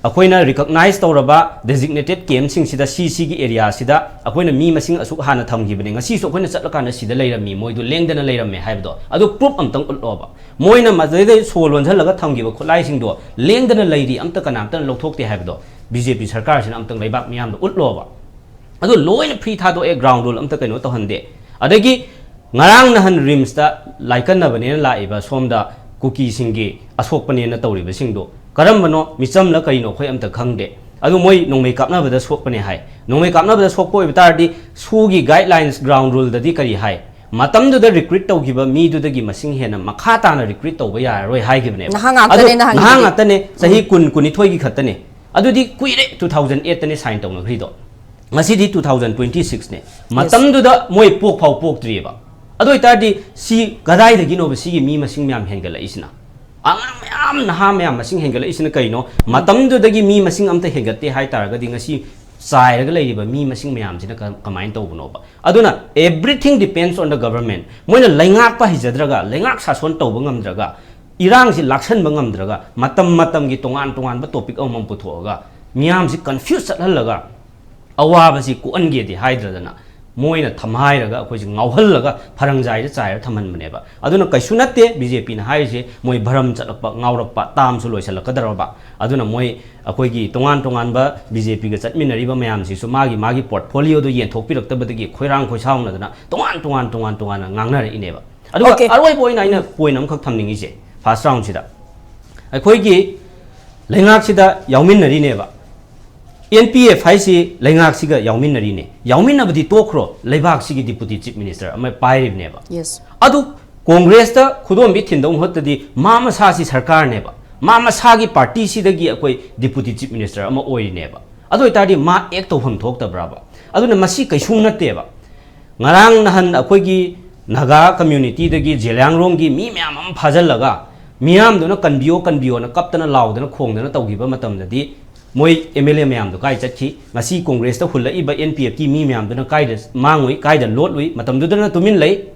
ꯑꯩꯈꯣꯏꯅ recognize ꯇꯧꯔꯕ designated campꯁꯤꯡꯁꯤꯗ, ꯁꯤ ꯁꯤꯒꯤ areaꯁꯤꯗ ꯑꯩꯈꯣꯏꯅ ꯃꯤ ꯃꯁꯤꯡ ꯑꯁꯨꯛ ꯍꯥꯟꯅ ꯊꯝꯈꯤꯕꯅꯤ, ꯉꯁꯤꯁꯨ ꯑꯩꯈꯣꯏꯅ ꯆꯠꯂꯀꯥꯟꯗ ꯁꯤꯗ ꯂꯩꯔꯝꯃꯤ, ꯃꯣꯏꯗꯨ ꯂꯦꯡꯗꯅ ꯂꯩꯔꯝꯃꯦ ꯍꯥꯏꯕꯗꯣ, ꯑꯗꯨ proof ꯑꯝꯇꯪ ꯎꯠꯂꯣꯕ꯫ ꯃꯣꯏꯅ ꯃꯗꯩꯗ ꯁꯣ ꯂꯣꯟꯁꯤꯜꯂꯒ ꯊꯝꯈꯤꯕ ꯈꯨꯠꯂꯥꯏꯁꯤꯡꯗꯣ ꯂꯦꯡꯗꯅ ꯂꯩꯔꯤ, ꯑꯝꯇ ꯀꯅꯥꯝꯇꯅ ꯂꯧꯊꯣꯛꯇꯦ ꯍꯥꯏꯕꯗꯣ ꯕꯤ ꯖꯦ ꯄꯤ ꯁꯔꯀꯥꯔꯁꯤꯅ ꯑꯝꯇꯪ ꯂꯩꯕꯥꯛ ꯃꯤꯌꯥꯝꯗ ꯎꯠꯂꯣꯕ꯫ ꯑꯗꯨ ꯂꯣꯏꯅ free ꯊꯥꯗꯣꯛꯑꯦ, ground rule ꯑꯝꯇ ꯀꯩꯅꯣ ꯇꯧꯍꯟꯗꯦ꯫ ꯑꯗꯒꯤ ꯉꯔꯥꯡ ꯅꯍꯥꯟ ꯔꯤꯝꯁꯇ ꯂꯥꯏꯀꯠꯅꯕꯅꯦꯅ ꯂꯥꯛꯏꯕ ꯁꯣꯝꯗ ꯀꯨꯀꯤꯁꯤꯡꯒꯤ ꯑꯁꯣꯛꯄꯅꯦꯅ ꯇꯧꯔꯤꯕꯁꯤꯡꯗꯣ ꯀꯔꯝꯕꯅꯣ, ꯃꯤꯆꯝꯂ ꯀꯔꯤꯅꯣ ꯑꯩꯈꯣꯏ ꯑꯝꯇ ꯈꯪꯗꯦ꯫ ꯑꯗꯨ ꯃꯣꯏ ꯅꯣꯡꯃꯩ ꯀꯥꯞꯅꯕꯗ ꯁꯣꯛꯄꯅꯦ ꯍꯥꯏ꯫ ꯅꯣꯡꯃꯩ ꯀꯥꯞꯅꯕꯗ ꯁꯣꯛꯄ ꯑꯣꯏꯕ ꯇꯥꯔꯗꯤ ꯁꯨꯒꯤ guidelines, ground ruleꯗꯗꯤ ꯀꯔꯤ ꯍꯥꯏ? ꯃꯇꯝꯗꯨꯗ recruit ꯇꯧꯈꯤꯕ ꯃꯤꯗꯨꯗꯒꯤ ꯃꯁꯤꯡ ꯍꯦꯟꯅ ꯃꯈꯥ ꯇꯥꯅ recruit ꯇꯧꯕ ꯌꯥꯔꯔꯣꯏ ꯍꯥꯏꯈꯤꯕꯅꯦꯕ꯫ ꯅꯍꯥ ꯉꯥꯛꯇꯅꯦ ꯑꯗꯣ ꯅꯍꯥꯟꯒꯤꯗꯨꯗꯤ꯫ ꯅꯍꯥ ꯉꯥꯛꯇꯅꯦ, ꯆꯍꯤ ꯎꯝ꯫ ꯀꯨꯟ, ꯀꯨꯟꯅꯤꯊꯣꯏꯒꯤ ꯈꯛꯇꯅꯦ꯫ ꯑꯗꯨꯗꯤ ꯀꯨꯏꯔꯦ, two thousand eightꯇꯅꯦ sign ꯇꯧꯅꯈ꯭ꯔꯤꯗꯣ꯫ ꯉꯁꯤꯗꯤ two thousand twenty sixꯅꯦ꯫ ꯃꯇꯝꯗꯨꯗ ꯃꯣꯏ ꯄꯣꯛ ꯐꯥꯎ ꯄꯣꯛꯇ꯭ꯔꯤꯑꯕ꯫ ꯑꯗꯨ ꯑꯣꯏꯇꯥꯔꯗꯤ ꯁꯤ ꯀꯗꯥꯏꯗꯒꯤꯅꯣꯕ ꯁꯤꯒꯤ ꯃꯤ ꯃꯁꯤꯡ ꯃꯌꯥꯝ ꯍꯦꯟꯒꯠꯂꯛꯏꯁꯤꯅ? ꯑꯉꯥꯡ ꯃꯌꯥꯝ, ꯅꯍꯥ ꯃꯌꯥꯝ ꯃꯁꯤꯡ ꯍꯦꯟꯒꯠꯂꯛꯏꯁꯤꯅ ꯀꯩꯅꯣ? ꯃꯇꯝꯗꯨꯗꯒꯤ ꯃꯤ ꯃꯁꯤꯡ ꯑꯝꯇ ꯍꯦꯟꯒꯠꯇꯦ ꯍꯥꯏ ꯇꯥꯔꯒꯗꯤ ꯉꯁꯤ ꯆꯥꯏꯔꯒ ꯂꯩꯔꯤꯕ ꯃꯤ ꯃꯁꯤꯡ ꯃꯌꯥꯝꯁꯤꯅ ꯀ-, ꯀꯃꯥꯏꯅ ꯇꯧꯕꯅꯣꯕ? ꯑꯗꯨꯅ everything depends on the government꯫ ꯃꯣꯏꯅ ꯂꯩꯉꯥꯛꯄ ꯍꯩꯖꯗ꯭ꯔꯒ, ꯂꯩꯉꯥꯛ ꯁꯥꯁꯣꯟ ꯇꯧꯕ ꯉꯝꯗ꯭ꯔꯒ, ꯏꯔꯥꯡꯁꯤ ꯂꯥꯛꯁꯟꯕ ꯉꯝꯗ꯭ꯔꯒ, ꯃꯇꯝ ꯃꯇꯝꯒꯤ ꯇꯣꯉꯥꯟ ꯇꯣꯉꯥꯟꯕ topic ꯑꯃꯃꯝ ꯄꯨꯊꯣꯛꯑꯒ ꯃꯤꯌꯥꯝꯁꯤ confuse ꯆꯠꯍꯜꯂꯒ, ꯑꯋꯥꯕꯁꯤ ꯀꯣꯛꯍꯟꯒꯦꯗꯤ ꯍꯥꯏꯗ꯭ꯔꯗꯅ ꯃꯣꯏꯅ ꯊꯝꯍꯥꯏꯔꯒ ꯑꯩꯈꯣꯏꯁꯦ ꯉꯥꯎꯍꯜꯂꯒ ꯐꯔꯪꯖꯥꯏꯗ ꯆꯥꯏꯔ ꯊꯝꯍꯟꯕꯅꯦꯕ꯫ ꯑꯗꯨꯅ ꯀꯩꯁꯨ ꯅꯠꯇꯦ ꯕꯤ ꯖꯦ ꯄꯤꯅ ꯍꯥꯏꯔꯤꯁꯦ, ꯃꯣꯏ ꯚꯔꯝ ꯆꯠꯂꯛꯄ, ꯉꯥꯎꯔꯛꯄ, termꯁꯨ ꯂꯣꯏꯁꯤꯜꯂꯛꯀꯗꯧꯔꯕ꯫ ꯑꯗꯨꯅ ꯃꯣꯏ ꯑꯩꯈꯣꯏꯒꯤ ꯇꯣꯉꯥꯟ ꯇꯣꯉꯥꯟꯕ ꯕꯤ ꯖꯦ ꯄꯤꯒ ꯆꯠꯃꯤꯟꯅꯔꯤꯕ ꯃꯌꯥꯝꯁꯤꯁꯨ ꯃꯥꯒꯤ ꯃꯥꯒꯤ portfolioꯗꯣ ꯌꯦꯟꯊꯣꯛꯄꯤꯔꯛꯇꯕꯗꯒꯤ ꯈꯣꯏꯔꯥꯡ ꯈꯣꯏꯁꯥꯎꯅꯗꯅ ꯇꯣꯉꯥꯟ ꯇꯣꯉꯥꯟ ꯇꯣꯉꯥꯟ ꯇꯣꯉꯥꯟꯅ ꯉꯥꯡꯅꯔꯛꯏꯅꯦꯕ꯫ ꯑꯗꯨꯒ OK꯫ ꯑꯔꯣꯏꯕ ꯑꯣꯏꯅ ꯑꯩꯅ point ꯑꯃꯈꯛ ꯊꯝꯅꯤꯡꯉꯤꯁꯦ, first roundꯁꯤꯗ ꯑꯩꯈꯣꯏꯒꯤ ꯂꯩꯉꯥꯛꯁꯤꯗ ꯌꯥꯎꯃꯤꯟꯅꯔꯤꯅꯦꯕ꯫ ꯑꯦꯟ ꯄꯤ ꯑꯦꯐ ꯍꯥꯏꯁꯤ ꯂꯩꯉꯥꯛꯁꯤꯒ ꯌꯥꯎꯃꯤꯟꯅꯔꯤꯅꯦ꯫ ꯌꯥꯎꯃꯤꯟꯅꯕꯗꯤ ꯇꯣꯛꯈ꯭ꯔꯣ, ꯂꯩꯕꯥꯛꯁꯤꯒꯤ deputy chief minister ꯑꯃ ꯄꯥꯏꯔꯤꯕꯅꯦꯕ꯫ Yes꯫ ꯑꯗꯨ ꯀꯣꯡꯒ꯭ꯔꯦꯁꯇ ꯈꯨꯗꯣꯝꯕꯤ ꯊꯤꯟꯗꯧ ꯃꯍꯨꯠꯇꯗꯤ ꯃꯥ ꯃꯁꯥꯁꯤ ꯁꯔꯀꯥꯔꯅꯦꯕ, ꯃꯥ ꯃꯁꯥꯒꯤ partyꯁꯤꯗꯒꯤ ꯑꯩꯈꯣꯏ deputy chief minister ꯑꯃ ꯑꯣꯏꯔꯤꯅꯦꯕ꯫ ꯑꯗꯨ ꯑꯣꯏꯇꯥꯔꯗꯤ ꯃꯥ act ꯇꯧꯐꯝ ꯊꯣꯛꯇꯕ꯭ꯔꯕ? ꯑꯗꯨꯅ ꯃꯁꯤ ꯀꯩꯁꯨꯝ ꯅꯠꯇꯦꯕ꯫ ꯉꯔꯥꯡ ꯅꯍꯥꯟ ꯑꯩꯈꯣꯏꯒꯤ ꯅꯥꯒꯥ communityꯗꯒꯤ ꯖꯦꯂꯤꯌꯥꯡꯔꯣꯡꯒꯤ ꯃꯤ ꯃꯌꯥꯝ ꯑꯃ ꯐꯥꯖꯤꯜꯂꯒ ꯃꯤꯌꯥꯝꯗꯨꯅ "ꯀꯟꯕꯤꯌꯣ, ꯀꯟꯕꯤꯌꯣꯅ" ꯀꯞꯇꯅ ꯂꯥꯎꯗꯅ ꯈꯣꯡꯗꯅ ꯇꯧꯈꯤꯕ ꯃꯇꯝꯗꯗꯤ ꯃꯣꯏ ꯑꯦꯝ ꯑꯦꯜ ꯑꯦ ꯃꯌꯥꯝꯗꯣ ꯀꯥꯏ ꯆꯠꯈꯤ? ꯉꯁꯤ ꯀꯣꯡꯒ꯭ꯔꯦꯁꯇ ꯍꯨꯜꯂꯛꯏꯕ ꯑꯦꯟ ꯄꯤ ꯑꯦꯐꯀꯤ ꯃꯤ ꯃꯌꯥꯝꯗꯨꯅ ꯀꯥꯏꯗ ꯃꯥꯡꯉꯨꯏ, ꯀꯥꯏꯗ ꯂꯣꯠꯂꯨꯏ? ꯃꯇꯝꯗꯨꯗꯅ ꯇꯨꯃꯤꯟ ꯂꯩ,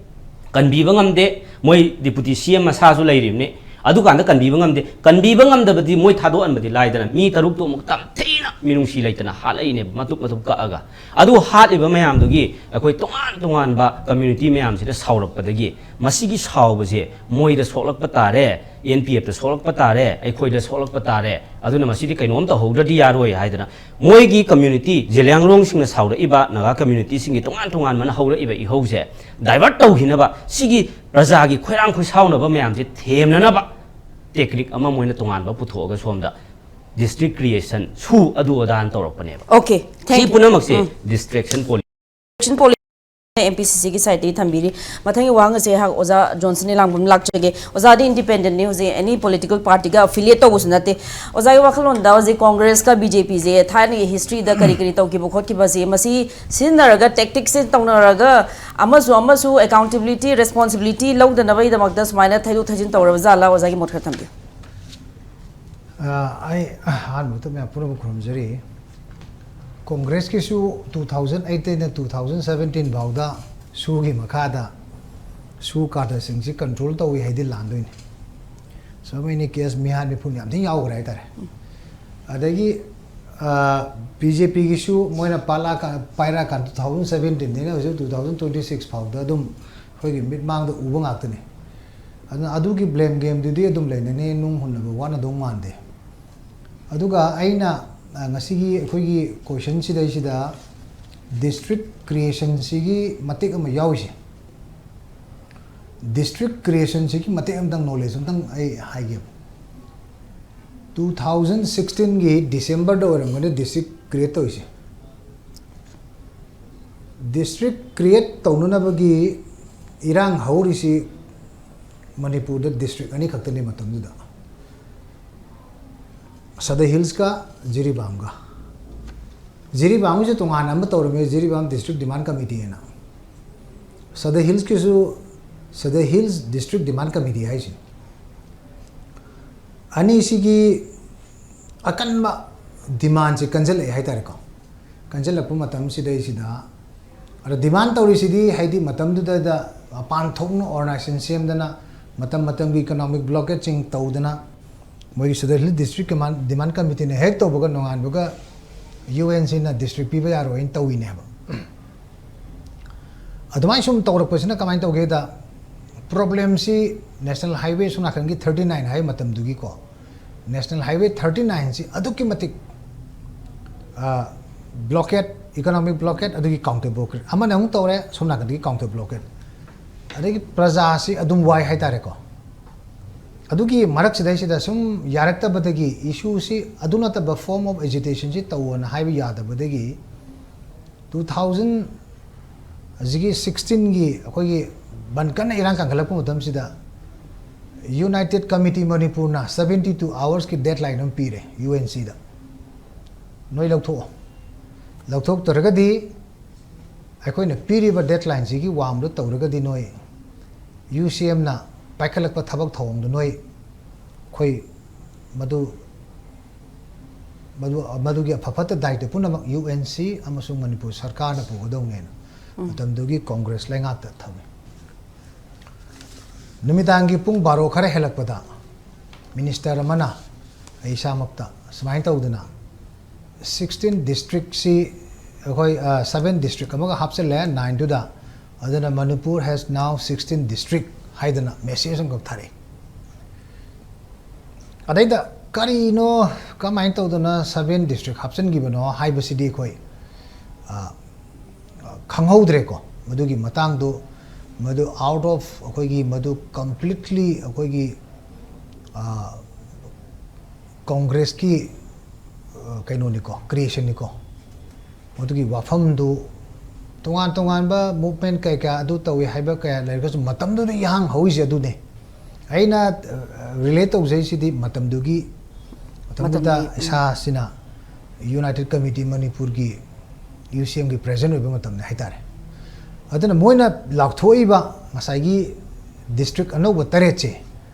ꯀꯟꯕꯤꯕ ꯉꯝꯗꯦ꯫ ꯃꯣꯏ deputy C M ꯃꯁꯥꯁꯨ ꯂꯩꯔꯤꯕꯅꯤ꯫ ꯑꯗꯨꯀꯥꯟꯗ ꯀꯟꯕꯤꯕ ꯉꯝꯗꯦ꯫ ꯀꯟꯕꯤꯕ ꯉꯝꯗꯕꯗꯤ ꯃꯣꯏ ꯊꯥꯗꯣꯛꯍꯟꯕꯗꯤ ꯂꯥꯏꯗꯅ, ꯃꯤ ꯇꯔꯨꯛꯇꯣ ꯑꯃꯨꯛ ꯇꯝꯊꯤꯅ ꯃꯤꯅꯨꯡꯁꯤ ꯂꯩꯇꯅ ꯍꯥꯠꯂꯛꯏꯅꯦꯕ, ꯃꯇꯨꯞ ꯃꯇꯨꯞ ꯀꯛꯑꯒ꯫ ꯑꯗꯨ ꯍꯥꯠꯂꯤꯕ ꯃꯌꯥꯝꯗꯨꯒꯤ ꯑꯩꯈꯣꯏ ꯇꯣꯉꯥꯟ ꯇꯣꯉꯥꯟꯕ ꯀꯝꯃ꯭ꯌꯨꯅꯤꯇꯤ ꯃꯌꯥꯝꯁꯤꯗ ꯁꯥꯎꯔꯛꯄꯗꯒꯤ, ꯃꯁꯤꯒꯤ ꯁꯥꯎꯕꯁꯦ ꯃꯣꯏꯗ ꯁꯣꯛꯂꯛꯄ ꯇꯥꯔꯦ, ꯑꯦꯟ ꯄꯤ ꯑꯦꯐꯇ ꯁꯣꯛꯂꯛꯄ ꯇꯥꯔꯦ, ꯑꯩꯈꯣꯏꯗ ꯁꯣꯛꯂꯛꯄ ꯇꯥꯔꯦ, ꯑꯗꯨꯅ ꯃꯁꯤꯗꯤ ꯀꯩꯅꯣꯝ ꯇꯧꯍꯧꯗ꯭ꯔꯗꯤ ꯌꯥꯔꯣꯏ ꯍꯥꯏꯗꯅ, ꯃꯣꯏꯒꯤ ꯀꯝꯃ꯭ꯌꯨꯅꯤꯇꯤ, ꯖꯦꯂꯤꯌꯥꯡꯔꯣꯡꯁꯤꯡꯅ ꯁꯥꯎꯔꯛꯏꯕ ꯅꯥꯒꯥ ꯀꯝꯃ꯭ꯌꯨꯅꯤꯇꯤꯁꯤꯡꯒꯤ ꯇꯣꯉꯥꯟ ꯇꯣꯉꯥꯟꯕꯅ ꯍꯧꯔꯛꯏꯕ ꯏꯍꯧꯁꯦ ꯗꯥꯏꯚꯔꯠ ꯇꯧꯈꯤꯅꯕ, ꯁꯤꯒꯤ ꯄ꯭ꯔꯖꯥꯒꯤ ꯈꯣꯏꯔꯥꯡ ꯈꯣꯏꯁꯥꯎꯅꯕ ꯃꯌꯥꯝꯁꯦ ꯊꯦꯝꯅꯅꯕ ꯇꯦꯛꯅꯤꯛ ꯑꯃ ꯃꯣꯏꯅ ꯇꯣꯉꯥꯟꯕ ꯄꯨꯊꯣꯛꯑꯒ ꯁꯣꯝꯗ ꯗꯤꯁꯇ꯭ꯔꯤꯛ ꯀ꯭ꯔꯤꯌꯦꯁꯟ, ꯁꯨ ꯑꯗꯨ ꯑꯗꯥꯅ ꯇꯧꯔꯛꯄꯅꯦꯕ꯫ Okay, ꯁꯤ thank you. ꯄꯨꯝꯅꯃꯛꯁꯦ ꯎꯝ. ꯗꯤꯁꯇ꯭ꯔꯦꯛꯁꯟ policy. Election policy M P C ꯁꯤꯒꯤ ꯁꯥꯏꯠꯇꯒꯤ ꯊꯝꯕꯤꯔꯤ꯫ ꯃꯊꯪꯒꯤ ꯋꯥꯍꯪ ꯑꯁꯦ ꯑꯩꯍꯥꯛ ꯑꯣꯖꯥ ꯖꯣꯟꯁꯟ ꯏꯂꯥꯡꯕꯝ ꯂꯥꯛꯆꯒꯦ꯫ ꯑꯣꯖꯥꯗꯤ ꯏꯟꯗꯤꯄꯦꯟꯗꯦꯟꯠꯅꯤ, ꯍꯧꯖꯤꯛ ꯑꯦꯅꯤ ꯄꯣꯂꯤꯇꯤꯀꯦꯜ ꯄꯥꯔꯇꯤꯒ ꯑꯦꯐꯤꯂꯤꯌꯦꯠ ꯇꯧꯕꯁꯨ ꯅꯠꯇꯦ꯫ ꯑꯣꯖꯥꯒꯤ ꯋꯥꯈꯜꯂꯣꯟꯗ ꯍꯧꯖꯤꯛ ꯀꯣꯡꯒ꯭ꯔꯦꯁꯀ ꯕꯤ ꯖꯦ ꯄꯤꯁꯦ ꯊꯥꯏꯅꯒꯤ ꯍꯤꯁꯇ꯭ꯔꯤꯗ ꯀꯔꯤ ꯀꯔꯤ ꯇꯧꯈꯤꯕ ꯈꯣꯠꯈꯤꯕꯁꯦ, ꯃꯁꯤ ꯁꯤꯖꯤꯟꯅꯔꯒ, ꯇꯦꯛꯇꯤꯛꯁꯦ ꯇꯧꯅꯔꯒ, ꯑꯃꯁꯨ ꯑꯃꯁꯨ ꯑꯦꯀꯥꯎꯟꯇꯦꯕꯤꯂꯤꯇꯤ, ꯔꯦꯁꯄꯣꯟꯁꯤꯕꯤꯂꯤꯇꯤ ꯂꯧꯗꯅꯕꯒꯤꯗꯃꯛꯇ ꯁꯨꯃꯥꯏꯅ ꯊꯩꯗꯣꯛ ꯊꯩꯖꯤꯟ ꯇꯧꯔꯕ ꯖꯥꯠꯂꯥ? ꯑꯣꯖꯥꯒꯤ ꯃꯣꯠ ꯈꯔ ꯊꯝꯕꯤꯌꯨ꯫ ꯑ, ꯑꯩ ꯑꯍꯥꯟꯕꯗ ꯃꯌꯥꯝ ꯄꯨꯝꯅꯃꯛ ꯈꯨꯔꯨꯝꯖꯔꯤ꯫ ꯀꯣꯡꯒ꯭ꯔꯦꯁꯀꯤꯁꯨ two thousand eight ꯇꯩꯅ two thousand seventeen ꯐꯥꯎꯗ ꯁꯨꯒꯤ ꯃꯈꯥꯗ ꯁꯨ ꯀꯥꯗꯔꯁꯤꯡꯁꯤ ꯀꯟꯇ꯭ꯔꯣꯜ ꯇꯧꯏ ꯍꯥꯏꯗꯤ ꯂꯥꯟꯗꯣꯏꯅꯤ꯫ So many case, ꯃꯤꯍꯥꯠ ꯃꯤꯄꯨꯟ ꯌꯥꯝ ꯊꯤꯅ ꯌꯥꯎꯈ꯭ꯔꯦ ꯍꯥꯏꯇꯥꯔꯦ꯫ ꯑꯗꯒꯤ ꯕꯤ ꯖꯦ ꯄꯤꯒꯤꯁꯨ ꯃꯣꯏꯅ ꯄꯥꯏꯔꯛꯑꯀꯥꯟ two thousand seventeen ꯗꯩꯅ ꯍꯧꯖꯤꯛ two thousand twenty six ꯐꯥꯎꯗ ꯑꯗꯨꯝ ꯑꯩꯈꯣꯏꯒꯤ ꯃꯤꯠꯃꯥꯡꯗ ꯎꯕ ꯉꯥꯛꯇꯅꯤ꯫ ꯑꯗꯨꯅ ꯑꯗꯨꯒꯤ ꯕ꯭ꯂꯦꯝ ꯒꯦꯝꯗꯨꯗꯤ ꯑꯗꯨꯝ ꯂꯩꯅꯅꯤ, ꯅꯨꯡ ꯍꯨꯟꯅꯕ ꯋꯥꯅꯗꯧ ꯃꯥꯟꯗꯦ꯫ ꯑꯗꯨꯒ ꯑꯩꯅ ꯉꯁꯤꯒꯤ ꯑꯩꯈꯣꯏꯒꯤ ꯀꯣꯏꯁꯟꯁꯤꯗꯩꯁꯤꯗ ꯗꯤꯁꯇ꯭ꯔꯤꯛ ꯀ꯭ꯔꯤꯌꯦꯁꯟꯁꯤꯒꯤ ꯃꯇꯦꯛ ꯑꯃ ꯌꯥꯎꯔꯤꯁꯦ, ꯗꯤꯁꯇ꯭ꯔꯤꯛ ꯀ꯭ꯔꯤꯌꯦꯁꯟꯁꯤꯒꯤ ꯃꯇꯦꯛ ꯑꯃꯇꯪ, ꯅꯣꯂꯦꯖ ꯑꯃꯇꯪ ꯑꯩ ꯍꯥꯏꯒꯦꯕ꯫ Two thousand sixteen ꯒꯤ ꯗꯤꯁꯦꯝꯕꯔꯗ ꯑꯣꯏꯔꯝꯒꯅꯤ ꯗꯤꯁꯇ꯭ꯔꯤꯛ ꯀ꯭ꯔꯤꯌꯦꯠ ꯇꯧꯔꯤꯁꯦ꯫ ꯗꯤꯁꯇ꯭ꯔꯤꯛ ꯀ꯭ꯔꯤꯌꯦꯠ ꯇꯧꯅꯅꯕꯒꯤ ꯏꯔꯥꯡ ꯍꯧꯔꯤꯁꯤ ꯃꯅꯤꯄꯨꯔꯗ ꯗꯤꯁꯇ꯭ꯔꯤꯛ ꯑꯅꯤꯈꯛꯇꯅꯤ ꯃꯇꯝꯗꯨꯗ, ꯁꯗꯔ ꯍꯤꯜꯁꯀ ꯖꯤꯔꯤꯕꯥꯝꯒ꯫ ꯖꯤꯔꯤꯕꯥꯝꯒꯤꯁꯨ ꯇꯣꯉꯥꯟꯅ ꯑꯃ ꯇꯧꯔꯝꯃꯦ, ꯖꯤꯔꯤꯕꯥꯝ ꯗꯤꯁꯇ꯭ꯔꯤꯛ ꯗꯤꯃꯥꯟ ꯀꯃꯤꯇꯤ ꯍꯥꯏꯅ꯫ ꯁꯗꯔ ꯍꯤꯜꯁꯀꯤꯁꯨ ꯁꯗꯔ ꯍꯤꯜꯁ ꯗꯤꯁꯇ꯭ꯔꯤꯛ ꯗꯤꯃꯥꯟ ꯀꯃꯤꯇꯤ ꯍꯥꯏꯁꯦ꯫ ꯑꯅꯤꯁꯤꯒꯤ ꯑꯀꯟꯕ ꯗꯤꯃꯥꯟꯁꯦ ꯀꯟꯁꯤꯜꯂꯛꯑꯦ ꯍꯥꯏꯇꯥꯔꯦꯀꯣ꯫ ꯀꯟꯁꯤꯜꯂꯛꯄ ꯃꯇꯝꯁꯤꯗꯩꯁꯤꯗ, ꯑꯗ ꯗꯤꯃꯥꯟ ꯇꯧꯔꯤꯁꯤꯗꯤ, ꯍꯥꯏꯗꯤ ꯃꯇꯝꯗꯨꯗ ꯃꯄꯥꯟ ꯊꯣꯛꯅ ꯑꯣꯔꯒꯅꯥꯏꯖꯦꯁꯟ ꯁꯦꯝꯗꯅ ꯃꯇꯝ ꯃꯇꯝꯒꯤ ꯏꯀꯣꯅꯣꯃꯤꯛ ꯕ꯭ꯂꯣꯀꯦꯠꯁꯤꯡ ꯇꯧꯗꯅ ꯃꯣꯏꯒꯤ ꯁꯗꯔ ꯍꯤꯜ ꯗꯤꯁꯇ꯭ꯔꯤꯛ ꯗꯤꯃꯥꯟ ꯀꯃꯤꯇꯤꯅ ꯍꯦꯛ ꯇꯧꯕꯒ ꯅꯣꯡꯉꯥꯟꯕꯒ ꯌꯨ ꯑꯦꯟ ꯁꯤꯅ ꯗꯤꯁꯇ꯭ꯔꯤꯛ ꯄꯤꯕ ꯌꯥꯔꯣꯏꯅ ꯇꯧꯋꯤꯅꯦꯕ꯫ ꯑꯗꯨꯃꯥꯏꯅ ꯁꯨꯝ ꯇꯧꯔꯛꯄꯁꯤꯅ ꯀꯃꯥꯏꯅ ꯇꯧꯒꯦꯗ, ꯄ꯭ꯔꯣꯕ꯭ꯂꯦꯝꯁꯤ ꯅꯦꯁꯅꯦꯜ ꯍꯥꯏꯋꯦ ꯁꯣꯝ ꯅꯥꯀꯟꯒꯤ ꯊꯥꯔꯇꯤ ꯅꯥꯏꯟ ꯍꯥꯏ ꯃꯇꯝꯗꯨꯒꯤꯀꯣ, ꯅꯦꯁꯅꯦꯜ ꯍꯥꯏꯋꯦ ꯊꯥꯔꯇꯤ ꯅꯥꯏꯟꯁꯤ ꯑꯗꯨꯛꯀꯤ ꯃꯇꯤꯛ ꯕ꯭ꯂꯣꯀꯦꯠ, ꯏꯀꯣꯅꯣꯃꯤꯛ ꯕ꯭ꯂꯣꯀꯦꯠ, ꯑꯗꯨꯒꯤ ꯀꯥꯎꯟꯇꯔ ꯕ꯭ꯂꯣꯀꯦꯠ ꯑꯃꯅ ꯑꯃꯨꯛ ꯇꯧꯔꯦ, ꯁꯣꯝ ꯅꯥꯀꯟꯗꯒꯤ ꯀꯥꯎꯟꯇꯔ ꯕ꯭ꯂꯣꯀꯦꯠ, ꯑꯗꯒꯤ ꯄ꯭ꯔꯖꯥꯁꯤ ꯑꯗꯨꯝ ꯋꯥꯏ ꯍꯥꯏꯇꯥꯔꯦꯀꯣ꯫ ꯑꯗꯨꯒꯤ ꯃꯔꯛꯁꯤꯗꯩꯁꯤꯗ ꯁꯨꯝ ꯌꯥꯔꯛꯇꯕꯗꯒꯤ, ꯏꯁꯨꯁꯤ ꯑꯗꯨ ꯅꯠꯇꯕ ꯐꯣꯔꯝ ꯑꯣꯐ ꯑꯦꯖꯤꯇꯦꯁꯟꯁꯤ ꯇꯧꯑꯣꯅ ꯍꯥꯏꯕ ꯌꯥꯗꯕꯗꯒꯤ, ꯇꯨ ꯊꯥꯎꯖꯟ ꯍꯧꯖꯤꯛꯀꯤ ꯁꯤꯛꯁꯇꯤꯟꯒꯤ ꯑꯩꯈꯣꯏꯒꯤ ꯕꯟ ꯀꯟꯅ ꯏꯔꯥꯡ ꯀꯟꯈꯠꯂꯛꯄ ꯃꯇꯝꯁꯤꯗ ꯌꯨꯅꯥꯏꯇꯦꯠ ꯀꯃꯤꯇꯤ ꯃꯅꯤꯄꯨꯔꯅ ꯁꯕꯦꯟꯇꯤ ꯇꯨ ꯑꯋꯥꯔꯁꯀꯤ ꯗꯦꯠꯂꯥꯏꯟ ꯑꯃ ꯄꯤꯔꯦ ꯌꯨ ꯑꯦꯟ ꯁꯤꯗ, ꯅꯣꯏ ꯂꯧꯊꯣꯛꯑꯣ, ꯂꯧꯊꯣꯛꯇ꯭ꯔꯒꯗꯤ ꯑꯩꯈꯣꯏꯅ ꯄꯤꯔꯤꯕ ꯗꯦꯠꯂꯥꯏꯟꯁꯤꯒꯤ ꯋꯥꯡꯃꯗ ꯇꯧꯔꯒꯗꯤ ꯅꯣꯏ ꯌꯨ ꯁꯤ ꯑꯦꯝꯅ ꯄꯥꯏꯈꯠꯂꯛꯄ ꯊꯕꯛ ꯊꯧꯑꯣꯡꯗꯨ ꯅꯣꯏ ꯑꯩꯈꯣꯏ ꯃꯗꯨ ꯃꯗꯨ, ꯃꯗꯨꯒꯤ ꯑꯐ ꯐꯠꯇ ꯗꯥꯏꯇ ꯄꯨꯝꯅꯃꯛ ꯌꯨ ꯑꯦꯟ ꯁꯤ ꯑꯃꯁꯨꯡ ꯃꯅꯤꯄꯨꯔ ꯁꯔꯀꯥꯔꯅ ꯄꯨꯒꯗꯧꯅꯦꯅ ꯃꯇꯝꯗꯨꯒꯤ ꯀꯣꯡꯒ꯭ꯔꯦꯁ ꯂꯩꯉꯥꯛꯇ ꯊꯝꯃꯤ꯫ ꯅꯨꯃꯤꯗꯥꯡꯒꯤ ꯄꯨꯡ ꯕꯥꯔꯣ ꯈꯔ ꯍꯦꯜꯂꯛꯄꯗ ꯃꯤꯅꯤꯁꯇꯔ ꯑꯃꯅ ꯑꯩ ꯏꯁꯥꯃꯛꯇ ꯁꯨꯃꯥꯏꯅ ꯇꯧꯗꯅ, ꯁꯤꯛꯁꯇꯤꯟ ꯗꯤꯁꯇ꯭ꯔꯤꯛꯁꯤ ꯑꯩꯈꯣꯏ, ꯑ, ꯁꯕꯦꯟ ꯗꯤꯁꯇ꯭ꯔꯤꯛ ꯑꯃꯒ ꯍꯥꯞꯆꯤꯜꯂꯦ ꯅꯥꯏꯟꯗꯨꯗ, ꯑꯗꯨꯅ Manipur has now sixteen district ꯍꯥꯏꯗꯅ ꯃꯦꯁꯦꯖ ꯑꯃꯈꯛ ꯊꯥꯔꯛꯏ꯫ ꯑꯗꯩꯗ ꯀꯔꯤꯅꯣ, ꯀꯃꯥꯏꯅ ꯇꯧꯗꯅ ꯁꯕꯦꯟ ꯗꯤꯁꯇ꯭ꯔꯤꯛ ꯍꯥꯞꯆꯤꯟꯈꯤꯕꯅꯣ ꯍꯥꯏꯕꯁꯤꯗꯤ ꯑꯩꯈꯣꯏ, ꯑ, ꯈꯪꯍꯧꯗ꯭ꯔꯦꯀꯣ꯫ ꯃꯗꯨꯒꯤ ꯃꯇꯥꯡꯗꯨ, ꯃꯗꯨ ꯑꯥꯎꯠ ꯑꯣꯐ ꯑꯩꯈꯣꯏꯒꯤ, ꯃꯗꯨ ꯀꯝꯄ꯭ꯂꯤꯠꯂꯤ ꯑꯩꯈꯣꯏꯒꯤ, ꯑ, ꯀꯣꯡꯒ꯭ꯔꯦꯁꯀꯤ, ꯑ, ꯀꯩꯅꯣꯅꯤꯀꯣ, ꯀ꯭ꯔꯤꯌꯦꯁꯟꯅꯤꯀꯣ꯫ ꯃꯗꯨꯒꯤ ꯋꯥꯐꯝꯗꯨ ꯇꯣꯉꯥꯟ ꯇꯣꯉꯥꯟꯕ ꯃꯨꯚꯃꯦꯟ ꯀꯩꯀꯥ ꯑꯗꯨ ꯇꯧꯏ ꯍꯥꯏꯕ ꯀꯌꯥ ꯂꯩꯔꯒꯁꯨ, ꯃꯇꯝꯗꯨꯗ ꯏꯍꯥꯡ ꯍꯧꯔꯤꯁꯦ ꯑꯗꯨꯅꯦ꯫ ꯑꯩꯅ, ꯑ, ꯔꯤꯂꯦꯠ ꯇꯧꯖꯩꯁꯤꯗꯤ ꯃꯇꯝꯗꯨꯒꯤ, ꯃꯇꯝꯗꯨꯗ ꯃꯇꯝꯒꯤ, ꯎꯝ꯫ ꯏꯁꯥꯁꯤꯅ ꯌꯨꯅꯥꯏꯇꯦꯠ ꯀꯃꯤꯇꯤ ꯃꯅꯤꯄꯨꯔꯒꯤ ꯌꯨ ꯁꯤ ꯑꯦꯝꯒꯤ ꯄ꯭ꯔꯦꯁꯤꯗꯦꯟꯠ ꯑꯣꯏꯕ ꯃꯇꯝꯅꯦ ꯍꯥꯏꯇꯥꯔꯦ꯫ ꯑꯗꯨꯅ ꯃꯣꯏꯅ ꯂꯥꯎꯊꯣꯛꯏꯕ ꯉꯁꯥꯏꯒꯤ ꯗꯤꯁꯇ꯭ꯔꯤꯛ ꯑꯅꯧꯕ ꯇꯔꯦꯠꯁꯦ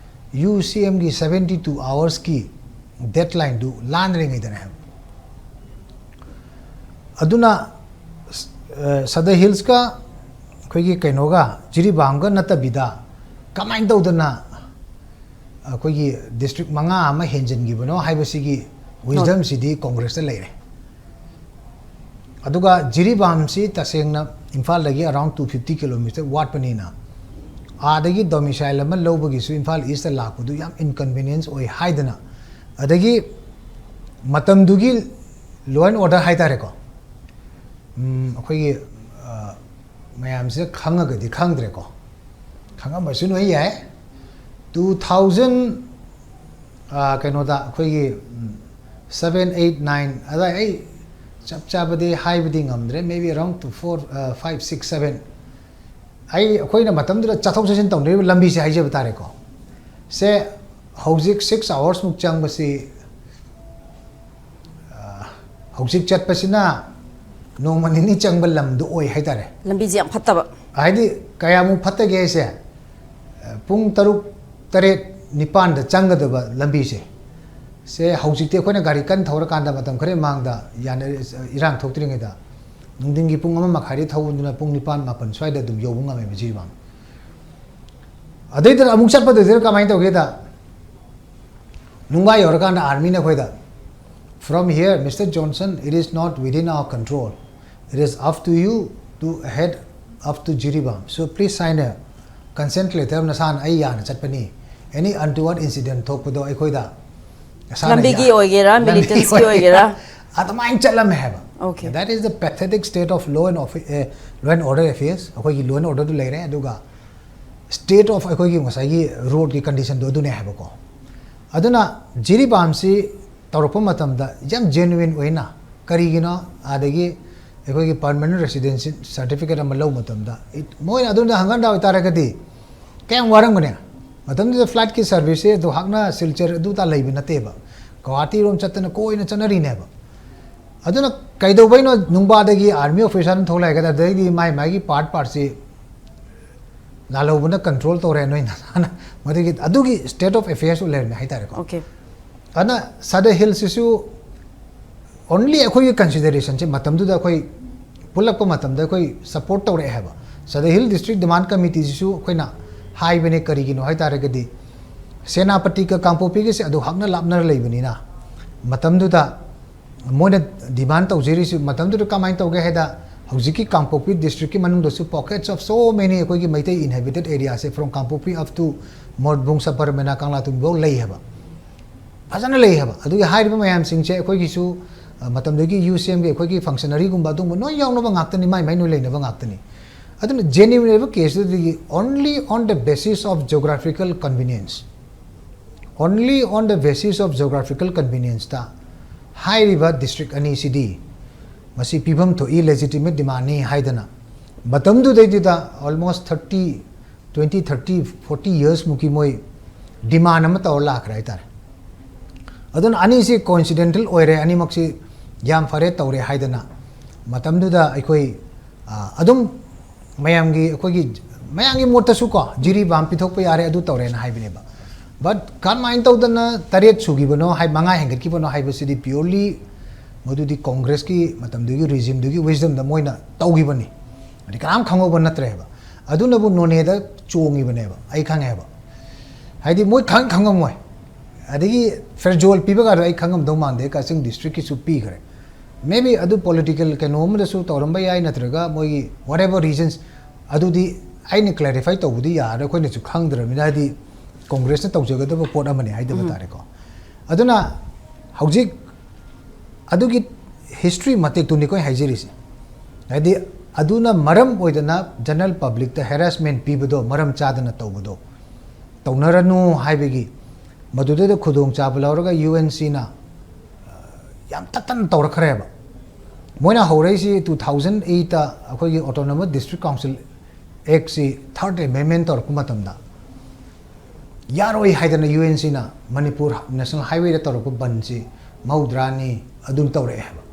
ꯌꯨ ꯁꯤ ꯑꯦꯝꯒꯤ ꯁꯕꯦꯟꯇꯤ ꯇꯨ ꯑꯋꯥꯔꯁꯀꯤ ꯗꯦꯠꯂꯥꯏꯟꯗꯨ ꯂꯥꯟꯗ꯭ꯔꯤꯉꯩꯗꯅꯦ ꯍꯥꯏꯕ꯫ ꯑꯗꯨꯅ, ꯑ, ꯁꯗꯔ ꯍꯤꯜꯁꯀ ꯑꯩꯈꯣꯏꯒꯤ ꯀꯩꯅꯣꯒ, ꯖꯤꯔꯤꯕꯥꯝꯒ ꯅꯠꯇꯕꯤꯗ, ꯀꯃꯥꯏꯅ ꯇꯧꯗꯅ ꯑꯩꯈꯣꯏꯒꯤ ꯗꯤꯁꯇ꯭ꯔꯤꯛ ꯃꯉꯥ ꯑꯃ ꯍꯦꯟꯖꯤꯟꯈꯤꯕꯅꯣ ꯍꯥꯏꯕꯁꯤꯒꯤ ꯋꯤꯁꯗꯝꯁꯤꯗꯤ ꯀꯣꯡꯒ꯭ꯔꯦꯁꯇ ꯂꯩꯔꯦ꯫ ꯑꯗꯨꯒ ꯖꯤꯔꯤꯕꯥꯝꯁꯤ ꯇꯁꯦꯡꯅ ꯏꯝꯐꯥꯜꯗꯒꯤ around two fifty kilometer ꯋꯥꯠꯄꯅꯤꯅ, ꯑꯥꯗꯒꯤ ꯗꯣꯃꯤꯁꯥꯏꯜ ꯑꯃ ꯂꯧꯕꯒꯤꯁꯨ ꯏꯝꯐꯥꯜ ꯏꯁꯇ ꯂꯥꯛꯄꯗꯨ ꯌꯥꯝ ꯏꯟꯀꯟꯚꯤꯅꯤꯌꯦꯟꯁ ꯑꯣꯏ ꯍꯥꯏꯗꯅ, ꯑꯗꯒꯤ ꯃꯇꯝꯗꯨꯒꯤ law and order ꯍꯥꯏꯇꯥꯔꯦꯀꯣ, ꯎꯝ, ꯑꯩꯈꯣꯏꯒꯤ, ꯑ, ꯃꯌꯥꯝꯁꯤꯗ ꯈꯪꯉꯒꯗꯤ ꯈꯪꯗ꯭ꯔꯦꯀꯣ, ꯈꯪꯉꯝꯕꯁꯨ ꯂꯣꯏ ꯌꯥꯏ꯫ Two thousand, ꯑ, ꯀꯩꯅꯣꯗ ꯑꯩꯈꯣꯏꯒꯤ, ꯎꯝ, seven, eight, nine ꯑꯗꯥꯏ, ꯑꯩ ꯆꯞ ꯆꯥꯕꯗꯤ ꯍꯥꯏꯕꯗꯤ ꯉꯝꯗ꯭ꯔꯦ, maybe around to four, ꯑ, five, six, seven꯫ ꯑꯩ, ꯑꯩꯈꯣꯏꯅ ꯃꯇꯝꯗꯨꯗ ꯆꯠꯊꯣꯛ ꯆꯠꯁꯤꯟ ꯇꯧꯅꯔꯤꯕ ꯂꯝꯕꯤꯁꯦ ꯍꯥꯏꯖꯕ ꯇꯥꯔꯦꯀꯣ, ꯁꯦ ꯍꯧꯖꯤꯛ six hours ꯃꯨꯛ ꯆꯪꯕꯁꯤ, ꯑ, ꯍꯧꯖꯤꯛ ꯆꯠꯄꯁꯤꯅ ꯅꯣꯡꯃ ꯅꯤꯅꯤ ꯆꯪꯕ ꯂꯝꯗꯣ ꯑꯣꯏ ꯍꯥꯏꯇꯥꯔꯦ꯫ ꯂꯝꯕꯤꯁꯦ ꯌꯥꯝ ꯐꯠꯇꯕ꯫ ꯍꯥꯏꯗꯤ ꯀꯌꯥꯃꯨꯛ ꯐꯠꯇꯒꯦ ꯍꯥꯏꯁꯦ, ꯄꯨꯡ ꯇꯔꯨꯛ, ꯇꯔꯦꯠ, ꯅꯤꯄꯥꯟꯗ ꯆꯪꯒꯗꯕ ꯂꯝꯕꯤꯁꯦ, ꯁꯦ ꯍꯧꯖꯤꯛꯇꯤ ꯑꯩꯈꯣꯏꯅ ꯒꯥꯔꯤ ꯀꯟꯅ ꯊꯧꯔꯀꯥꯟꯗ, ꯃꯇꯝ ꯈꯔꯒꯤ ꯃꯃꯥꯡꯗ ꯌꯥꯅ-, ꯏꯔꯥꯡ ꯊꯣꯛꯇ꯭ꯔꯤꯉꯩꯗ ꯅꯨꯡꯊꯤꯟꯒꯤ ꯄꯨꯡ ꯑꯃ ꯃꯈꯥꯏꯗ ꯊꯧꯕꯗꯨꯅ ꯄꯨꯡ ꯅꯤꯄꯥꯟ, ꯃꯥꯄꯟ ꯁ꯭ꯋꯥꯏꯗ ꯑꯗꯨꯝ ꯌꯧꯕ ꯉꯝꯃꯦꯕ ꯖꯤꯔꯤꯕꯥꯝ꯫ ꯑꯗꯩꯗꯨꯗ ꯑꯃꯨꯛ ꯆꯠꯄꯗꯨꯗ ꯀꯃꯥꯏꯅ ꯇꯧꯒꯦꯗ, ꯅꯨꯡꯕꯥ ꯌꯧꯔꯀꯥꯟꯗ ꯑꯥꯔꯃꯤꯅ ꯑꯩꯈꯣꯏꯗ, "From here, Mister Johnson, it is not within our control. It is up to you to head up to Jiribam. So please sign a consent letter, ꯅꯁꯥꯅ ꯑꯩ ꯌꯥꯅ ꯆꯠꯄꯅꯤ꯫ Any untoward incident ꯊꯣꯛꯄꯗꯣ ꯑꯩꯈꯣꯏꯗ ꯅꯁꯥꯅ ꯂꯝꯕꯤꯒꯤ ꯌꯥ-, ꯑꯣꯏꯒꯦꯔꯥ, ꯂꯝꯕꯤꯒꯤ militants ꯀꯤ ꯑꯣꯏꯒꯦꯔꯥ?" ꯑꯣꯏꯒꯦꯔꯥ? ꯑꯗꯨꯃꯥꯏꯅ ꯆꯠꯂꯝꯃꯦ ꯍꯥꯏꯕ꯫ Okay. That is the pathetic state of law and offi-, eh, law and order affairs꯫ ꯑꯩꯈꯣꯏꯒꯤ law and order ꯗꯨ ꯂꯩꯔꯦ, ꯑꯗꯨꯒ state of ꯑꯩꯈꯣꯏꯒꯤ ꯉꯁꯥꯏꯒꯤ road ꯀꯤ condition ꯗꯣ ꯑꯗꯨꯅꯦ ꯍꯥꯏꯕꯀꯣ꯫ ꯑꯗꯨꯅ ꯖꯤꯔꯤꯕꯥꯝꯁꯤ ꯇꯧꯔꯛꯄ ꯃꯇꯝꯗ ꯌꯥꯝ genuine ꯑꯣꯏꯅ, ꯀꯔꯤꯒꯤꯅꯣ, ꯑꯗꯒꯤ ꯑꯩꯈꯣꯏꯒꯤ permanent residency certificate ꯑꯃ ꯂꯧꯕ ꯃꯇꯝꯗ, it-, ꯃꯣꯏꯅ ꯑꯗꯨꯝꯅ ꯍꯪꯒꯠ ꯍꯟꯗ ꯑꯣꯏꯇꯥꯔꯒꯗꯤ ꯀꯌꯥꯝ ꯋꯥꯔꯝꯒꯅꯤ? ꯃꯇꯝꯗꯨꯗ flight ꯀꯤ service ꯁꯦ ꯑꯗꯨ ꯍꯥꯛꯅ ꯁꯤꯜꯆꯔ ꯑꯗꯨ ꯇꯥ ꯂꯩꯕ ꯅꯠꯇꯦꯕ, ꯒꯧꯍꯥꯇꯤ ꯔꯣꯝ ꯆꯠꯇꯅ ꯀꯣꯏꯅ ꯆꯠꯅꯔꯤꯅꯦꯕ꯫ ꯑꯗꯨꯅ ꯀꯩꯗꯧꯕꯩꯅꯣ ꯅꯨꯡꯕꯥꯗꯒꯤ army officer ꯑꯃ ꯊꯣꯛꯂꯛꯑꯒ ꯑꯗꯩꯗꯤ ꯃꯥꯏ ꯃꯥꯏꯒꯤ part part ꯁꯤ ꯂꯥꯜꯍꯧꯕꯅ control ꯇꯧꯔꯦ ꯅꯣꯏ ꯅꯁꯥꯅ? ꯃꯗꯨꯒꯤ, ꯑꯗꯨꯒꯤ state of affairs ꯂꯩꯔꯝꯃꯦ ꯍꯥꯏꯇꯥꯔꯦꯀꯣ꯫ Okay. ꯑꯗꯨꯅ ꯁꯗꯔ ꯍꯤꯜꯁꯤꯁꯨ only ꯑꯩꯈꯣꯏꯒꯤ consideration ꯁꯦ ꯃꯇꯝꯗꯨꯗ ꯑꯩꯈꯣꯏ ꯄꯨꯜꯂꯛꯄ ꯃꯇꯝꯗ ꯑꯩꯈꯣꯏ support ꯇꯧꯔꯛꯑꯦ ꯍꯥꯏꯕ꯫ Sadar hill district demand committee ꯁꯤꯁꯨ ꯑꯩꯈꯣꯏꯅ ꯍꯥꯏꯕꯅꯦ꯫ ꯀꯔꯤꯒꯤꯅꯣ ꯍꯥꯏ ꯇꯥꯔꯒꯗꯤ ꯁꯦꯅꯥꯄꯇꯤꯒ ꯀꯥꯡꯄꯣꯛꯄꯤꯒꯁꯦ ꯑꯗꯨ ꯍꯛꯅ ꯂꯥꯞꯅ ꯂꯩꯕꯅꯤꯅ, ꯃꯇꯝꯗꯨꯗ ꯃꯣꯏꯅ demand ꯇꯧꯖꯔꯤꯁꯤ ꯃꯇꯝꯗꯨꯗ ꯀꯃꯥꯏꯅ ꯇꯧꯒꯦ ꯍꯥꯏꯗ, ꯍꯧꯖꯤꯛꯀꯤ ꯀꯥꯡꯄꯣꯛꯄꯤ districtꯀꯤ ꯃꯅꯨꯡꯗꯁꯨ pockets of so many ꯑꯩꯈꯣꯏꯒꯤ Meitei inhabited areaꯁꯦ from Kangpokpi up to ꯃꯣꯏꯔꯥꯡꯕꯨꯡ, ꯁꯕꯔꯃꯦꯅꯥ, ꯀꯪꯂꯥꯇꯣꯡꯕꯤꯐꯥꯎ ꯂꯩ ꯍꯥꯏꯕ, ꯐꯖꯅ ꯂꯩ ꯍꯥꯏꯕ꯫ ꯑꯗꯨꯒꯤ ꯍꯥꯏꯔꯤꯕ ꯃꯌꯥꯝꯁꯤꯡꯁꯦ ꯑꯩꯈꯣꯏꯒꯤꯁꯨ, ꯑ, ꯃꯇꯝꯗꯨꯒꯤ UCMꯒꯤ ꯑꯩꯈꯣꯏꯒꯤ functionaryꯒꯨꯝꯕ ꯑꯗꯨꯒꯨꯝꯕ ꯂꯣꯏ ꯌꯥꯎꯅꯕ ꯉꯥꯛꯇꯅꯤ, ꯃꯥꯏ ꯃꯥꯏ ꯂꯣꯏ ꯂꯩꯅꯕ ꯉꯥꯛꯇꯅꯤ꯫ ꯑꯗꯨꯅ genuine ꯑꯣꯏꯕ caseꯇꯨꯗꯤ only on the basis of geographical convenience, only on the basis of geographical convenienceꯇ ꯍꯥꯏꯔꯤꯕ district ꯑꯅꯤꯁꯤꯗꯤ ꯃꯁꯤ ꯄꯤꯐꯝ ꯊꯣꯛꯏ, legitimate demandꯅꯤ ꯍꯥꯏꯗꯅ ꯃꯇꯝꯗꯨꯗꯩꯗꯨꯗ almost thirty, twenty, thirty, forty yearsꯃꯨꯛꯀꯤ ꯃꯣꯏ demand ꯑꯃ ꯇꯧꯔ ꯂꯥꯛꯈ꯭ꯔꯦ ꯍꯥꯏꯇꯥꯔꯦ꯫ ꯑꯗꯨꯅ ꯑꯅꯤꯁꯤ coincidental ꯑꯣꯏꯔꯦ, ꯑꯅꯤꯃꯛꯁꯤ ꯌꯥꯝ ꯐꯔꯦ ꯇꯧꯔꯦ ꯍꯥꯏꯗꯅ ꯃꯇꯝꯗꯨꯗ ꯑꯩꯈꯣꯏ, ꯑ, ꯑꯗꯨꯝ ꯃꯌꯥꯝꯒꯤ, ꯑꯩꯈꯣꯏꯒꯤ ꯃꯌꯥꯝꯒꯤ ꯃꯣꯠꯇꯁꯨ ꯀꯣ, ꯖꯤꯔꯤꯕꯥꯝ ꯄꯤꯊꯣꯛꯄ ꯌꯥꯔꯦ, ꯑꯗꯨ ꯇꯧꯔꯦꯅ ꯍꯥꯏꯕꯅꯦꯕ꯫ But ꯀꯔꯝꯍꯥꯏꯅ ꯇꯧꯗꯅ ꯇꯔꯦꯠ ꯁꯨꯈꯤꯕꯅꯣ, ꯍꯥꯏ, ꯃꯉꯥ ꯍꯦꯟꯒꯠꯈꯤꯕꯅꯣ ꯍꯥꯏꯕꯁꯤꯗꯤ purely ꯃꯗꯨꯗꯤ Congressꯀꯤ ꯃꯇꯝꯗꯨꯒꯤ regimeꯗꯨꯒꯤ wisdomꯗ ꯃꯣꯏꯅ ꯇꯧꯈꯤꯕꯅꯤ꯫ ꯍꯥꯏꯗꯤ ꯀꯅꯥꯝ ꯈꯪꯍꯧꯕ ꯅꯠꯇ꯭ꯔꯦꯕ꯫ ꯑꯗꯨꯅꯕꯨ ꯅꯣꯅꯦꯗ ꯆꯣꯡꯉꯤꯕꯅꯦꯕ, ꯑꯩ ꯈꯪꯉꯦꯕ꯫ ꯍꯥꯏꯗꯤ ꯃꯣꯏ ꯈꯪ ꯈꯪꯉꯝꯃꯣꯏ꯫ ꯑꯗꯒꯤ ꯐꯦꯔꯖꯣꯜ ꯄꯤꯕꯒꯗꯣ ꯑꯩ ꯈꯪꯉꯝꯗꯧ ꯃꯥꯟꯗꯦ, ꯀꯛꯆꯤꯡ districtꯀꯤꯁꯨ ꯄꯤꯈ꯭ꯔꯦ꯫ Maybe ꯑꯗꯨ political ꯀꯩꯅꯣ ꯑꯃꯗꯁꯨ ꯇꯧꯔꯝꯕ ꯌꯥꯏ, ꯅꯠꯇ꯭ꯔꯒ ꯃꯣꯏꯒꯤ whatever reasons, ꯑꯗꯨꯗꯤ ꯑꯩꯅ clarify ꯇꯧꯕꯗꯤ ꯌꯥꯔꯔꯣꯏ, ꯑꯩꯈꯣꯏꯅꯁꯨ ꯈꯪꯗ꯭ꯔꯕꯅꯤꯅ, ꯍꯥꯏꯗꯤ Congressꯅ ꯇꯧꯖꯒꯗꯕ ꯄꯣꯠ ꯑꯃꯅꯤ ꯍꯥꯏꯗꯕ ꯎꯝ꯫ ꯇꯥꯔꯦꯀꯣ꯫ ꯑꯗꯨꯅ ꯍꯧꯖꯤꯛ ꯑꯗꯨꯒꯤ history ꯃꯇꯦꯛꯇꯨꯅꯤ ꯑꯩꯈꯣꯏ ꯍꯥꯏꯖꯔꯤꯁꯦ꯫ ꯍꯥꯏꯗꯤ ꯑꯗꯨꯅ ꯃꯔꯝ ꯑꯣꯏꯗꯅ general publicꯇ harassment ꯄꯤꯕꯗꯣ, ꯃꯔꯝ ꯆꯥꯗꯅ ꯇꯧꯕꯗꯣ ꯇꯧꯅꯔꯅꯨ ꯍꯥꯏꯕꯒꯤ, ꯃꯗꯨꯗꯩꯗ ꯈꯨꯗꯣꯡꯆꯥꯕ ꯂꯧꯔꯒ UNCꯅ, ꯑ, ꯌꯥꯝ ꯇꯠꯇꯅ ꯇꯧꯔꯛꯈ꯭ꯔꯦꯕ꯫ ꯃꯣꯏꯅ ꯍꯧꯔꯛꯏꯁꯤ two thousand eightꯇ ꯑꯩꯈꯣꯏꯒꯤ Autonomous District Council Actꯁꯤ Third Amendment ꯇꯧꯔꯛꯄ ꯃꯇꯝꯗ ꯌꯥꯔꯣꯏ ꯍꯥꯏꯗꯅ UNCꯅ ꯃꯅꯤꯄꯨꯔ National Highwayꯗ ꯇꯧꯔꯛꯄ ꯕꯟꯁꯤ ꯃꯧꯗ꯭ꯔꯥꯅꯤ ꯑꯗꯨꯝ ꯇꯧꯔꯛꯑꯦ ꯍꯥꯏꯕ꯫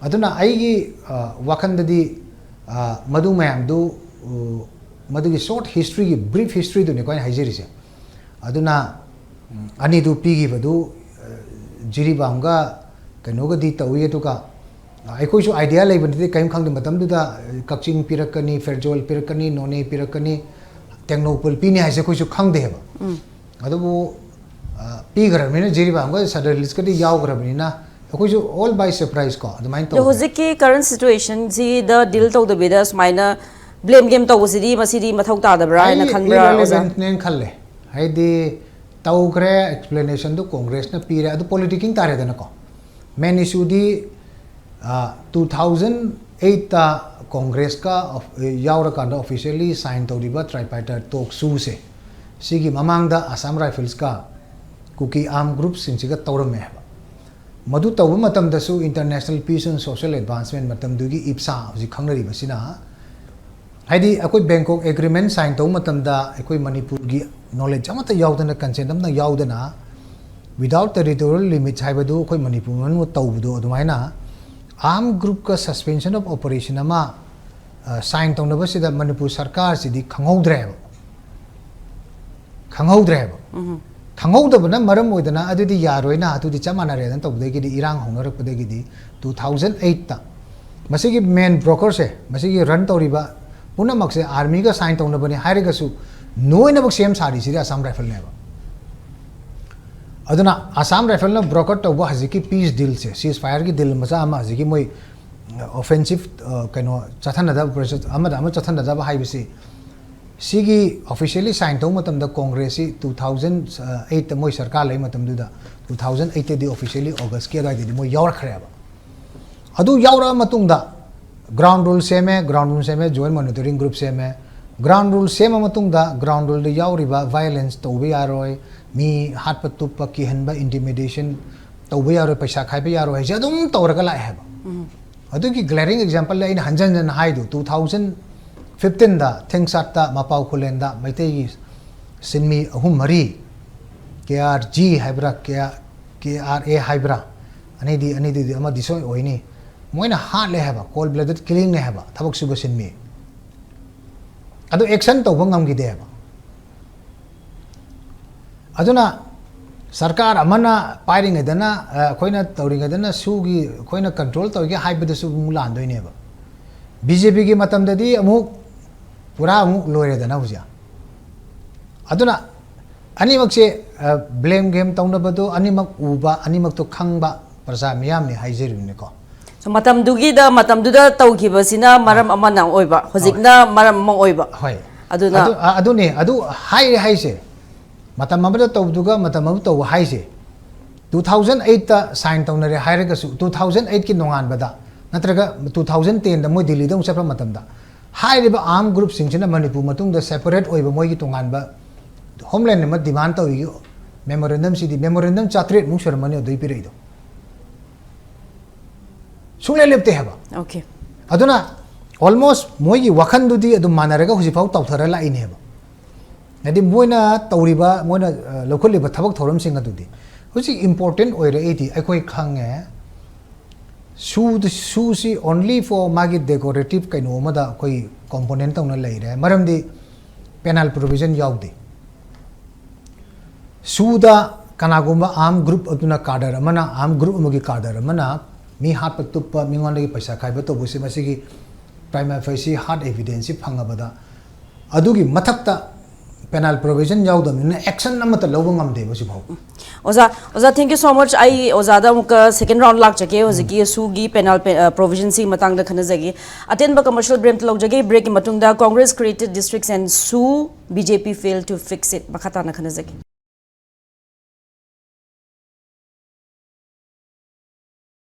ꯑꯗꯨꯅ ꯑꯩꯒꯤ, ꯑ, ꯋꯥꯈꯜꯗꯗꯤ, ꯑ, ꯃꯗꯨ ꯃꯌꯥꯝꯗꯨ, ꯑ, ꯃꯗꯨꯒꯤ short historyꯒꯤ brief historyꯗꯨꯅꯤꯀꯣ ꯑꯩꯅ ꯍꯥꯏꯖꯔꯤꯁꯦ꯫ ꯑꯗꯨꯅ, ꯎꯝ, ꯑꯅꯤꯗꯨ ꯄꯤꯈꯤꯕꯗꯨ, ꯑ, ꯖꯤꯔꯤꯕꯥꯝꯒ ꯀꯩꯅꯣꯒꯗꯤ ꯇꯧꯏ, ꯑꯗꯨꯒ ꯑꯩꯈꯣꯏꯁꯨ idea ꯂꯩꯕ ꯅꯠꯇꯦ, ꯀꯔꯤꯝ ꯈꯪꯗꯦ꯫ ꯃꯇꯝꯗꯨꯗ ꯀꯛꯆꯤꯡ ꯄꯤꯔꯛꯀꯅꯤ, ꯐꯦꯔꯖꯣꯜ ꯄꯤꯔꯛꯀꯅꯤ, ꯅꯣꯅꯦ ꯄꯤꯔꯛꯀꯅꯤ, ꯇꯦꯡꯅꯧꯄꯜ ꯄꯤꯅꯤ ꯍꯥꯏꯁꯦ ꯑꯩꯈꯣꯏꯁꯨ ꯈꯪꯗꯦꯕ꯫ ꯑꯗꯨꯕꯨ, ꯑ, ꯄꯤꯈ꯭ꯔꯕꯅꯤꯅ, ꯖꯤꯔꯤꯕꯥꯝꯒ ꯁꯗꯔ ꯍꯤꯜꯁꯀꯗꯤ ꯌꯥꯎꯈ꯭ꯔꯕꯅꯤꯅ, ꯑꯩꯈꯣꯏꯁꯨ all by surprise ꯀꯣ, ꯑꯗꯨꯃꯥꯏꯅ ꯑꯗꯣ ꯇꯧꯈ꯭ꯔꯦ꯫ ꯍꯧꯖꯤꯛꯀꯤ current situationꯁꯤꯗ deal ꯇꯧꯗꯕꯤꯗ ꯁꯨꯃꯥꯏꯅ blame game ꯇꯧꯕꯁꯤꯗꯤ, ꯃꯁꯤꯗꯤ ꯃꯊꯧ ꯇꯥꯗꯕ꯭ꯔꯥ ꯍꯥꯏꯅ ꯑꯩ ꯈꯟꯕ꯭ꯔꯥ, ꯑꯣꯖꯥ? Irrelevantꯅꯦꯅ ꯈꯜꯂꯦ꯫ ꯍꯥꯏꯗꯤ, ꯇꯧꯈ꯭ꯔꯦ, explanationꯗꯨ Congressꯅ ꯄꯤꯔꯦ, ꯑꯗꯨ politicking ꯇꯥꯔꯦꯗꯅꯀꯣ꯫ Main issueꯗꯤ, ꯑ, two thousand eightꯇ Congressꯀ of-, ꯌꯥꯎꯔꯀꯥꯟꯗ officially sign ꯇꯧꯔꯤꯕ tripartite talk ꯁꯨꯁꯦ, ꯁꯤꯒꯤ ꯃꯃꯥꯡꯗ Assam Riflesꯀ ꯀꯨꯀꯤ arm groupꯁꯤꯡꯁꯤꯒ ꯇꯧꯔꯝꯃꯦ ꯍꯥꯏꯕ꯫ ꯃꯗꯨ ꯇꯧꯕ ꯃꯇꯝꯗꯁꯨ international peace and social advancement ꯃꯇꯝꯗꯨꯒꯤ ꯏꯞꯁꯥ ꯍꯧꯖꯤꯛ ꯈꯪꯅꯔꯤꯕꯁꯤꯅ, ꯍꯥꯏꯗꯤ, ꯑꯩꯈꯣꯏ Bangkok Agreement sign ꯇꯧꯕ ꯃꯇꯝꯗ ꯑꯩꯈꯣꯏ ꯃꯅꯤꯄꯨꯔꯒꯤ knowledge ꯑꯃꯠꯇ ꯌꯥꯎꯗꯅ, consent ꯑꯃꯠꯇ ꯌꯥꯎꯗꯅ, without territorial limits ꯍꯥꯏꯕꯗꯨ ꯑꯩꯈꯣꯏ ꯃꯅꯤꯄꯨꯔ ꯃꯅꯨꯡꯗ ꯇꯧꯕꯗꯣ, ꯑꯗꯨꯃꯥꯏꯅ arm groupꯀ suspension of operation ꯑꯃ, ꯑ, sign ꯇꯧꯅꯕꯁꯤꯗ ꯃꯅꯤꯄꯨꯔ ꯁꯔꯀꯥꯔꯁꯤꯗꯤ ꯈꯪꯍꯧꯗ꯭ꯔꯦꯕ꯫ ꯈꯪꯍꯧꯗ꯭ꯔꯦꯕ꯫ ꯈꯪꯍꯧꯗꯕꯅ ꯃꯔꯝ ꯑꯣꯏꯗꯅ ꯑꯗꯨꯗꯤ ꯌꯥꯔꯣꯏꯅ, ꯑꯗꯨꯗꯤ ꯆꯞ ꯃꯥꯟꯅꯔꯦꯅ ꯇꯧꯕꯗꯒꯤꯗꯤ, ꯏꯔꯥꯡ ꯍꯧꯅꯔꯛꯄꯗꯒꯤꯗꯤ two thousand eightꯇ ꯃꯁꯤꯒꯤ main brokerꯁꯦ, ꯃꯁꯤꯒꯤ run ꯇꯧꯔꯤꯕ ꯄꯨꯝꯅꯃꯛꯁꯦ armyꯒ sign ꯇꯧꯅꯕꯅꯤ ꯍꯥꯏꯔꯒꯁꯨ ꯅꯣꯏꯅꯃꯛ ꯁꯦꯝ ꯁꯥꯔꯤꯁꯤꯗꯤ Assam Rifleꯅꯦꯕ꯫ ꯑꯗꯨꯅ Assam Rifleꯅ broker ꯇꯧꯕ ꯍꯧꯖꯤꯛꯀꯤ peace dealꯁꯦ, ceasefire ꯒꯤ deal ꯃꯆꯥ ꯑꯃ, ꯍꯧꯖꯤꯛꯀꯤ ꯃꯣꯏ offensive, ꯑ, ꯀꯩꯅꯣ, ꯆꯠꯊꯅꯗꯕ, operation ꯑꯃꯗ ꯑꯃ ꯆꯠꯊꯅꯗꯕ ꯍꯥꯏꯕꯁꯤ, ꯁꯤꯒꯤ officially sign ꯇꯧꯕ ꯃꯇꯝꯗ Congressꯁꯤ two thousand eightꯇ ꯃꯣꯏ ꯁꯔꯀꯥꯔ ꯂꯩ ꯃꯇꯝꯗꯨꯗ, two thousand eightꯇꯗꯤ officially Augustꯀꯤ ꯑꯗꯨꯋꯥꯏꯗꯗꯤ ꯃꯣꯏ ꯌꯥꯎꯔꯛꯈ꯭ꯔꯦꯕ꯫ ꯑꯗꯨ ꯌꯥꯎꯔꯛꯑ ꯃꯇꯨꯡꯗ ground rule ꯁꯦꯝꯃꯦ, ground rule ꯁꯦꯝꯃꯦ, joint monitoring group ꯁꯦꯝꯃꯦ꯫ Ground rule ꯁꯦꯝꯃ ꯃꯇꯨꯡꯗ ground ruleꯗ ꯌꯥꯎꯔꯤꯕ violence ꯇꯧꯕ ꯌꯥꯔꯣꯏ, ꯃꯤ ꯍꯥꯠꯄ ꯇꯨꯞꯄ, ꯀꯤꯍꯟꯕ, intimidation ꯇꯧꯕ ꯌꯥꯔꯣꯏ, ꯄꯩꯁꯥ ꯈꯥꯏꯕ ꯌꯥꯔꯣꯏ ꯍꯥꯏꯁꯦ ꯑꯗꯨꯝ ꯇꯧꯔꯒ ꯂꯥꯛꯑꯦ ꯍꯥꯏꯕ꯫ ꯑꯗꯨꯒꯤ glaring exampleꯅꯦ ꯑꯩꯅ ꯍꯟꯖꯟ ꯍꯟꯖꯟ ꯍꯥꯏꯗꯣ, two thousand fifteenꯗ ꯊꯦꯡꯁꯥꯠꯇ ꯃꯄꯥꯎ ꯈꯨꯂꯦꯟꯗ ꯃꯩꯇꯩꯒꯤ ꯁꯤꯟꯃꯤ ꯑꯍꯨꯝ ꯃꯔꯤ, ꯀꯦ ꯑꯥꯔ ꯖꯤ ꯍꯥꯏꯕ꯭ꯔꯥ, ꯀꯦ ꯑꯥꯔ ꯑꯦ ꯍꯥꯏꯕ꯭ꯔꯥ, ꯑꯅꯤꯗꯤ, ꯑꯅꯤꯗꯨꯗꯤ ꯑꯃꯗꯤ ꯁꯣꯏ ꯑꯣꯏꯅꯤ, ꯃꯣꯏꯅ ꯍꯥꯠꯂꯦ ꯍꯥꯏꯕ, cold blooded killingꯅꯦ ꯍꯥꯏꯕ, ꯊꯕꯛ ꯁꯨꯕ ꯁꯤꯟꯃꯤ꯫ ꯑꯗꯨ action ꯇꯧꯕ ꯉꯝꯈꯤꯗꯦ ꯍꯥꯏꯕ꯫ ꯑꯗꯨꯅ ꯁꯔꯀꯥꯔ ꯑꯃꯅ ꯄꯥꯏꯔꯤꯉꯩꯗꯅ, ꯑ, ꯑꯩꯈꯣꯏꯅ ꯇꯧꯔꯤꯉꯩꯗꯅ ꯁꯨꯒꯤ, ꯑꯩꯈꯣꯏꯅ control ꯇꯧꯔꯤꯒꯦ ꯍꯥꯏꯕꯗꯁꯨ ꯑꯃꯨꯛ ꯂꯥꯟꯗꯣꯏꯅꯦꯕ꯫ ꯕꯤ ꯖꯦ ꯄꯤꯒꯤ ꯃꯇꯝꯗꯗꯤ ꯑꯃꯨꯛ ꯄꯨꯔꯥ ꯑꯃꯨꯛ ꯂꯣꯏꯔꯦꯗꯅ ꯍꯧꯖꯤꯛ꯫ ꯑꯗꯨꯅ ꯑꯅꯤꯃꯛꯁꯦ ꯕ꯭ꯂꯦꯝ ꯒꯦꯝ ꯇꯧꯅꯕꯗꯣ ꯑꯅꯤꯃꯛ ꯎꯕ, ꯑꯅꯤꯃꯛꯇꯣ ꯈꯪꯕ ꯄ꯭ꯔꯖꯥ ꯃꯤꯌꯥꯝꯅꯤ ꯍꯥꯏꯖꯔꯤꯕꯅꯤꯀꯣ꯫ So, ꯃꯇꯝꯗꯨꯒꯤꯗ ꯃꯇꯝꯗꯨꯗ ꯇꯧꯈꯤꯕꯁꯤꯅ ꯃꯔꯝ ꯑꯃꯅ ꯑꯣꯏꯕ, ꯍꯧꯖꯤꯛꯅ ꯃꯔꯝ ꯑꯃ ꯑꯣꯏꯕ꯫ ꯍꯣꯏ꯫ ꯑꯗꯨꯅ ꯑꯗꯨ ꯑ- ꯑꯗꯨꯅꯦ ꯑꯗꯨ ꯍꯥꯏꯔꯦ ꯍꯥꯏꯁꯦ꯫ ꯃꯇꯝ ꯑꯃꯗ ꯇꯧꯕꯗꯨꯒ ꯃꯇꯝ ꯑꯃꯗ ꯇꯧꯕ ꯍꯥꯏꯁꯦ, two thousand eight ꯇ sign ꯇꯧꯅꯔꯦ ꯍꯥꯏꯔꯒꯁꯨ, two thousand eight ꯀꯤ ꯅꯣꯡꯉꯥꯟꯕꯗ ꯅꯠꯇ꯭ꯔꯒ two thousand ten ꯗ ꯃꯣꯏ ꯗꯤꯜꯂꯤꯗ ꯑꯃꯨꯛ ꯆꯠꯄ ꯃꯇꯝꯗ, ꯍꯥꯏꯔꯤꯕ armed group ꯁꯤꯡꯁꯤꯅ ꯃꯅꯤꯄꯨꯔ ꯃꯇꯨꯡꯗ separate ꯑꯣꯏꯕ ꯃꯣꯏꯒꯤ ꯇꯣꯉꯥꯟꯕ homeland ꯑꯃ demand ꯇꯧꯏ꯫ Memorandum ꯁꯤꯗꯤ memorandum ꯆꯥꯇ꯭ꯔꯦꯠꯃꯨꯛ ꯁꯨꯔꯝꯃꯅꯤ ꯑꯗꯨꯏ ꯄꯤꯔꯛꯏꯗꯣ꯫ ꯁꯨꯡꯂꯦꯞ ꯂꯦꯞꯇꯦ ꯍꯥꯏꯕ꯫ Okay꯫ ꯑꯗꯨꯅ almost ꯃꯣꯏꯒꯤ ꯋꯥꯈꯜꯗꯨꯗꯤ ꯑꯗꯨꯝ ꯃꯥꯟꯅꯔꯒ ꯍꯧꯖꯤꯛꯐꯥꯎ ꯇꯧꯊꯔ ꯂꯥꯛꯏꯅꯦꯕ꯫ ꯍꯥꯏꯗꯤ ꯃꯣꯏꯅ ꯇꯧꯔꯤꯕ, ꯃꯣꯏꯅ ꯑ, ꯂꯧꯈꯠꯂꯤꯕ ꯊꯕꯛ ꯊꯧꯔꯝꯁꯤꯡ ꯑꯗꯨꯗꯤ ꯍꯧꯖꯤꯛ important ꯑꯣꯏꯔꯛꯏꯗꯤ ꯑꯩꯈꯣꯏ ꯈꯪꯉꯦ꯫ ꯁꯨꯗ- ꯁꯨꯁꯤ only for ꯃꯥꯒꯤ decorative ꯀꯩꯅꯣ ꯑꯃꯗ ꯑꯩꯈꯣꯏ component ꯇꯧꯅ ꯂꯩꯔꯦ, ꯃꯔꯝꯗꯤ penal provision ꯌꯥꯎꯗꯦ꯫ ꯁꯨꯗ ꯀꯅꯥꯒꯨꯝꯕ armed group ꯑꯗꯨꯅ, cadre ꯑꯃꯅ, armed group ꯑꯃꯒꯤ cadre ꯑꯃꯅ ꯃꯤ ꯍꯥꯠꯄ ꯇꯨꯞꯄ, ꯃꯤꯉꯣꯟꯗꯒꯤ ꯄꯩꯁꯥ ꯈꯥꯏꯕ ꯇꯧꯕꯁꯦ, ꯃꯁꯤꯒꯤ prima facie hard evidence ꯁꯤ ꯐꯪꯉꯕꯗ, ꯑꯗꯨꯒꯤ ꯃꯊꯛꯇ penal provision ꯌꯥꯎꯗꯕꯅꯤꯅ action ꯑꯃꯠꯇ ꯂꯧꯕ ꯉꯝꯗꯦꯕ ꯍꯧꯖꯤꯛꯐꯥꯎ꯫ ꯑꯣꯖꯥ ꯑꯣꯖꯥ thank you so much꯫ ꯑꯩ ꯑꯣꯖꯥꯗ ꯑꯃꯨꯛꯀ second round ꯂꯥꯛꯆꯒꯦ꯫ ꯍꯧꯖꯤꯛꯀꯤ ꯁꯨꯒꯤ penal provision ꯁꯤ ꯃꯇꯥꯡꯗ ꯈꯟꯅꯖꯒꯦ꯫ ꯑꯇꯦꯟꯕ commercial break ꯑꯃ ꯂꯧꯖꯒꯦ꯫ Break ꯀꯤ ꯃꯇꯨꯡꯗ Congress created districts and SoO, BJP failed to fix it꯫ ꯃꯈꯥ ꯇꯥꯅ ꯈꯟꯅꯖꯒꯦ꯫